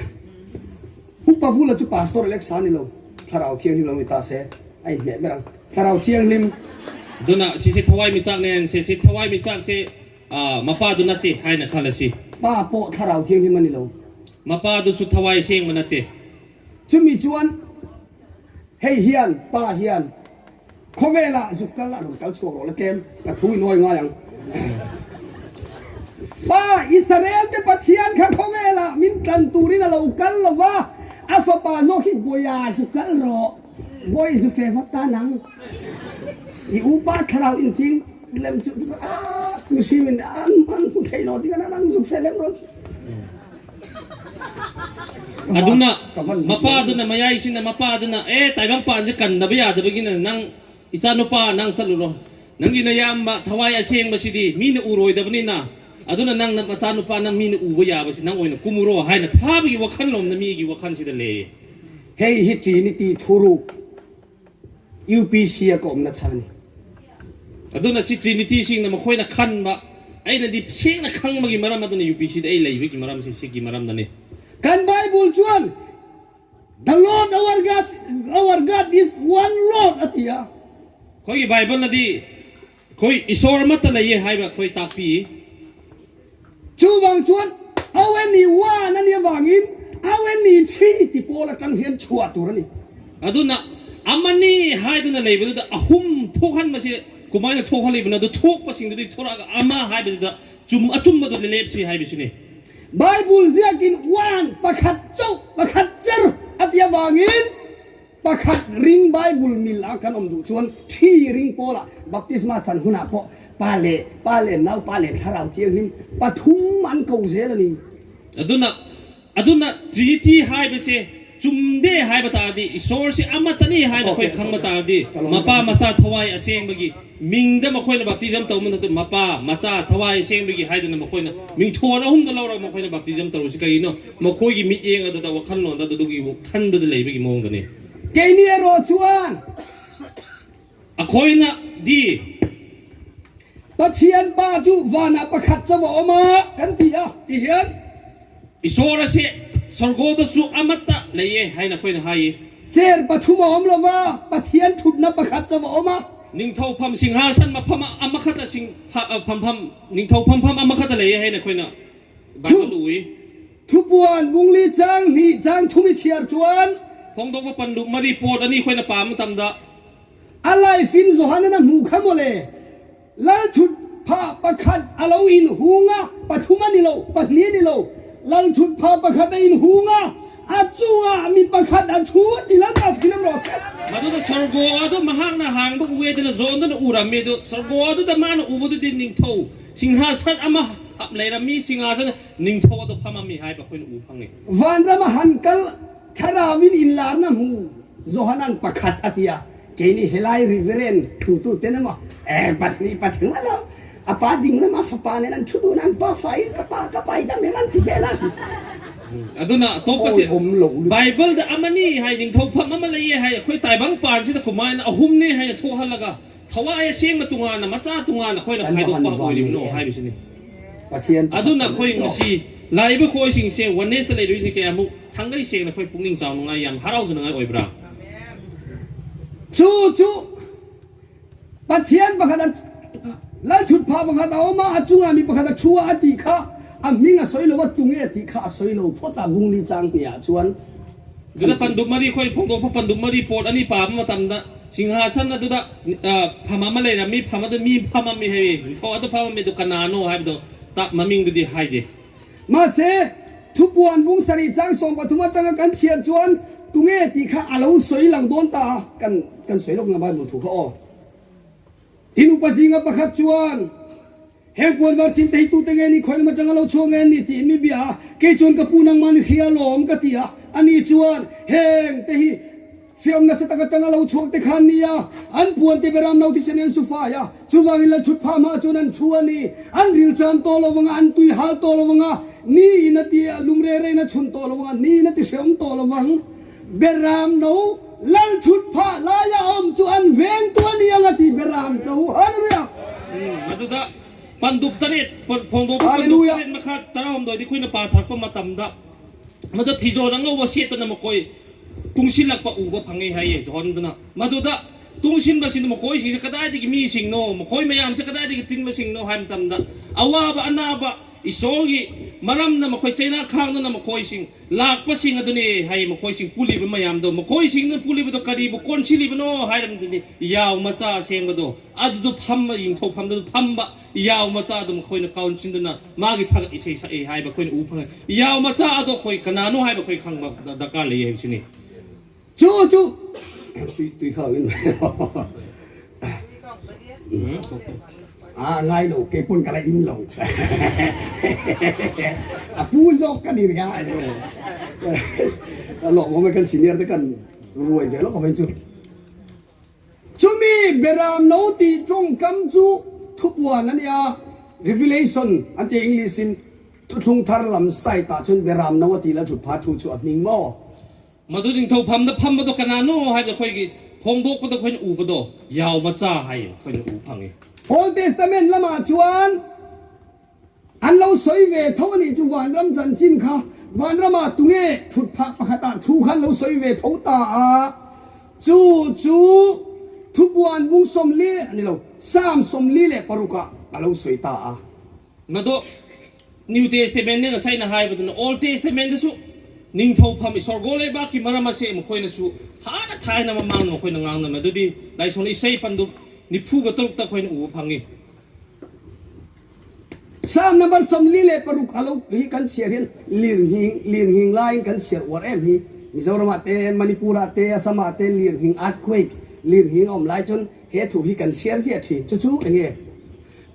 Upa Vula chu Pastor Alexa ni lo, Thlarau Thianghlim lo ni ta se a inhmeh ber ang. Thlarau Thianghlim.
Zuna si se thawai mi chak nen se se thawai mi chak se mapa du na te hai na khal a si.
Pa pawh Thlarau Thianghlim a ni lo.
Mapa du su thawai seng ma na te.
Chumi chuan hei hian pa hian Khawvela zuk kal a rawn kal chhuak rawh la tlem ka thu i nawi ngai ang. Pa Israel te Pathian kha khawvela min tlan turin a lo kal lo va, a fapa zawk hi Bawiha zu kal rawh, Bawi zu fe vat ta nang. I upa thlarau inthing lem chu a mihring in an hmu thei lo ding a nang zuk fe lem rawn chu.
Aduna mapa aduna mayai sina mapa aduna e taibang pa anse kan na ya da bagina nang icha nupa nang chaluro nangi na yam ma thawai aseng ba sidi mi na uroi da bani na aduna nang na macha nupa nang mi na uba ya ba si nang oina kumuro hai na tha bi wakhan lom na mi gi wakhan si da le.
Hei hi Trinity thuruk UPC a ka awm na chhan a ni.
Aduna si Trinity sing na makhoi na khan ba ai na di seng na khang magi maram aduna UPC da ai lei bi ki maram si si ki maram na ni.
Kan Bible chuan The Lord our God, our God is one Lord a ti a.
Khoi ki Bible na di khoi isor mata lei e hai ba khoi tak pi.
Chuvang chuan awe ni one a nih avangin awe ni thi ti pawl atang hian chhuah tur a ni.
Aduna amani haiduna leibaduda ahum thokhan masi kumaina thokhan leibana du thok pasing du thoraga ama haibaduda chum achum badu lep si haibisini.
Bible ziakin one pakhat chauh pakhat cher a ti avangin Pakhat ring Bible mil a kan awm duh chuan thi ring pawlah baptisma chan hunah pawh pa leh pa leh nau pa leh thlarau thianghlim pathum an ko zel a ni.
Aduna aduna Trinity hai be se chumde hai ba tar di Isor si amatani hai na khoi khang ba tar di mapa macha thawai aseng bagi mingda makhoi na baptism tau man tu mapa macha thawai aseng bagi hai dana makhoi na ming thon ahum da lawra makhoi na baptism tau si kai no ꯃꯈꯣꯏꯒꯤ ꯃꯤꯠꯌꯦꯡ ꯑꯗꯨꯗ ꯋꯥꯈꯜꯂꯣꯟꯗ ꯑꯗꯨꯒꯤ ꯋꯥꯈꯟꯗꯨꯗ ꯂꯩꯕꯒꯤ ꯃꯑꯣꯡꯗꯅꯤ.
Keini erawh chuan
ꯑꯩꯈꯣꯏꯅ ꯗꯤ
Pathian Pa chu vanah pakhat chauh a awm a kan ti a ti hian.
Isawr ase sawrgawdasu amata lei e haina ꯑꯩꯈꯣꯏꯅ ꯍꯥꯏꯌꯦ.
Chair pathum a awm lo va, Pathian thutna pakhat chauh a awm a.
Ningthoupham singhasan mapham amakhata sing phampham ningthou phampham amakhata lei e haina ꯑꯩꯈꯣꯏꯅ Bible ui.
Thupuan bungli chang hnih chang thum i chhiar chuan.
Phawngdawkpa panluk mari pawt ani khuaina pam tam dah.
A life in Johanan a hmu kha mawle. Lalthut phah pakhat a lo in hung a, pathum a ni lo, pahnih a ni lo. Lalthut phah pakhat a in hung a, a chungah mi pakhat a thu a ti Lalpa fim rawh se.
Maduda sargo adu mahakna hang bak uwe dana zon dana urami du sargo adu da mana ubudu din ningtho Singhasan ama leirami singhasan ningthou adu phamami haiba khoina u phangi.
Vanram a han kal thlarauin inlarna hmu Johanan pakhat a ti a, keini helai Reverend tutu ten emaw eh pahnih pathum a lo a pa ding lama fapa nen an thu dun a an pa fa in ka pa ka pa i dam em an ti vel a ti.
Aduna topa si Bible da amani hai ningthou pham ama lei hai khoi taibang pan si da kumain ahum ni hai thu halaga Thawai a sengma tungana macha tungana khoina khaidok pa oiribno haibisini. Aduna khoi ngasi laiba khoi sing se oneness leirui sing ke amuk thangai sengna khoi pukning chau nungai yam harau nungai oibra.
Chu chu Pathian pakhat a Lalthut pha pakhat a awm a, a chungah mi pakhat a thu a, a tih kha a hming a sawi lo a, tunge a tih kha a sawi lo phawt a, Bungli chang hniah chuan.
Duda panduk mari khoi phongdo pha panduk mari pot ani pa ma tam da singhasan aduda phama ma leira mi phama du mi phama mi hei tho adu phama mi du kanano hai do ta maming du di hai de.
Mahse, thupuan bung sarih chang 13 atanga kan chhiar chuan tunge tih kha a lo sawi lang dawn ta a, kan kan sawi lawk na Bible thu kha aw. Tin upa zinga pakhat chuan Heng puan var chin te hi tute nge ni khawi lam atanga lo chhuak nge ni tiin mi bia a, kei chuan ka pu nangmah ni hria lawm ka ti a, ani chuan heng te hi hriam nasa tak atanga lo chhuak te khan nia, an puan te beram no thisen an su fai a, chuvangin la thut phah hma chuan an thu a ni, an ril cham tawh lo vanga, an tui hal tawh lo vanga, ni in a ti lum re re in a chhun tawh lo vanga, ni in a ti hreawm tawh lo vang, beram no lal thut phah laia awm chu an veng tu a ni ang a ti beram no, Hallelujah!
Maduda. Pandup taret ꯐꯣꯡꯗꯣꯛꯄ ꯄꯟꯗꯨꯞ ꯇꯔꯦꯠ ꯃꯈꯥ ꯇꯔꯥꯍꯨꯝꯗꯣꯏꯗꯤ ꯑꯩꯈꯣꯏꯅ ꯄꯥꯊꯔꯛꯄ ꯃꯇꯝꯗ ꯃꯗꯨ ꯐꯤꯖꯣꯜ ꯑꯉꯧꯕ ꯁꯦꯠꯇꯨꯅ ꯃꯈꯣꯏ ꯇꯨꯡꯁꯤꯜꯂꯛꯄ ꯎꯕ ꯐꯪꯉꯤ ꯍꯥꯏꯌꯦ ꯖꯣꯍꯟꯗꯨꯅ ꯃꯗꯨꯗ ꯇꯨꯡꯁꯤꯟꯕꯁꯤꯅ ꯃꯈꯣꯏꯁꯤꯡꯁꯦ ꯀꯗꯥꯏꯗꯒꯤ ꯃꯤꯁꯤꯡꯅꯣ ꯃꯈꯣꯏ ꯃꯌꯥꯝꯁꯦ ꯀꯗꯥꯏꯗꯒꯤ ꯇꯤꯟꯕꯁꯤꯡꯅꯣ ꯍꯥꯏꯕ ꯃꯇꯝꯗ ꯑꯋꯥꯕ ꯑꯅꯥꯕ ꯏꯁꯣꯔꯒꯤ ꯃꯔꯝꯗ ꯃꯈꯣꯏ ꯆꯩꯅꯥ ꯈꯥꯡꯗꯨꯅ ꯃꯈꯣꯏꯁꯤꯡ ꯂꯥꯛꯄꯁꯤꯡ ꯑꯗꯨꯅꯤ ꯍꯥꯏ ꯃꯈꯣꯏꯁꯤꯡ ꯄꯨꯜꯂꯤꯕ ꯃꯌꯥꯝꯗꯣ ꯃꯈꯣꯏꯁꯤꯡꯅ ꯄꯨꯜꯂꯤꯕꯗꯣ ꯀꯔꯤꯕꯨ ꯀꯣꯟꯁꯤꯜꯂꯤꯕꯅꯣ ꯍꯥꯏꯔꯝꯗꯨꯅꯤ ꯌꯥꯎ ꯃꯆꯥ ꯑꯁꯦꯡꯕꯗꯣ ꯑꯗꯨꯗꯣ ꯐꯝꯕ ꯌꯦꯡꯊꯣꯛꯐꯝꯗꯨ ꯐꯝꯕ ꯌꯥꯎ ꯃꯆꯥ ꯑꯗꯨ ꯃꯈꯣꯏꯅ ꯀꯥꯎꯟꯁꯤꯟꯗꯨꯅ ꯃꯥꯒꯤ ꯊꯥꯒꯠ ꯏꯁꯩ ꯁꯛꯏ ꯍꯥꯏꯕ ꯑꯩꯈꯣꯏꯅ ꯎꯕ ꯐꯪꯉꯤ ꯌꯥꯎ ꯃꯆꯥ ꯑꯗꯣ ꯑꯩꯈꯣꯏ ꯀꯅꯥꯅꯣ ꯍꯥꯏꯕ ꯑꯩꯈꯣꯏ ꯈꯪꯕ ꯗꯔꯀꯥꯔ ꯂꯩ ꯍꯥꯏꯕꯁꯤꯅꯤ
Chu chu tui tui kha in a ngai lo ke pun kala in lo a pu zo ka ni ga a lo mo me kan senior te kan ruai ve lo ko ven chu Chumi Beram no tih tawngkam chu thupuan a nia, Revelation an ti English in thuthlung thar lam site ah chuan Beram no a tih la thut pha thu chu a hming maw?
Madu ningtho phamda phambado kanano haibada ꯑꯩꯈꯣꯏꯒꯤ ꯐꯣꯡꯗꯣꯛꯄꯗ ꯑꯩꯈꯣꯏꯅ ꯎꯕꯗꯣ ꯌꯥꯎ ꯃꯆꯥ ꯍꯥꯏ ꯑꯩꯈꯣꯏꯅ ꯎ ꯐꯪꯉꯤ
Old Testament lamah chuan An lo sawi ve tho a nih chu Vanram chanchin kha Vanramah tunge thut phah pakhatah thu kha an lo sawi ve tho ta a, chu chu Thupuan bung 40 a ni lo, Psalm 46 ah a lo sawi ta a.
Mado New Testament ni ngasaina haibaduna Old Testament dasu ningthoupham Sorgo leibakki maram ase makhoi-nasu hana thaina mamangna makhoi-na ngangnam adudi laisong isai pandup 46ta akhoina uba phangi.
Psalm number 46 a lo hi kan chhiar hian lirnghing lirnghing laiin kan chhiar uar em hi. Mizoram ah te, Manipur ah te, Assam ah te lirnghing earthquake lirnghing a awm lai chuan he thu hi kan chhiar ziah thin. Chu chu enge?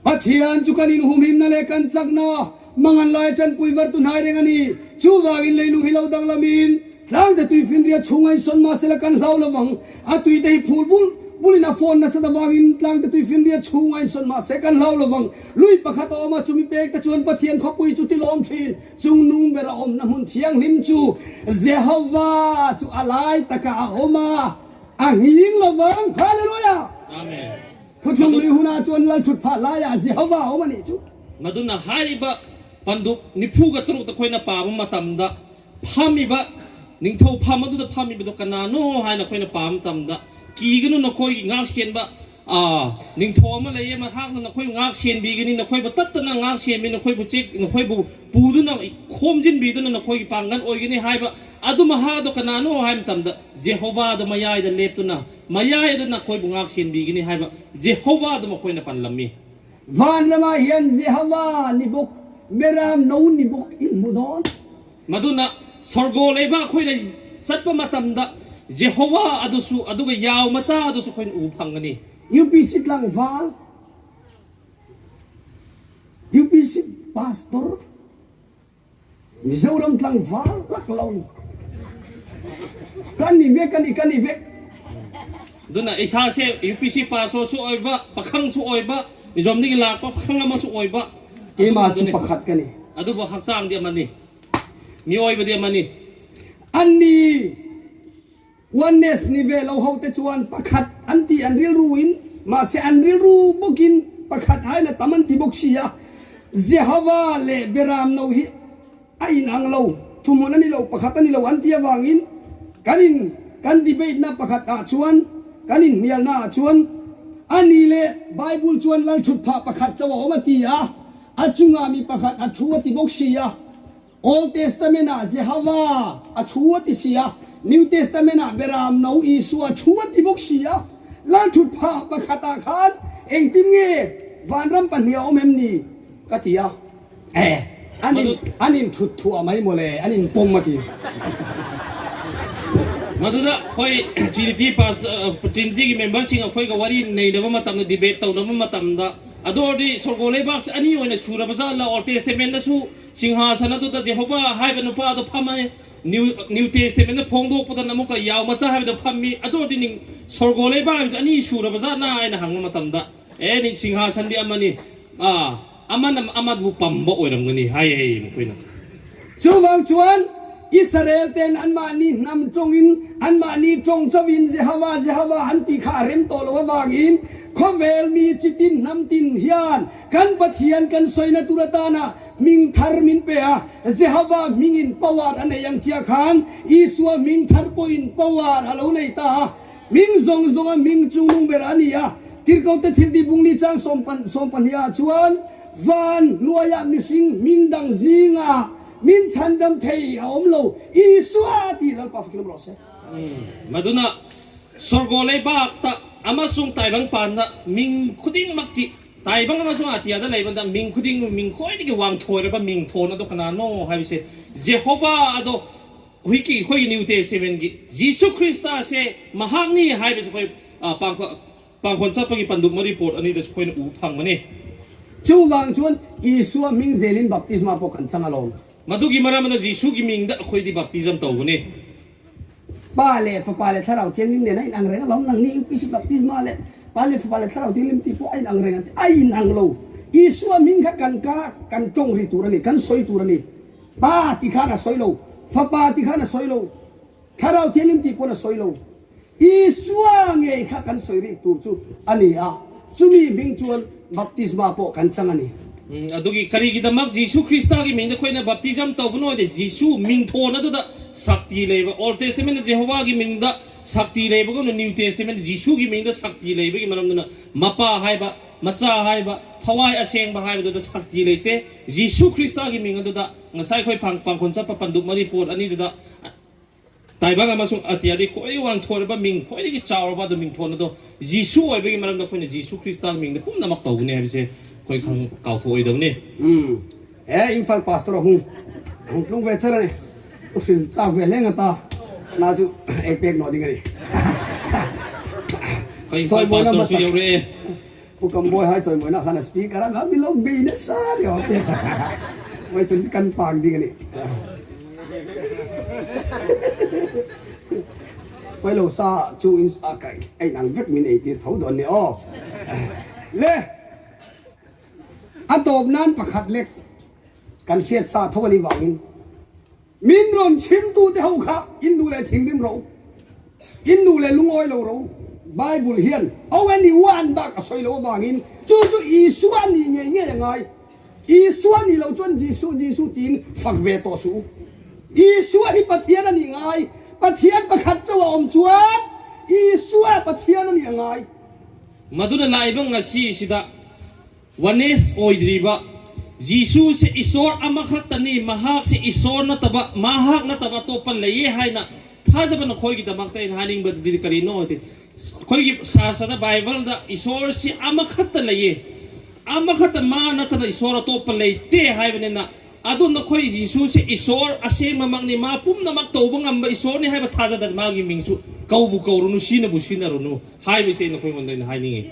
Pathian chu kan inhumhimna leh kan chakna mangan lai tanpui var tu hnai reng a ni. Chuvangin leilung hi lo danglamin Tlangte tui finriat chhunga insawn mahsela kan hlau lovang. A tuite hi phul bul bulin a phone nasa avangin tlangte tui finriat chhunga insawn mahse kan hlau lovang. Lui pakhat a awm a, chumi pek te chuan Pathian khawpui chu tilawm thin. Chung nung ber a awmna hmun thianghlim chu Jehovah chu a lai takah a awm a, a nghing lovang. Hallelujah!
Amen.
Thuthlung lui hunah chuan lal thut phah laiah Jehovah a awm a nih chu.
Maduna hariba pandup niphuga turukta khoina paba matamda ꯐꯝꯃꯤꯕ ꯅꯤꯡꯊꯧ ꯐꯝ ꯑꯗꯨꯗ ꯐꯝꯃꯤꯕꯗꯣ ꯀꯅꯥꯅꯣ ꯍꯥꯏꯅ ꯑꯩꯈꯣꯏꯅ ꯄꯥꯕ ꯃꯇꯝꯗ ꯀꯤꯒꯅꯨ ꯅꯈꯣꯏꯒꯤ ꯉꯥꯛ ꯁꯦꯟꯕ ꯅꯤꯡꯊꯧ ꯑꯃ ꯂꯩꯌꯦ ꯃꯍꯥꯛꯅ ꯅꯈꯣꯏꯕꯨ ꯉꯥꯛ ꯁꯦꯟꯕꯤꯒꯅꯤ ꯅꯈꯣꯏꯕꯨ ꯇꯠꯇꯅ ꯉꯥꯛ ꯁꯦꯟꯕꯤ ꯅꯈꯣꯏꯕꯨ ꯆꯦꯛ ꯅꯈꯣꯏꯕꯨ ꯄꯨꯗꯨꯅ ꯈꯣꯝꯖꯤꯟꯕꯤꯗꯨꯅ ꯅꯈꯣꯏꯒꯤ ꯄꯥꯡꯒꯜ ꯑꯣꯏꯒꯅꯤ ꯍꯥꯏꯕ ꯑꯗꯨ ꯃꯍꯥꯛ ꯑꯗꯨ ꯀꯅꯥꯅꯣ ꯍꯥꯏꯕ ꯃꯇꯝꯗ ꯖꯦꯍꯣꯕꯥꯗꯨ ꯃꯌꯥꯏꯗ ꯂꯦꯞꯇꯨꯅ ꯃꯌꯥꯏꯗ ꯅꯈꯣꯏꯕꯨ ꯉꯥꯛ ꯁꯦꯟꯕꯤꯒꯅꯤ ꯍꯥꯏꯕ ꯖꯦꯍꯣꯕꯥꯗꯨ ꯃꯈꯣꯏꯅ ꯄꯜꯂꯝꯃꯤ
Van ramah hian Jehovah ni bawk, Beram no ni bawk in hmu dawn.
Maduna sorgo leiba ꯑꯩꯈꯣꯏꯅ ꯆꯠꯄ ꯃꯇꯝꯗ ꯖꯦꯍꯣꯋꯥ ꯑꯗꯨꯁꯨ ꯑꯗꯨꯒ ꯌꯥꯎ ꯃꯆꯥ ꯑꯗꯨꯁꯨ ꯑꯩꯈꯣꯏꯅ ꯎꯕ ꯐꯪꯒꯅꯤ
UPC tlangval, UPC pastor, Mizoram tlangval lak lo kan ni vek a ni kan ni vek.
ꯑꯗꯨꯅ ꯏꯁꯥꯁꯦ U P ꯁꯤ ꯄꯥꯁꯣꯁꯨ ꯑꯣꯏꯕ ꯄꯥꯈꯪꯁꯨ ꯑꯣꯏꯕ ꯃꯤꯖꯣꯝꯗꯒꯤ ꯂꯥꯛꯄ ꯄꯥꯈꯪ ꯑꯃꯁꯨ ꯑꯣꯏꯕ
Keimah chu pakhat ka ni.
ꯑꯗꯨꯕꯨ ꯍꯛꯆꯥꯡꯗꯤ ꯑꯃꯅꯤ ꯃꯤꯑꯣꯏꯕꯗꯤ ꯑꯃꯅꯤ
Anni Oneness ni ve lo ho te chuan pakhat an ti an rilru in mahse an rilru bawkin pakhat aina tam an ti bawk si a. Jehovah leh Beram no hi a inang lo, thuhmun a ni lo, pakhat a ni lo an ti avangin kan in kan debate na pakhat ah chuan kan inhnial na ah chuan a ni leh Bible chuan lal thut phah pakhat chauh a awm a ti a, a chungah mi pakhat a thu a ti bawk si a. Old Testament ah Jehovah a thu a ti si a, New Testament ah Beram no Isua thu a ti bawk si a. Lal thut phah pakhat ah khan engtin nge vanram pahnih a awm em ni? ka ti a. Eh, an in an in thut thuah mai mawle, an in pawm a ti.
Maduda ꯑꯩꯈꯣꯏ Trinity pass Trinity-ꯒꯤ ꯃꯦꯝꯕꯔꯁꯤꯡ ꯑꯩꯈꯣꯏꯒ ꯋꯥꯔꯤ ꯅꯩꯅꯕ ꯃꯇꯝꯗ ꯗꯤꯕꯦꯠ ꯇꯧꯅꯕ ꯃꯇꯝꯗ ꯑꯗꯨ ꯑꯣꯏꯔꯗꯤ ꯁꯣꯔꯒꯣ ꯂꯩꯕꯥꯛꯁꯦ ꯑꯅꯤ ꯑꯣꯏꯅ ꯁꯨꯔꯕꯖꯥꯠꯂꯥ ꯑꯣꯜ ꯇꯦꯁꯇꯃꯦꯟꯗꯁꯨ ꯁꯤꯡꯍꯥꯁꯟ ꯑꯗꯨꯗ ꯖꯦꯍꯣꯕꯥ ꯍꯥꯏꯕ ꯅꯨꯄꯥ ꯑꯗꯨ ꯐꯝꯃꯦ ꯅ꯭ꯌꯨ ꯅ꯭ꯌꯨ ꯇꯦꯁꯇꯃꯦꯟꯗ ꯐꯣꯡꯗꯣꯛꯄꯗꯅ ꯑꯃꯨꯛꯀ ꯌꯥꯎ ꯃꯆꯥ ꯍꯥꯏꯕꯗꯣ ꯐꯝꯃꯤ ꯑꯗꯨ ꯑꯣꯏꯔꯗꯤ ꯅꯤꯡ ꯁꯣꯔꯒꯣ ꯂꯩꯕꯥꯛ ꯍꯥꯏꯕꯁꯦ ꯑꯅꯤ ꯁꯨꯔꯕꯖꯥꯠꯂꯥ ꯍꯥꯏꯅ ꯍꯪꯕ ꯃꯇꯝꯗ ꯑꯦ ꯅꯤꯡ ꯁꯤꯡꯍꯥꯁꯟꯗꯤ ꯑꯃꯅꯤ ꯑꯥ ꯑꯃꯅ ꯑꯃꯕꯨ ꯄꯝꯕ ꯑꯣꯏꯔꯝꯒꯅꯤ ꯍꯥꯏ ꯍꯥꯏ ꯃꯈꯣꯏꯅ
Chuvang chuan Israel ten anmahni hnam tawngin anmahni tawng chauhin Jehovah Jehovah an tih kha a rem tawh lo avangin. Khawvel mi chitin hnam tin hian kan Pathian kan sawina tur atana hming thar min pe a, Jehovah hmingin power a nei ang chiah khan Isua hming thar pawhin power a lo nei ta a, hming zawng zawnga hming chungnung ber a ni a. Tirhkote thiltih bungni chang 22 ah chuan van hnuaiah mihring hming dang zingah min chhandam thei a awm lo, Isua tih Lalpa fakin awm rawh se.
Maduna Sorgo lei bak ta ama sung taibang pan da ming khuding mak ti taibang ama sung atia da lei ban da ming khuding ming khoi digi wang thoi ra ba ming thon ado kana no hai se Jehovah ado huiki khoi New Testament gi Jesu Christa se mahak ni hai be khoi pang pang khon cha pagi pandu ma report ani da khoi na u phang mani.
Chuvang chuan Isua hming zelin baptisma pawh kan chang alawm.
Madugi maram ado Jesu gi ming da khoi di baptism to mani.
Pa leh Fapa leh Thlarau Thianghlim nen a inang reng alawm, nangni UPC baptisma leh Pa leh Fapa leh Thlarau Thianghlim tih pawh a inang reng an ti, a inang lo. Isua hming kha kan ka kan tawng ri tur a ni, kan sawi tur a ni. Pa ti khan a sawi lo, Fapa ti khan a sawi lo, Thlarau Thianghlim tih pawn a sawi lo. Isua ngei kha kan sawi rih tur chu a ni a, chumi hming chuan baptisma pawh kan chang a ni.
Adugi karigi damak Jisu Krista gi mingda khoina baptism tawbu noi de Jisu ming thon aduda sakti leiba Old Testament da Jehovah gi mingda sakti leiba go New Testament Jisu gi mingda sakti leiba gi maramduna mapa haiba macha haiba thawai asengba haiba duda sakti leite Jisu Krista gi ming aduda ngasai khoi phang pangkhon chapa pandup mari pot ani duda Taibang ꯑꯃꯁꯨꯡ ꯑꯇꯤꯌꯥꯗꯒꯤ ꯈ꯭ꯋꯥꯏꯗꯒꯤ ꯋꯥꯡꯊꯣꯏꯔꯕ ꯃꯤꯡ ꯈ꯭ꯋꯥꯏꯗꯒꯤ ꯆꯥꯎꯔꯕ ꯑꯗꯨ ꯃꯤꯡꯊꯣꯟ ꯑꯗꯣ ꯖꯤꯁꯨ ꯑꯣꯏꯕꯒꯤ ꯃꯔꯝꯗ ꯑꯩꯈꯣꯏꯅ ꯖꯤꯁꯨ ꯈ꯭ꯔꯤꯁꯇꯒꯤ ꯃꯤꯡꯗ ꯄꯨꯝꯅꯃꯛ ꯇꯧꯕꯅꯤ ꯍꯥꯏꯕꯁꯦ ꯑꯩꯈꯣꯏ ꯈꯪ ꯀꯥꯎꯊꯣꯛꯑꯣꯏꯗꯕꯅꯤ.
He Imphal pastor hung hung tlung ve char ani usil chak ve hle nga ta na chu ei pek no ding ani.
Khoi Imphal pastor su yau re.
Pu Kamboy hai choi moi na khan speaker a mi lo be na sa ri ho te. Moi sun kan pak ding ani. Poi lo sa chu in a kai ei nang vek min ei tir tho don ni aw. Le a tawp nan pakhat lek kan hriat sa tho ani wangin min rawn chhimtu te ho kha in duh leh thinrim ro in duh leh lungawi lo ro Bible hian o ni one bak a sawi lo awangin chu chu Isua ni ngei ngei a ngai Isua ni lo chuan Jisu Jisu tiin fak ve tawh suh Isua hi Pathian a ni ngai Pathian pakhat chauh a awm chuan Isua Pathian a ni a ngai.
Maduna laiba ngasi sida Wanes oidriba Jisu se isor amakhaktani mahak se isor nataba mahak nataba topa leiye haina thajaba nakhoi damakta in haning ba di karino ti khoi sasada Bible da isor si amakhatta leiye amakhatta ma natana isor topa leite haibane na adu nakhoi Jisu se isor ase mamakni ma pumnamak tawba ngamba isor ni haiba thajada magi mingsu kaubu kaurunu sinabu sinarunu haibase nakhoi ngonda in hainingi.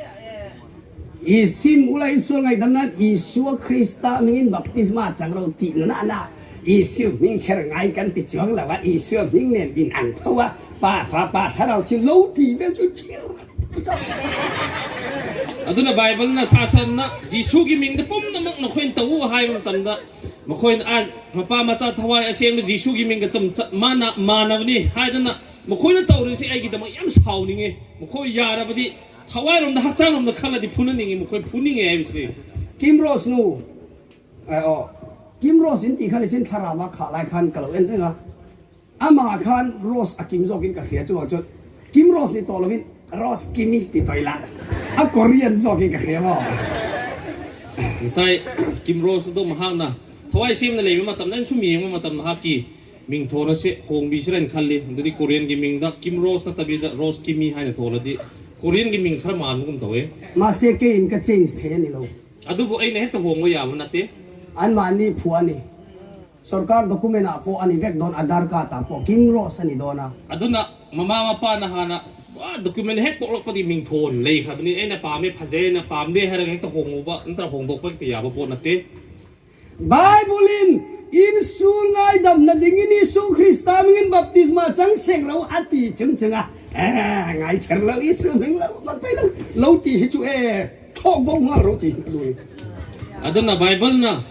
Isim ula isual ngai dam nan Isua Krista mingin baptisma chang ro ti na na Isu ming kher ngai kan ti chuang lawa Isua ming nen bin ang thawa pa fa pa tharau chi lo ti vel chu chir.
Aduna Bible na sasan na Jisu gi ming da pumnamak nakhoin tawu hai matam da makhoin a mapa macha thawai aseng da Jisu gi ming ga cham mana manavni haidana makhoina tawri se ai gi damak yam sauninge makhoi yarabadi thawai rom da hakchang rom da khaladi phunaninge makhoi phuninge haibisi.
Kim Rose nu ai o Kim Rose in ti khan chin tharama kha lai khan kalo en renga ama khan Rose akim zokin ka hria chuwang chuan Kim Rose ni tolovin Rose Kimi ti toila a Korean zokin ka hria mo.
Sai Kim Rose do mahakna thawai sem na leiba matam nan sumi ma matam haki ming thona se hong bi siren khalli dudi Korean gi ming da Kim Rose na tabi da Rose Kimi haina thola di Korean gi ming khara man gum tawe
ma se ke in ka change the ni lo.
Adu bo ai na hekta hong ya ma nate
an ma ni phua ni sarkar document a po ani vek don Aadhaar card a po Kim Rose ani dona.
Aduna mama mapa na hana document hek pok lok padi ming thon lei kha ni ai na pa me phaje na pam de hara hekta hong ba ntra hong dok pak ti ya ba po nate.
Bible in in su ngai dam na ding in Isu Krista mingin baptisma chang sek ro ati chung chunga ngai kher lo Isu ming lo man pe lo lo ti hi chu e thok bo nga ro ti lu.
Aduna Bible na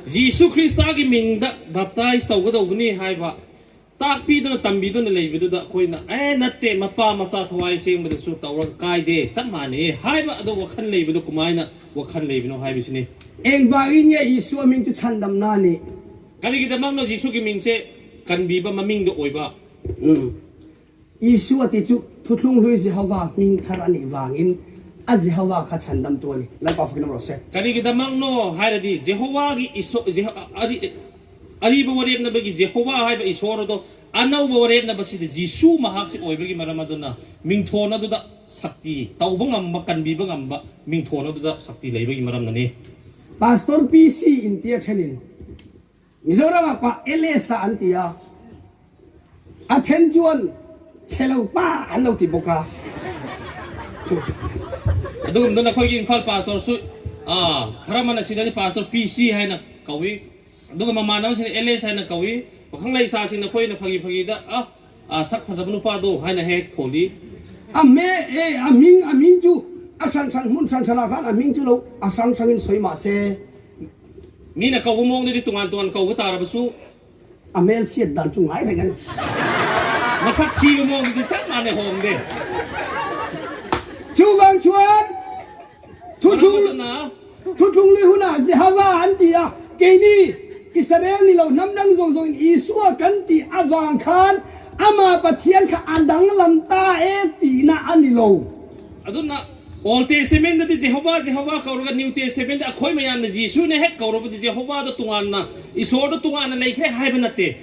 Jisu Krista gi ming da baptize tau ga do ni hai ba. ꯇꯥꯛꯄꯤꯗꯨꯅ ꯇꯝꯕꯤꯗꯨꯅ ꯂꯩꯕꯗꯨꯗ ꯑꯩꯈꯣꯏꯅ ꯑꯦ ꯅꯠꯇꯦ ꯃꯄꯥ ꯃꯆꯥ ꯊꯋꯥꯏ ꯁꯦꯡꯕꯗꯁꯨ ꯇꯧꯔꯒ ꯀꯥꯏꯗꯦ ꯆꯞ ꯃꯥꯟꯅꯩ ꯍꯥꯏꯕ ꯑꯗꯨ ꯋꯥꯈꯜ ꯂꯩꯕꯗꯨ ꯀꯃꯥꯏꯅ ꯋꯥꯈꯜ ꯂꯩꯕꯅꯣ ꯍꯥꯏꯕꯁꯤꯅꯤ
Engvangin nge Isua ming chu chhandamna a nih?
ꯀꯔꯤꯒꯤꯗꯃꯛꯅꯣ ꯖꯤꯁꯨꯒꯤ ꯃꯤꯡꯁꯦ ꯀꯟꯕꯤꯕ ꯃꯃꯤꯡꯗꯣ ꯑꯣꯏꯕ?
Umm. Isua tih chu Thuthlung hlui Jehova hming thar a nih vangin a Jehova kha chhandamtu a ni. Lalpa fakin awm rawh se.
Karigidamakno hairadi Jehovagi Iso Ariba warepnabagi Jehova haiba Isor ado anauba warepnabasida Jisu mahaksi oibagi maram aduna mingthon aduda sakti tauba ngamba kanbiba ngamba mingthon aduda sakti leibagi maramnani.
Pastor PC in tia thenin Mizoram ah pa LS ah an ti a, a then chuan chhe lo pa an lo ti bawk a.
Aduhumdun akhoi gi Imphal pastor su khara mana sida pastor PC haina kawi aduga mamana sida LS haina kawi pakhang lai sa sing akhoi na phagi phagi da a sak phajab nupa do haina hek tholi.
A me e a ming a ming chu a hran hran hmun hran hran ah khan a ming chu lo a hrang hrang in sawi mah se.
Mina kau mong di tungan tungan kau tarabsu.
A mel siat dan chu ngai reng ani.
Masak thi mong di chat ma ne hong de.
Chu wang chuan thu thlung thu thlung lui hunah Jehova an ti a, keini Israel ni lo hnam dang zawng zawngin Isua kan tih avang khan amah Pathian kha a danglam ta e tihna a ni lo.
Aduna Old Testament da Jehovah Jehovah kauraga New Testament da akhoi mayam na Jisu ne hek kauraba Jehovah da tungan na Isor da tungan na leikhe haiba natte.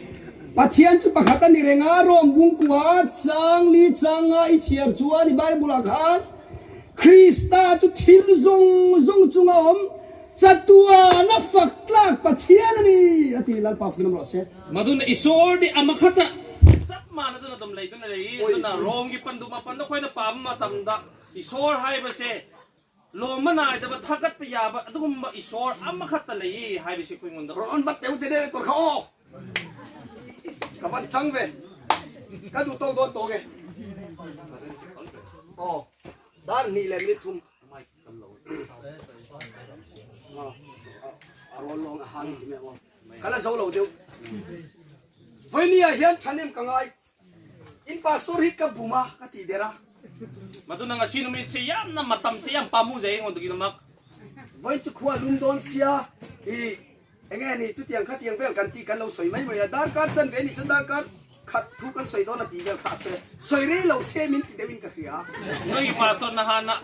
Pathian chu pakhat a ni reng a, Rome bungkua chang li changa i chhiar chuan i Bible ah khan Krista chu thil zawng zawng chunga awm chatuana fak tlak Pathian a ni a ti. Lalpa fakin awm rawh se.
Maduna Isor di amakhata chap mana duna dam lei duna lei duna Rome gi pandu ma panda khoina pam ma tam da Isor haibase loma naidaba thagatpa yaba adugumba Isor amakhatta lei haibase khoingonda.
Ron vat teu chene tor kha o ka van chang ve ka du tawk dawn tawk e aw dar hnih leh minute thum a rawn lawng a hang in ti mai ang aw ka la zo lo deuh vawinia hian thahnem ka ngai in pastor hi ka bum a ka tih der a.
Maduna ngasi numit se yamna matam se yam pamu zai ngon tukin mak.
Vawi chu khua lum dawn sia i Enge ni chutiang khatiang vel kan tih kan lo sawi mai mai a, darkar chan ve ni chuan darkar khat thu kan sawi dawn a tih vel kha a sawi a, sawi rei lo se min ti deuhin ka hria.
Nui pastor na hana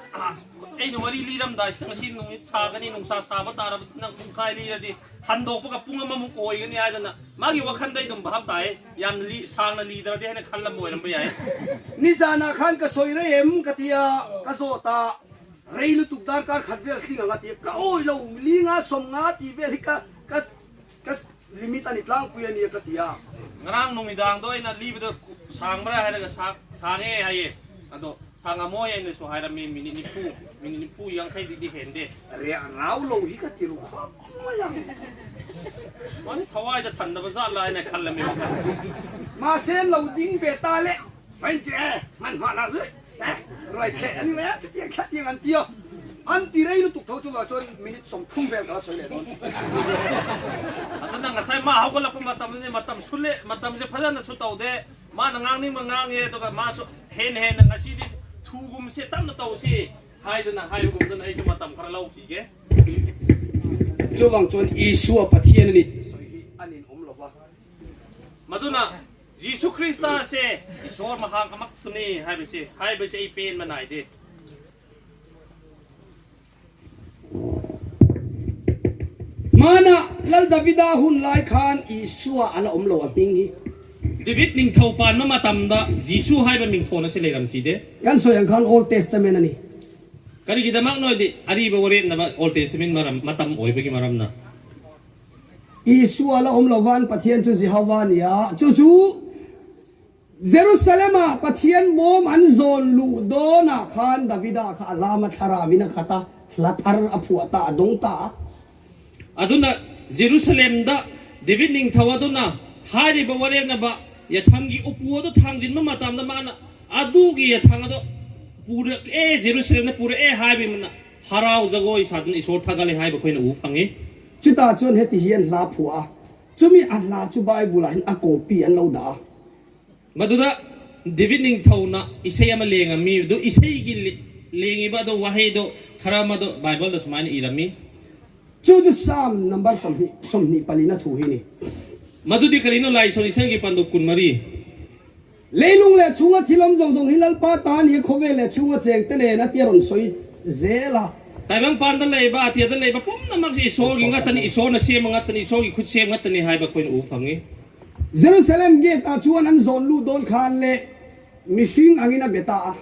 ei nu wari li ram dai sitang sin nung cha gani nung sa sa ba tara nang kung kai li radi han dok pa ka punga ma mu koi gani ai dana magi wakhan dai dum bham tai yam li sang na li dara de hene khan lam boi ram ba yai.
Nizana khan ka sawi rei em ka tia ka zawt a, Rei lutuk darkar khat vel hling anga ti ka awi lo li nga sawm nga tih vel hi ka ka ka limit a ni tlangpui a nia ka ti a.
Ngarang nung midang do aina li bado sang mara hai ga sang sang e hai ado sang a moi aina su hai ra mi minute ni phu minute ni phu yang khai di di hen de.
Re rau lo hi ka ti ru khawp mai ang.
Mani thawai da than da ba za la aina khal la mi ba.
Mahse lo ding ve ta le Fain che hman hman a ruai thleh a ni mai a chutiang kha tiang an ti a an ti rei lutuk tho chuvang chuan minute 30 vel ka la sawi leh dawn.
Atana ngasai ma hau ka lapa matam ne matam sule matam se phazana su tau de ma na ngang ning ma ngang ye to ka ma su hen hen na ngasi di thu gum se tam na tau si hai dana hai gum dana ai chu matam khara lau ki ge.
Chuvang chuan Isua Pathian a ni tih sawi hi an in awm lova.
Maduna Jesuh Krista se Isor mahang amak tuni hai besi hai besi ei pen manai de.
Hmana Lal Davida hun lai khan Isua a la awm lo a hming hi.
David ning tho pan ma matam da Jesuh hai ba ming thon a si leiram khi de.
Kan sawi ang khan Old Testament a ni.
Kari ki damak noi di ari ba waret na ba Old Testament maram matam oi ba ki maram na.
Isua la awm lovan Pathian chu Jehova a ni a, chu chu Jerusalem-ah Pathian bawm an zawn luh dawnah khan Davida kha a lam a thlaravin a khat a, hla thar a phuah ta, a dawng ta a.
Aduna Jerusalem dah David ning tho aduna hairiba waremna ba yathangi upu adu thangjin ma matam da mana adugi yathang adu pura e Jerusalem na pura e haibi mana Harau jagoi sadun isor thagale haiba khoina u phangi.
Chutah chuan heti hi an hla phuah a, chumi a hla chu Bible ah hian a copy an lo dah a.
Maduda David ningthauна ꯏꯁꯩ ꯑꯃ ꯂꯦꯡꯉꯝꯃꯤ ꯑꯗꯨ ꯏꯁꯩꯒꯤ ꯂꯦꯡꯉꯤꯕ ꯑꯗꯨ ꯋꯥꯍꯩꯗꯣ ꯈꯔ ꯑꯃꯗꯣ ꯕꯥꯏꯕꯜꯗ ꯁꯨꯃꯥꯏꯅ ꯏꯔꯝꯃꯤ
Chu chu Psalm number 24 na thu hi ni.
Madudi karino Laisol isagi panduk 24.
Leilung leh chhunga thil awm zawng zawng hi Lalpa ta ni a, khawvel leh chhunga cheng te nen a tia rawn sawi zel a.
Taibang pan da leiba atia da leiba pumnamak si Isawr gi ngat ani Isawr na siam ngat ani Isawr gi khut siam ngat ani haiba khoin u phangi.
Jerusalem gate ah chuan an zawn luh dawn khan leh mihring angin a be ta a.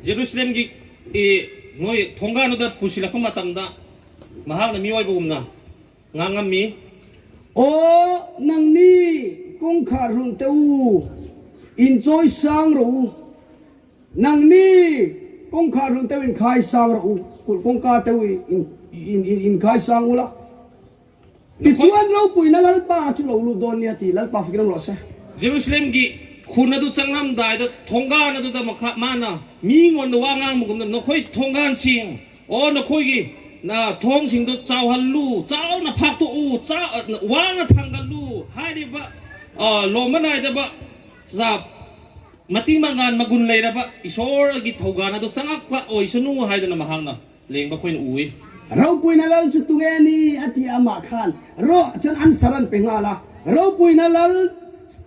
Jerusalem gi i moi thonggan da pusilakpa matam da Mahakna miawai bumna nga ngam mi.
Aw nangni kawngkhar hlun te u, in chawi sang rawh u. Nangni kawngkhar hlun te u in khai sang rawh u, kulh kawngka te u in khai sang ula. Tichuan ropuina Lalpa chu lo lut dawn nia ti Lalpa fakin awm rawh se.
Jerusalem gi khun adu changnam dai da thonggan adu da makha mana mi ngon da wa ngang mugum da nokhoi thonggan sing Aw nakhawigi na thawngsing tu chauhal lu chau na phak tu u cha wa na thanggal lu hairiba lawma naidaba sa mating mangan magun leiraba isoragi thogan adu changakpa oisanu haidana mahangna lengba khoin ui.
Ropuina lal chu tunge ni a ti amah khan ro chuan answer an pe nghal a, Ropuina lal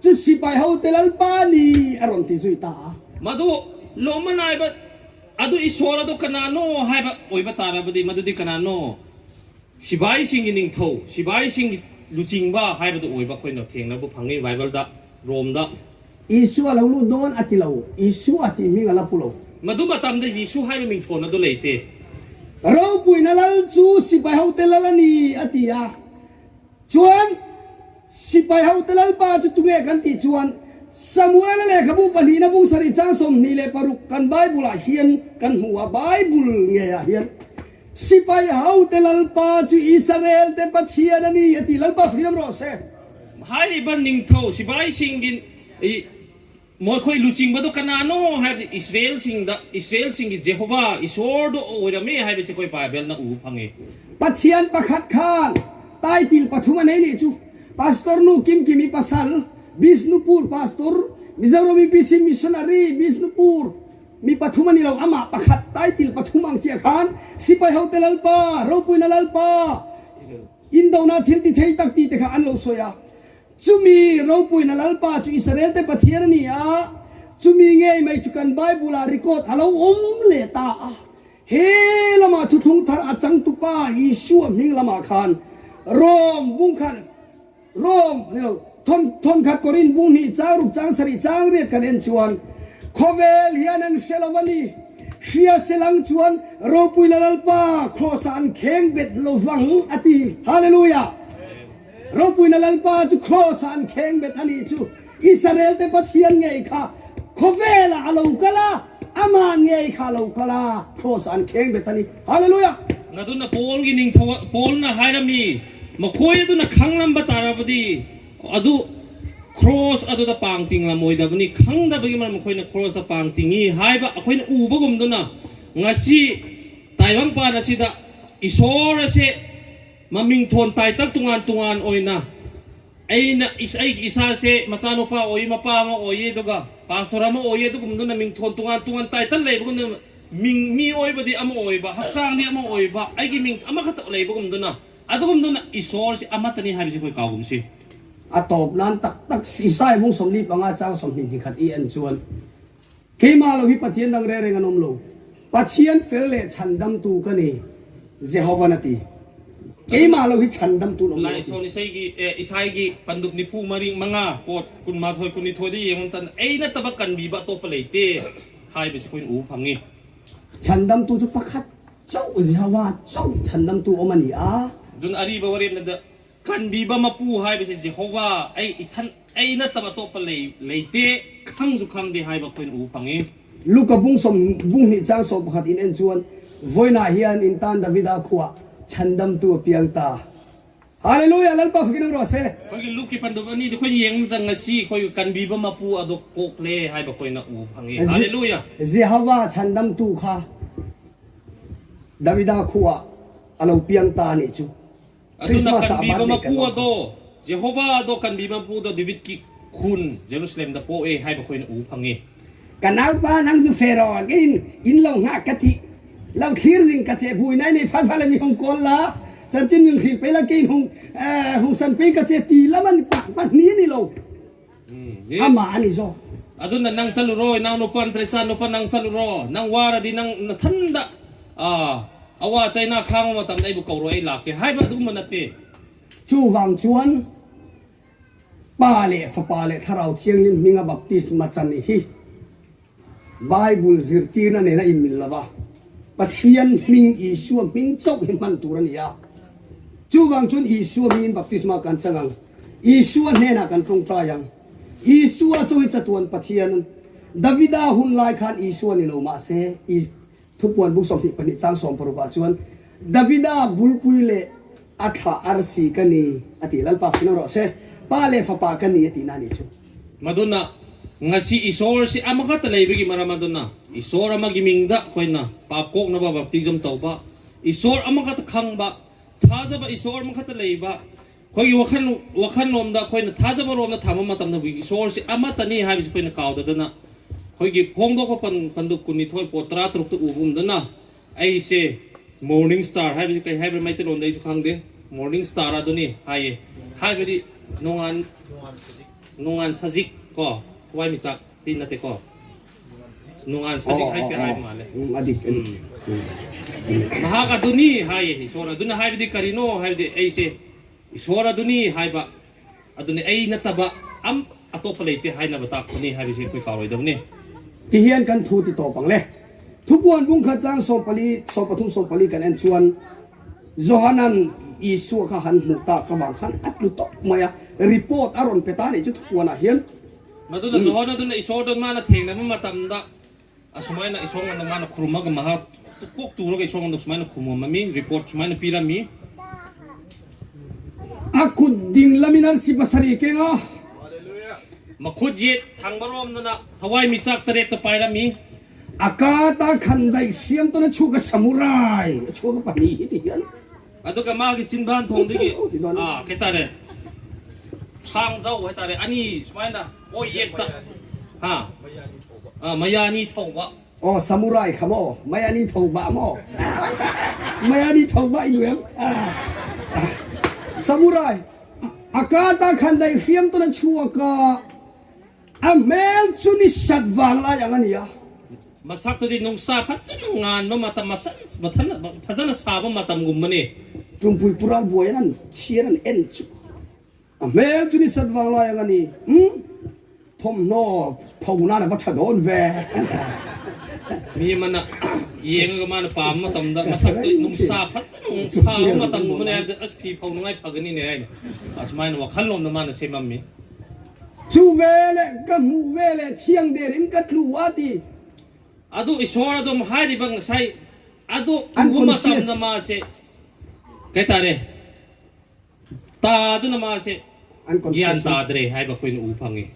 chu sipai hote lalpa ni a rawn ti zui ta a.
Madu lawma naiba adu iswar adu kanano haiba oiba tarabadi madudi kanano sibai singi ningthau sibai singi luchingba haibadu oiba khoina thengnabu phangi Bible da Rom da.
Isua lo lut dawn a ti lo, Isua tih hming a la pu lo.
Madu matam da Jisu haiba mingthawn adu leite.
Ropuina lal chu sipai hote lal a ni a ti a, Chuan, sipai hote Lalpa chu tunge kan tih chuan, Samuela lehkhabu pahnihna bung sarih chang 26 kan Bible-ah hian kan hmu a, Bible ngeiah hian sipai hote Lalpa chu Israel-te Pathian a ni a ti. Lalpa fak lam rawh se.
Hai ban ningtho sipai singin i Mawi khoi luchingba do kanano haibdi Israel singda Israel singgi Jehovah Iswar do oirame haibe che khoi Bible na u phangi.
Pathian pakhat khan title pathum a nei nih chu Pastor nu Kim Kimi pasal Bishnupur Pastor Mizoram UPC Missionary Bishnupur mi pathum a ni lo amah pakhat title pathum ang chiah khan Sipai hote Lalpa Ropuina Lalpa Indona thil ti thei tak ti te kha an lo sawi a. Chumi ropuina Lalpa chu Israel te Pathian a ni a, chumi ngei mai chu kan Bible ah record a lo awm leh ta a. He lamah thuthlung thar a changtupa Isua hming lamah khan Rom bung khan Rom ni lo thawn thawnkhat Korin bung hnih chang ruk chang sarih chang riat kan en chuan khawvel hian an hre lo a ni. Hria selang chuan ropuina Lalpa cross ah an kheng bet lo vang a ti. Hallelujah! Ropuina Lalpa chu Kraws ah an kheng bet a nih chu. Israel te Pathian ngei kha khawvel ah a lo kal a, amah ngei kha a lo kal a, Kraws ah an kheng bet a ni. Hallelujah!
Ngaduna Paul gi ning tho Paul na hairami makhoi aduna khanglam ba tarabadi adu cross adu da pang ting la moi da bani khang da bagi mar makhoi na cross da pang tingi haiba akhoi na uba gum duna ngasi taibang pa na sida isor ase Mamingthon title tungan tungan oina aina is ai isa se machanupa oi mapa ma oi aduga pastor ama oi adugumduna mingthon tungan tungan title leibagumna ming mi oibadi ama oiba hakchangni ama oiba aigi ming amakhata leibagumduna adugumduna isor si amatani haibisi khoi kaugumsi.
A tawp nan tak tak Isai bung 45 chang 21 i en chuan Keimah lo hi Pathian dang reng reng an awm lo. Pathian fel leh chhandamtu ka ni, Jehovan a ti. Keimah lo hi chhandamtu an awm lo a ti.
Laison Isaigi eh Isaigi panduk nifu maring manga pot kun ma thoi kun ni thoi de yeng tan ei na taba kan bi ba to palei te hai be se koin u phangi.
Chhandamtu chu pakhat chauh Jehovah chauh chhandamtu awm a ni a.
Dun ari ba warem na da Kan biba mapu haibasi Jehovah ei ithan ei nataba topa lei leite khang zu khang de haiba khoin u phangi.
Luka bung sawm bung hnih chang 11 in en chuan vawiinah hian in tan Davida khuah chhandamtu a piang ta. Hallelujah! Lalpa fakin awm rawh se.
Khoi Luke panduk ani de khoi yeng dang ngasi khoi kan biba mapu adok kok le haiba khoi na u phangi. Hallelujah!
Jehovah chhandamtu kha Davida khuah a lo piang ta anih chu.
Aduna kan biba mapu ado Jehovah ado kan biba mapu do David ki Khun Jerusalem da pawh e haiba khoina u phangi.
Ka naupa nang zu fe ro in in lo nga ka ti lo thlir zing ka che bui nai nei phan phan mi hong kol la chanchin min hril pe la kein hong hong san pe ka che ti laman pa pa ni ni lo ama ani zo.
Aduna nang chalu ro nang no pan tre chan no pan nang chalu ro nang wara di nang na thanda a awa china khang ma tam dai bu ko ro ei la ke hai ba du man ate.
Chu wang chuan Pa leh Fapa leh Thlarau Thianghlim hminga baptisma chan hi Bible zirtirna nena inmil lo va, Pathian hming Isua hming chauh hi hman tur a ni a. Chuvang chuan Isua hmingin baptisma kan chang ang, Isua hnenah kan tawngtai ang. Isua chu hi chatuan Pathian, Davida hun lai khan Isua ni lo mahse, Thupuan buk 22 chang 60 ah chuan Davida bulpui leh a thlah arsi ka ni a ti. Lalpa fina rawh se, Pa leh Fapa ka ni a tihna a nih chu.
Madonna, Ngasi Isawr si ama kha ta lei bigi mara Madonna, Isawr ama giming da khoina pap kok na ba baptism to ba Isawr ama kha ta khang ba tha za ba Isawr ma kha ta lei ba khoi wakhan wakhan lom da khoina tha za ba rom na thama ma tam na bu Isawr si ama ta ni hai bi khoina kaw da da na khoi gi phong do pa pan pandu kuni thoi potra truk tu ubum da na ꯑꯩꯁꯦ morning star ꯍꯥꯏꯕꯁꯤ ꯀꯩ ꯍꯥꯏꯕ꯭ꯔꯥ ꯃꯩꯇꯩꯂꯣꯟꯗ ꯑꯩꯁꯨ ꯈꯪꯗꯦ morning star ꯑꯗꯨꯅꯤ ꯍꯥꯏꯌꯦ ꯍꯥꯏꯕꯗꯤ ꯅꯣꯡꯉꯥꯟ ꯅꯣꯡꯉꯥꯟ ꯁꯖꯤꯛ ꯀꯣ ꯊꯋꯥꯏ ꯃꯤꯆꯥꯛꯇꯤ ꯅꯠꯇꯦꯀꯣ ꯅꯣꯡꯉꯥꯟ ꯁꯖꯤꯛ ꯍꯥꯏꯐꯦꯠ ꯍꯥꯏꯕ ꯃꯥꯜꯂꯦ.
Adik adik.
ꯃꯍꯥꯛ ꯑꯗꯨꯅꯤ ꯍꯥꯏꯌꯦ ꯏꯁꯣꯔ ꯑꯗꯨꯅ ꯍꯥꯏꯕꯗꯤ ꯀꯔꯤꯅꯣ ꯍꯥꯏꯕꯗꯤ ꯑꯩꯁꯦ ꯏꯁꯣꯔ ꯑꯗꯨꯅꯤ ꯍꯥꯏꯕ ꯑꯗꯨꯅꯤ ꯑꯩ ꯅꯠꯇꯕ ꯑꯝ ꯑꯇꯣꯞꯄ ꯂꯩꯇꯦ ꯍꯥꯏꯅꯕ ꯇꯥꯛꯄꯅꯤ ꯍꯥꯏꯕꯁꯤ ꯑꯩꯈꯣꯏ ꯀꯥꯎꯔꯣꯏꯗꯕꯅꯤ.
Ti hian kan thu ti tawp ang le. Thupuan bung khat chang 14 13 14 kan en chuan Johanan Isua kha han hmuh ta ka wang khan a tlu tawp mai a, report a rawn pe ta nih chu thupuanah hian.
Maduna Johana duna Isua dawn mana theng na matamda asumaina Isua ngan mana khurumaga maha pok turaga Isua ngan sumaina khumamami report sumaina pirami.
A kut ding lamin an si pasarih kenga.
Makhut yet thangbaromduna thawai michak taret to pairami.
A ka ta khan daih siam tawn a chhuak a samurai a chhuak a pahnih hi ti hian.
Aduka magi chinban thong digi a ketare thang zau hetare ani sumaina oi yet ta ha mayani thauba.
Aw samurai kha maw mayani thauba maw mayani thauba i nuam samurai a ka ta khan daih hriam tawn a chhuak a. A hmel chu ni sat vang lai ang a ni a.
Masak tu di nungsa phachin ngan ma matam masan mathan phazana sa ma matam gum mani.
Tumpui pural buai an chhiar an en chu. A hmel chu ni sat vang lai ang a ni. Hmm? Thawmhnaw pho nan a va tha dawn ve.
Mi mana yeng ga mana pam ma tam da masak tu nungsa phachin sa ma matam gum mani as phi pho ngai phagani ne ai. Asmain wa khalom na mana semam mi.
Chu veleh ka hmuh veleh thiang der in ka tlu a ti.
Adu Isawr adum hairiba ngasai adu uba matam na ma se kai tare ta aduna ma se gyan ta dre haiba koin u phangi.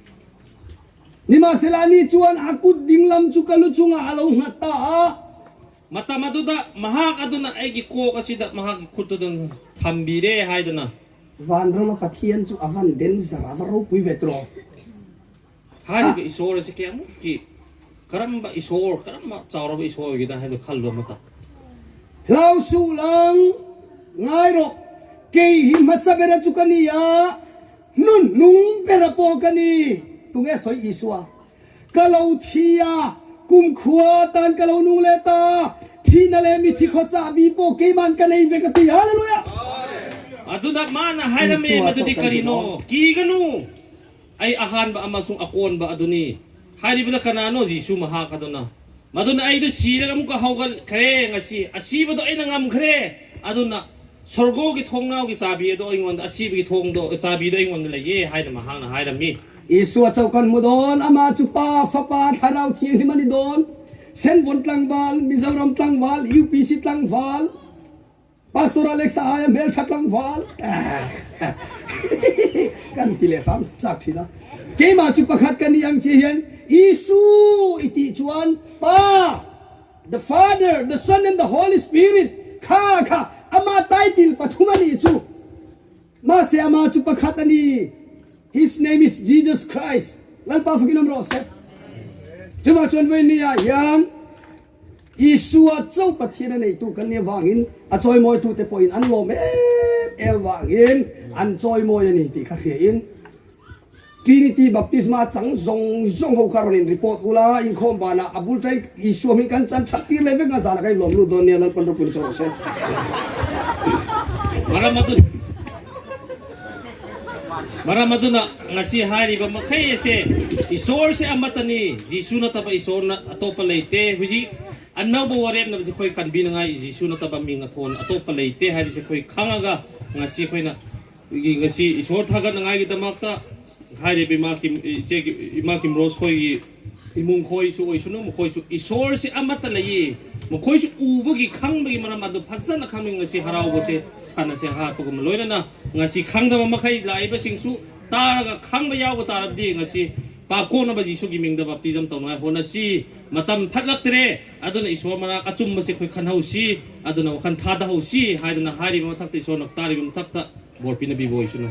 Nimahsela ni chuan a kut dinglam chu ka lu chungah a lo nghat ta a.
Matam aduda mahak aduna aigi kok asida mahak khutudun thambire haiduna.
Vanrama Pathian chu a van den zar a va ropui ve tawh.
Hariba Isawr ase kayamukki karamba Isawr karamba chauraba Isawr oigida haiba khallo mata.
Hlau suh lang ngai rawh, kei hi hmasa bera chu ka ni a, hnun hnung bera pawh ka ni. Tunge sawi Isua? Ka lo thi a, kumkhua tan ka lo nung leh ta, thihna leh mithi khaw chahbi pawh keiman ka nei ve ka ti. Hallelujah!
Aduna mana hairame madudi karino kiganu ai ahan ba amasung akon ba aduni hairibada kanano Jisu maha kaduna maduna ai du siraga muka haugal khre ngasi asibado aina ngam khre aduna sorgogi thongnaugi chabi ado aingonda asibigi thongdo chabi do aingonda leye haida mahana hairami.
Isua chauh kan hmu dawn, amah chu Pa, Fapa, Thlarau Thianghlim a ni dawn. Senvawn tlangval, Mizoram tlangval, UPC tlangval, Pastor Alex a aia hmeltha tlangval kan ti leh hram chak thin a. Keimah chu pakhat ka ni ang chi hian Isu i tih chuan Pa, the Father, the Son and the Holy Spirit kha kha ama title pathum a nih chu. Mahse amah chu pakhat a ni. His name is Jesus Christ. Lalpa fakin awm rawh se. Chuvang chuan vawiin ni ah hian Isua chauh Pathian a neitu kan nih avangin a chawimawitute pawhin an lawm em em avangin an chawimawi a ni tih kha hriain Trinity baptisma chang zawng zawng ho kha rawn in report ula, inkhawm banah a bul ṭai Isua hming kan chan ṭhat tir leh vek a, zanah kan inlawm lut dawn nia, Lalpan ropui chu rawh se.
Maram aduna ngasi hairiba makhai ase Isor se amatani Jisu nataba Isor na atopa leite huji anauba warep na se khoi kanbi na ngai Jisu nataba ming athon atopa leite hairi se khoi khangaga ngasi khoi na ngasi Isor thagatnangaigidamaqta ꯍꯥꯏꯔꯤꯕ ꯏꯃꯥ ꯀꯤꯝ ꯏꯆꯦ ꯏꯃꯥ ꯀꯤꯝꯔꯣꯁ ꯈꯣꯏꯒꯤ ꯏꯃꯨꯡ ꯈꯣꯏꯁꯨ ꯑꯣꯏꯁꯅꯨ ꯃꯈꯣꯏꯁꯨ ꯏꯁꯣꯔꯁꯤ ꯑꯃꯠꯇ ꯂꯩꯌꯦ ꯃꯈꯣꯏꯁꯨ ꯎꯕꯒꯤ ꯈꯪꯕꯒꯤ ꯃꯔꯝ ꯑꯗꯨ ꯐꯖꯅ ꯈꯪꯕ ꯉꯁꯤ ꯍꯔꯥꯎꯕꯁꯦ ꯁꯥꯟꯅꯁꯦ ꯍꯥꯞꯄꯒꯨꯝꯕ ꯂꯣꯏꯅꯅ ꯉꯁꯤ ꯈꯪꯗꯕ ꯃꯈꯩ ꯂꯥꯛꯏꯕꯁꯤꯡꯁꯨ ꯇꯥꯔꯒ ꯈꯪꯕ ꯌꯥꯎꯕ ꯇꯥꯔꯕꯗꯤ ꯉꯁꯤ ꯄꯥꯞ ꯀꯣꯛꯅꯕ ꯖꯤꯁꯨꯒꯤ ꯃꯤꯡꯗ ꯕꯥꯞꯇꯤꯖꯝ ꯇꯧꯅꯉꯥꯏ ꯍꯣꯠꯅꯁꯤ ꯃꯇꯝ ꯐꯠꯂꯛꯇ꯭ꯔꯦ ꯑꯗꯨꯅ ꯏꯁꯣꯔ ꯃꯅꯥꯛ ꯑꯆꯨꯝꯕꯁꯦ ꯑꯩꯈꯣꯏ ꯈꯟꯍꯧꯁꯤ ꯑꯗꯨꯅ ꯋꯥꯈꯜ ꯊꯥꯗꯍꯧꯁꯤ ꯍꯥꯏꯗꯅ ꯍꯥꯏꯔꯤꯕ ꯃꯊꯛꯇ ꯏꯁꯣꯔꯅ ꯇꯥꯔꯤꯕ ꯃꯊꯛꯇ ꯕꯣꯔ ꯄꯤꯅꯕꯤꯕ ꯑꯣꯏꯁꯅꯨ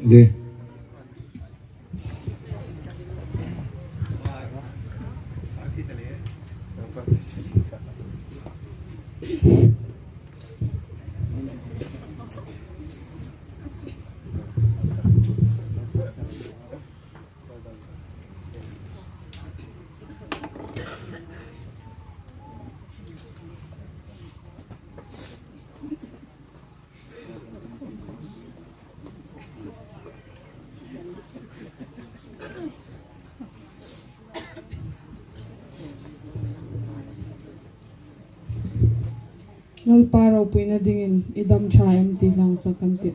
네.
Lalpa ropuina dingin i dam tha em tih hlangsak kan ti.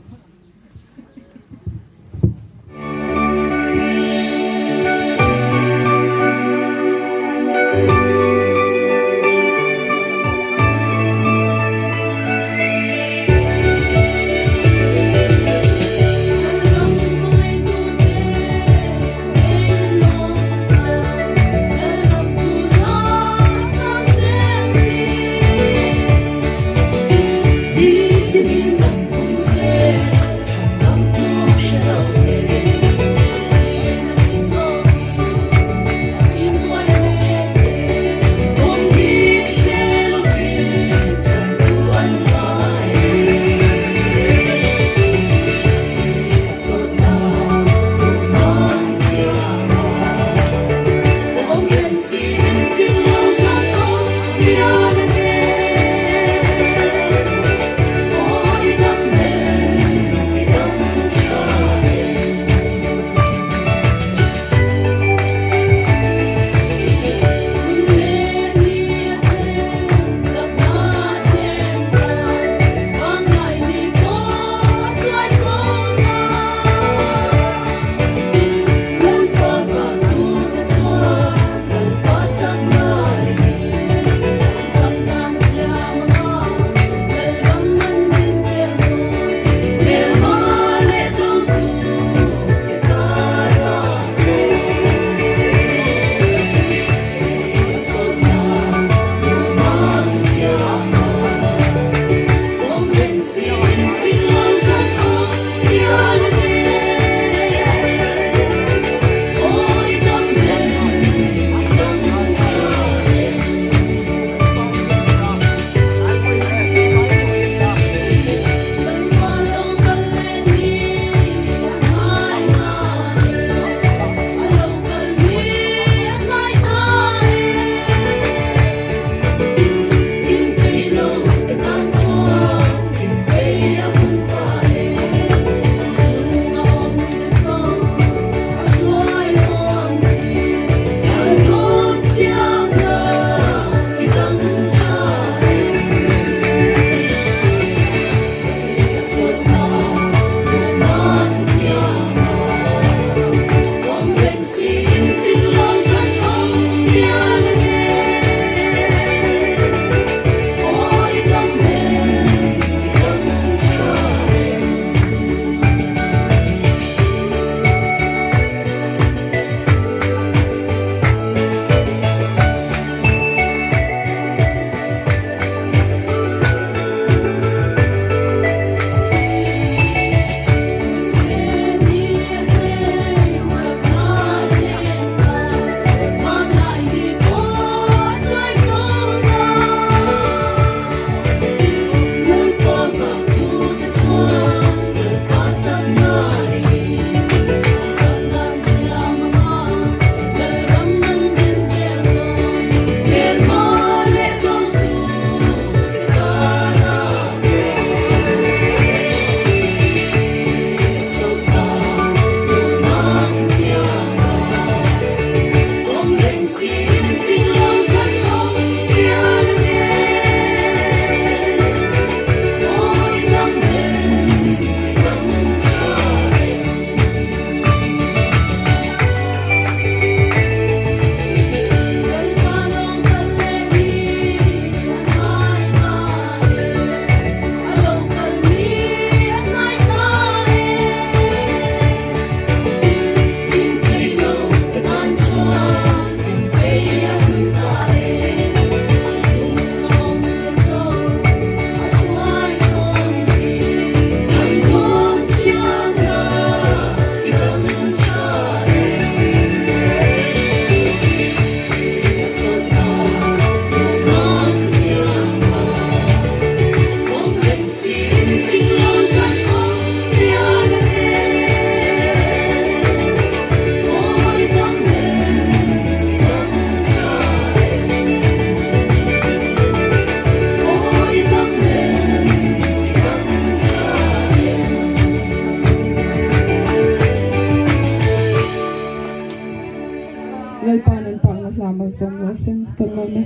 Lalpa'n an pakna hla malsawm rawh sen kan lawm e.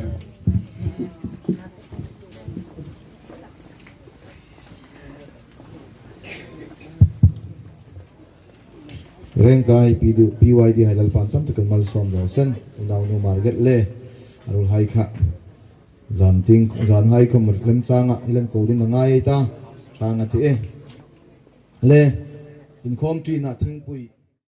Rengkai PYD hai Lalpa'n tam takin malsawm rawh sen unaunu Margaret le arul hai kha zan ting zan hai khawm remchanga ilan ko ding a ngai ta tha nga ti e le inkhawm ṭinah thingpui.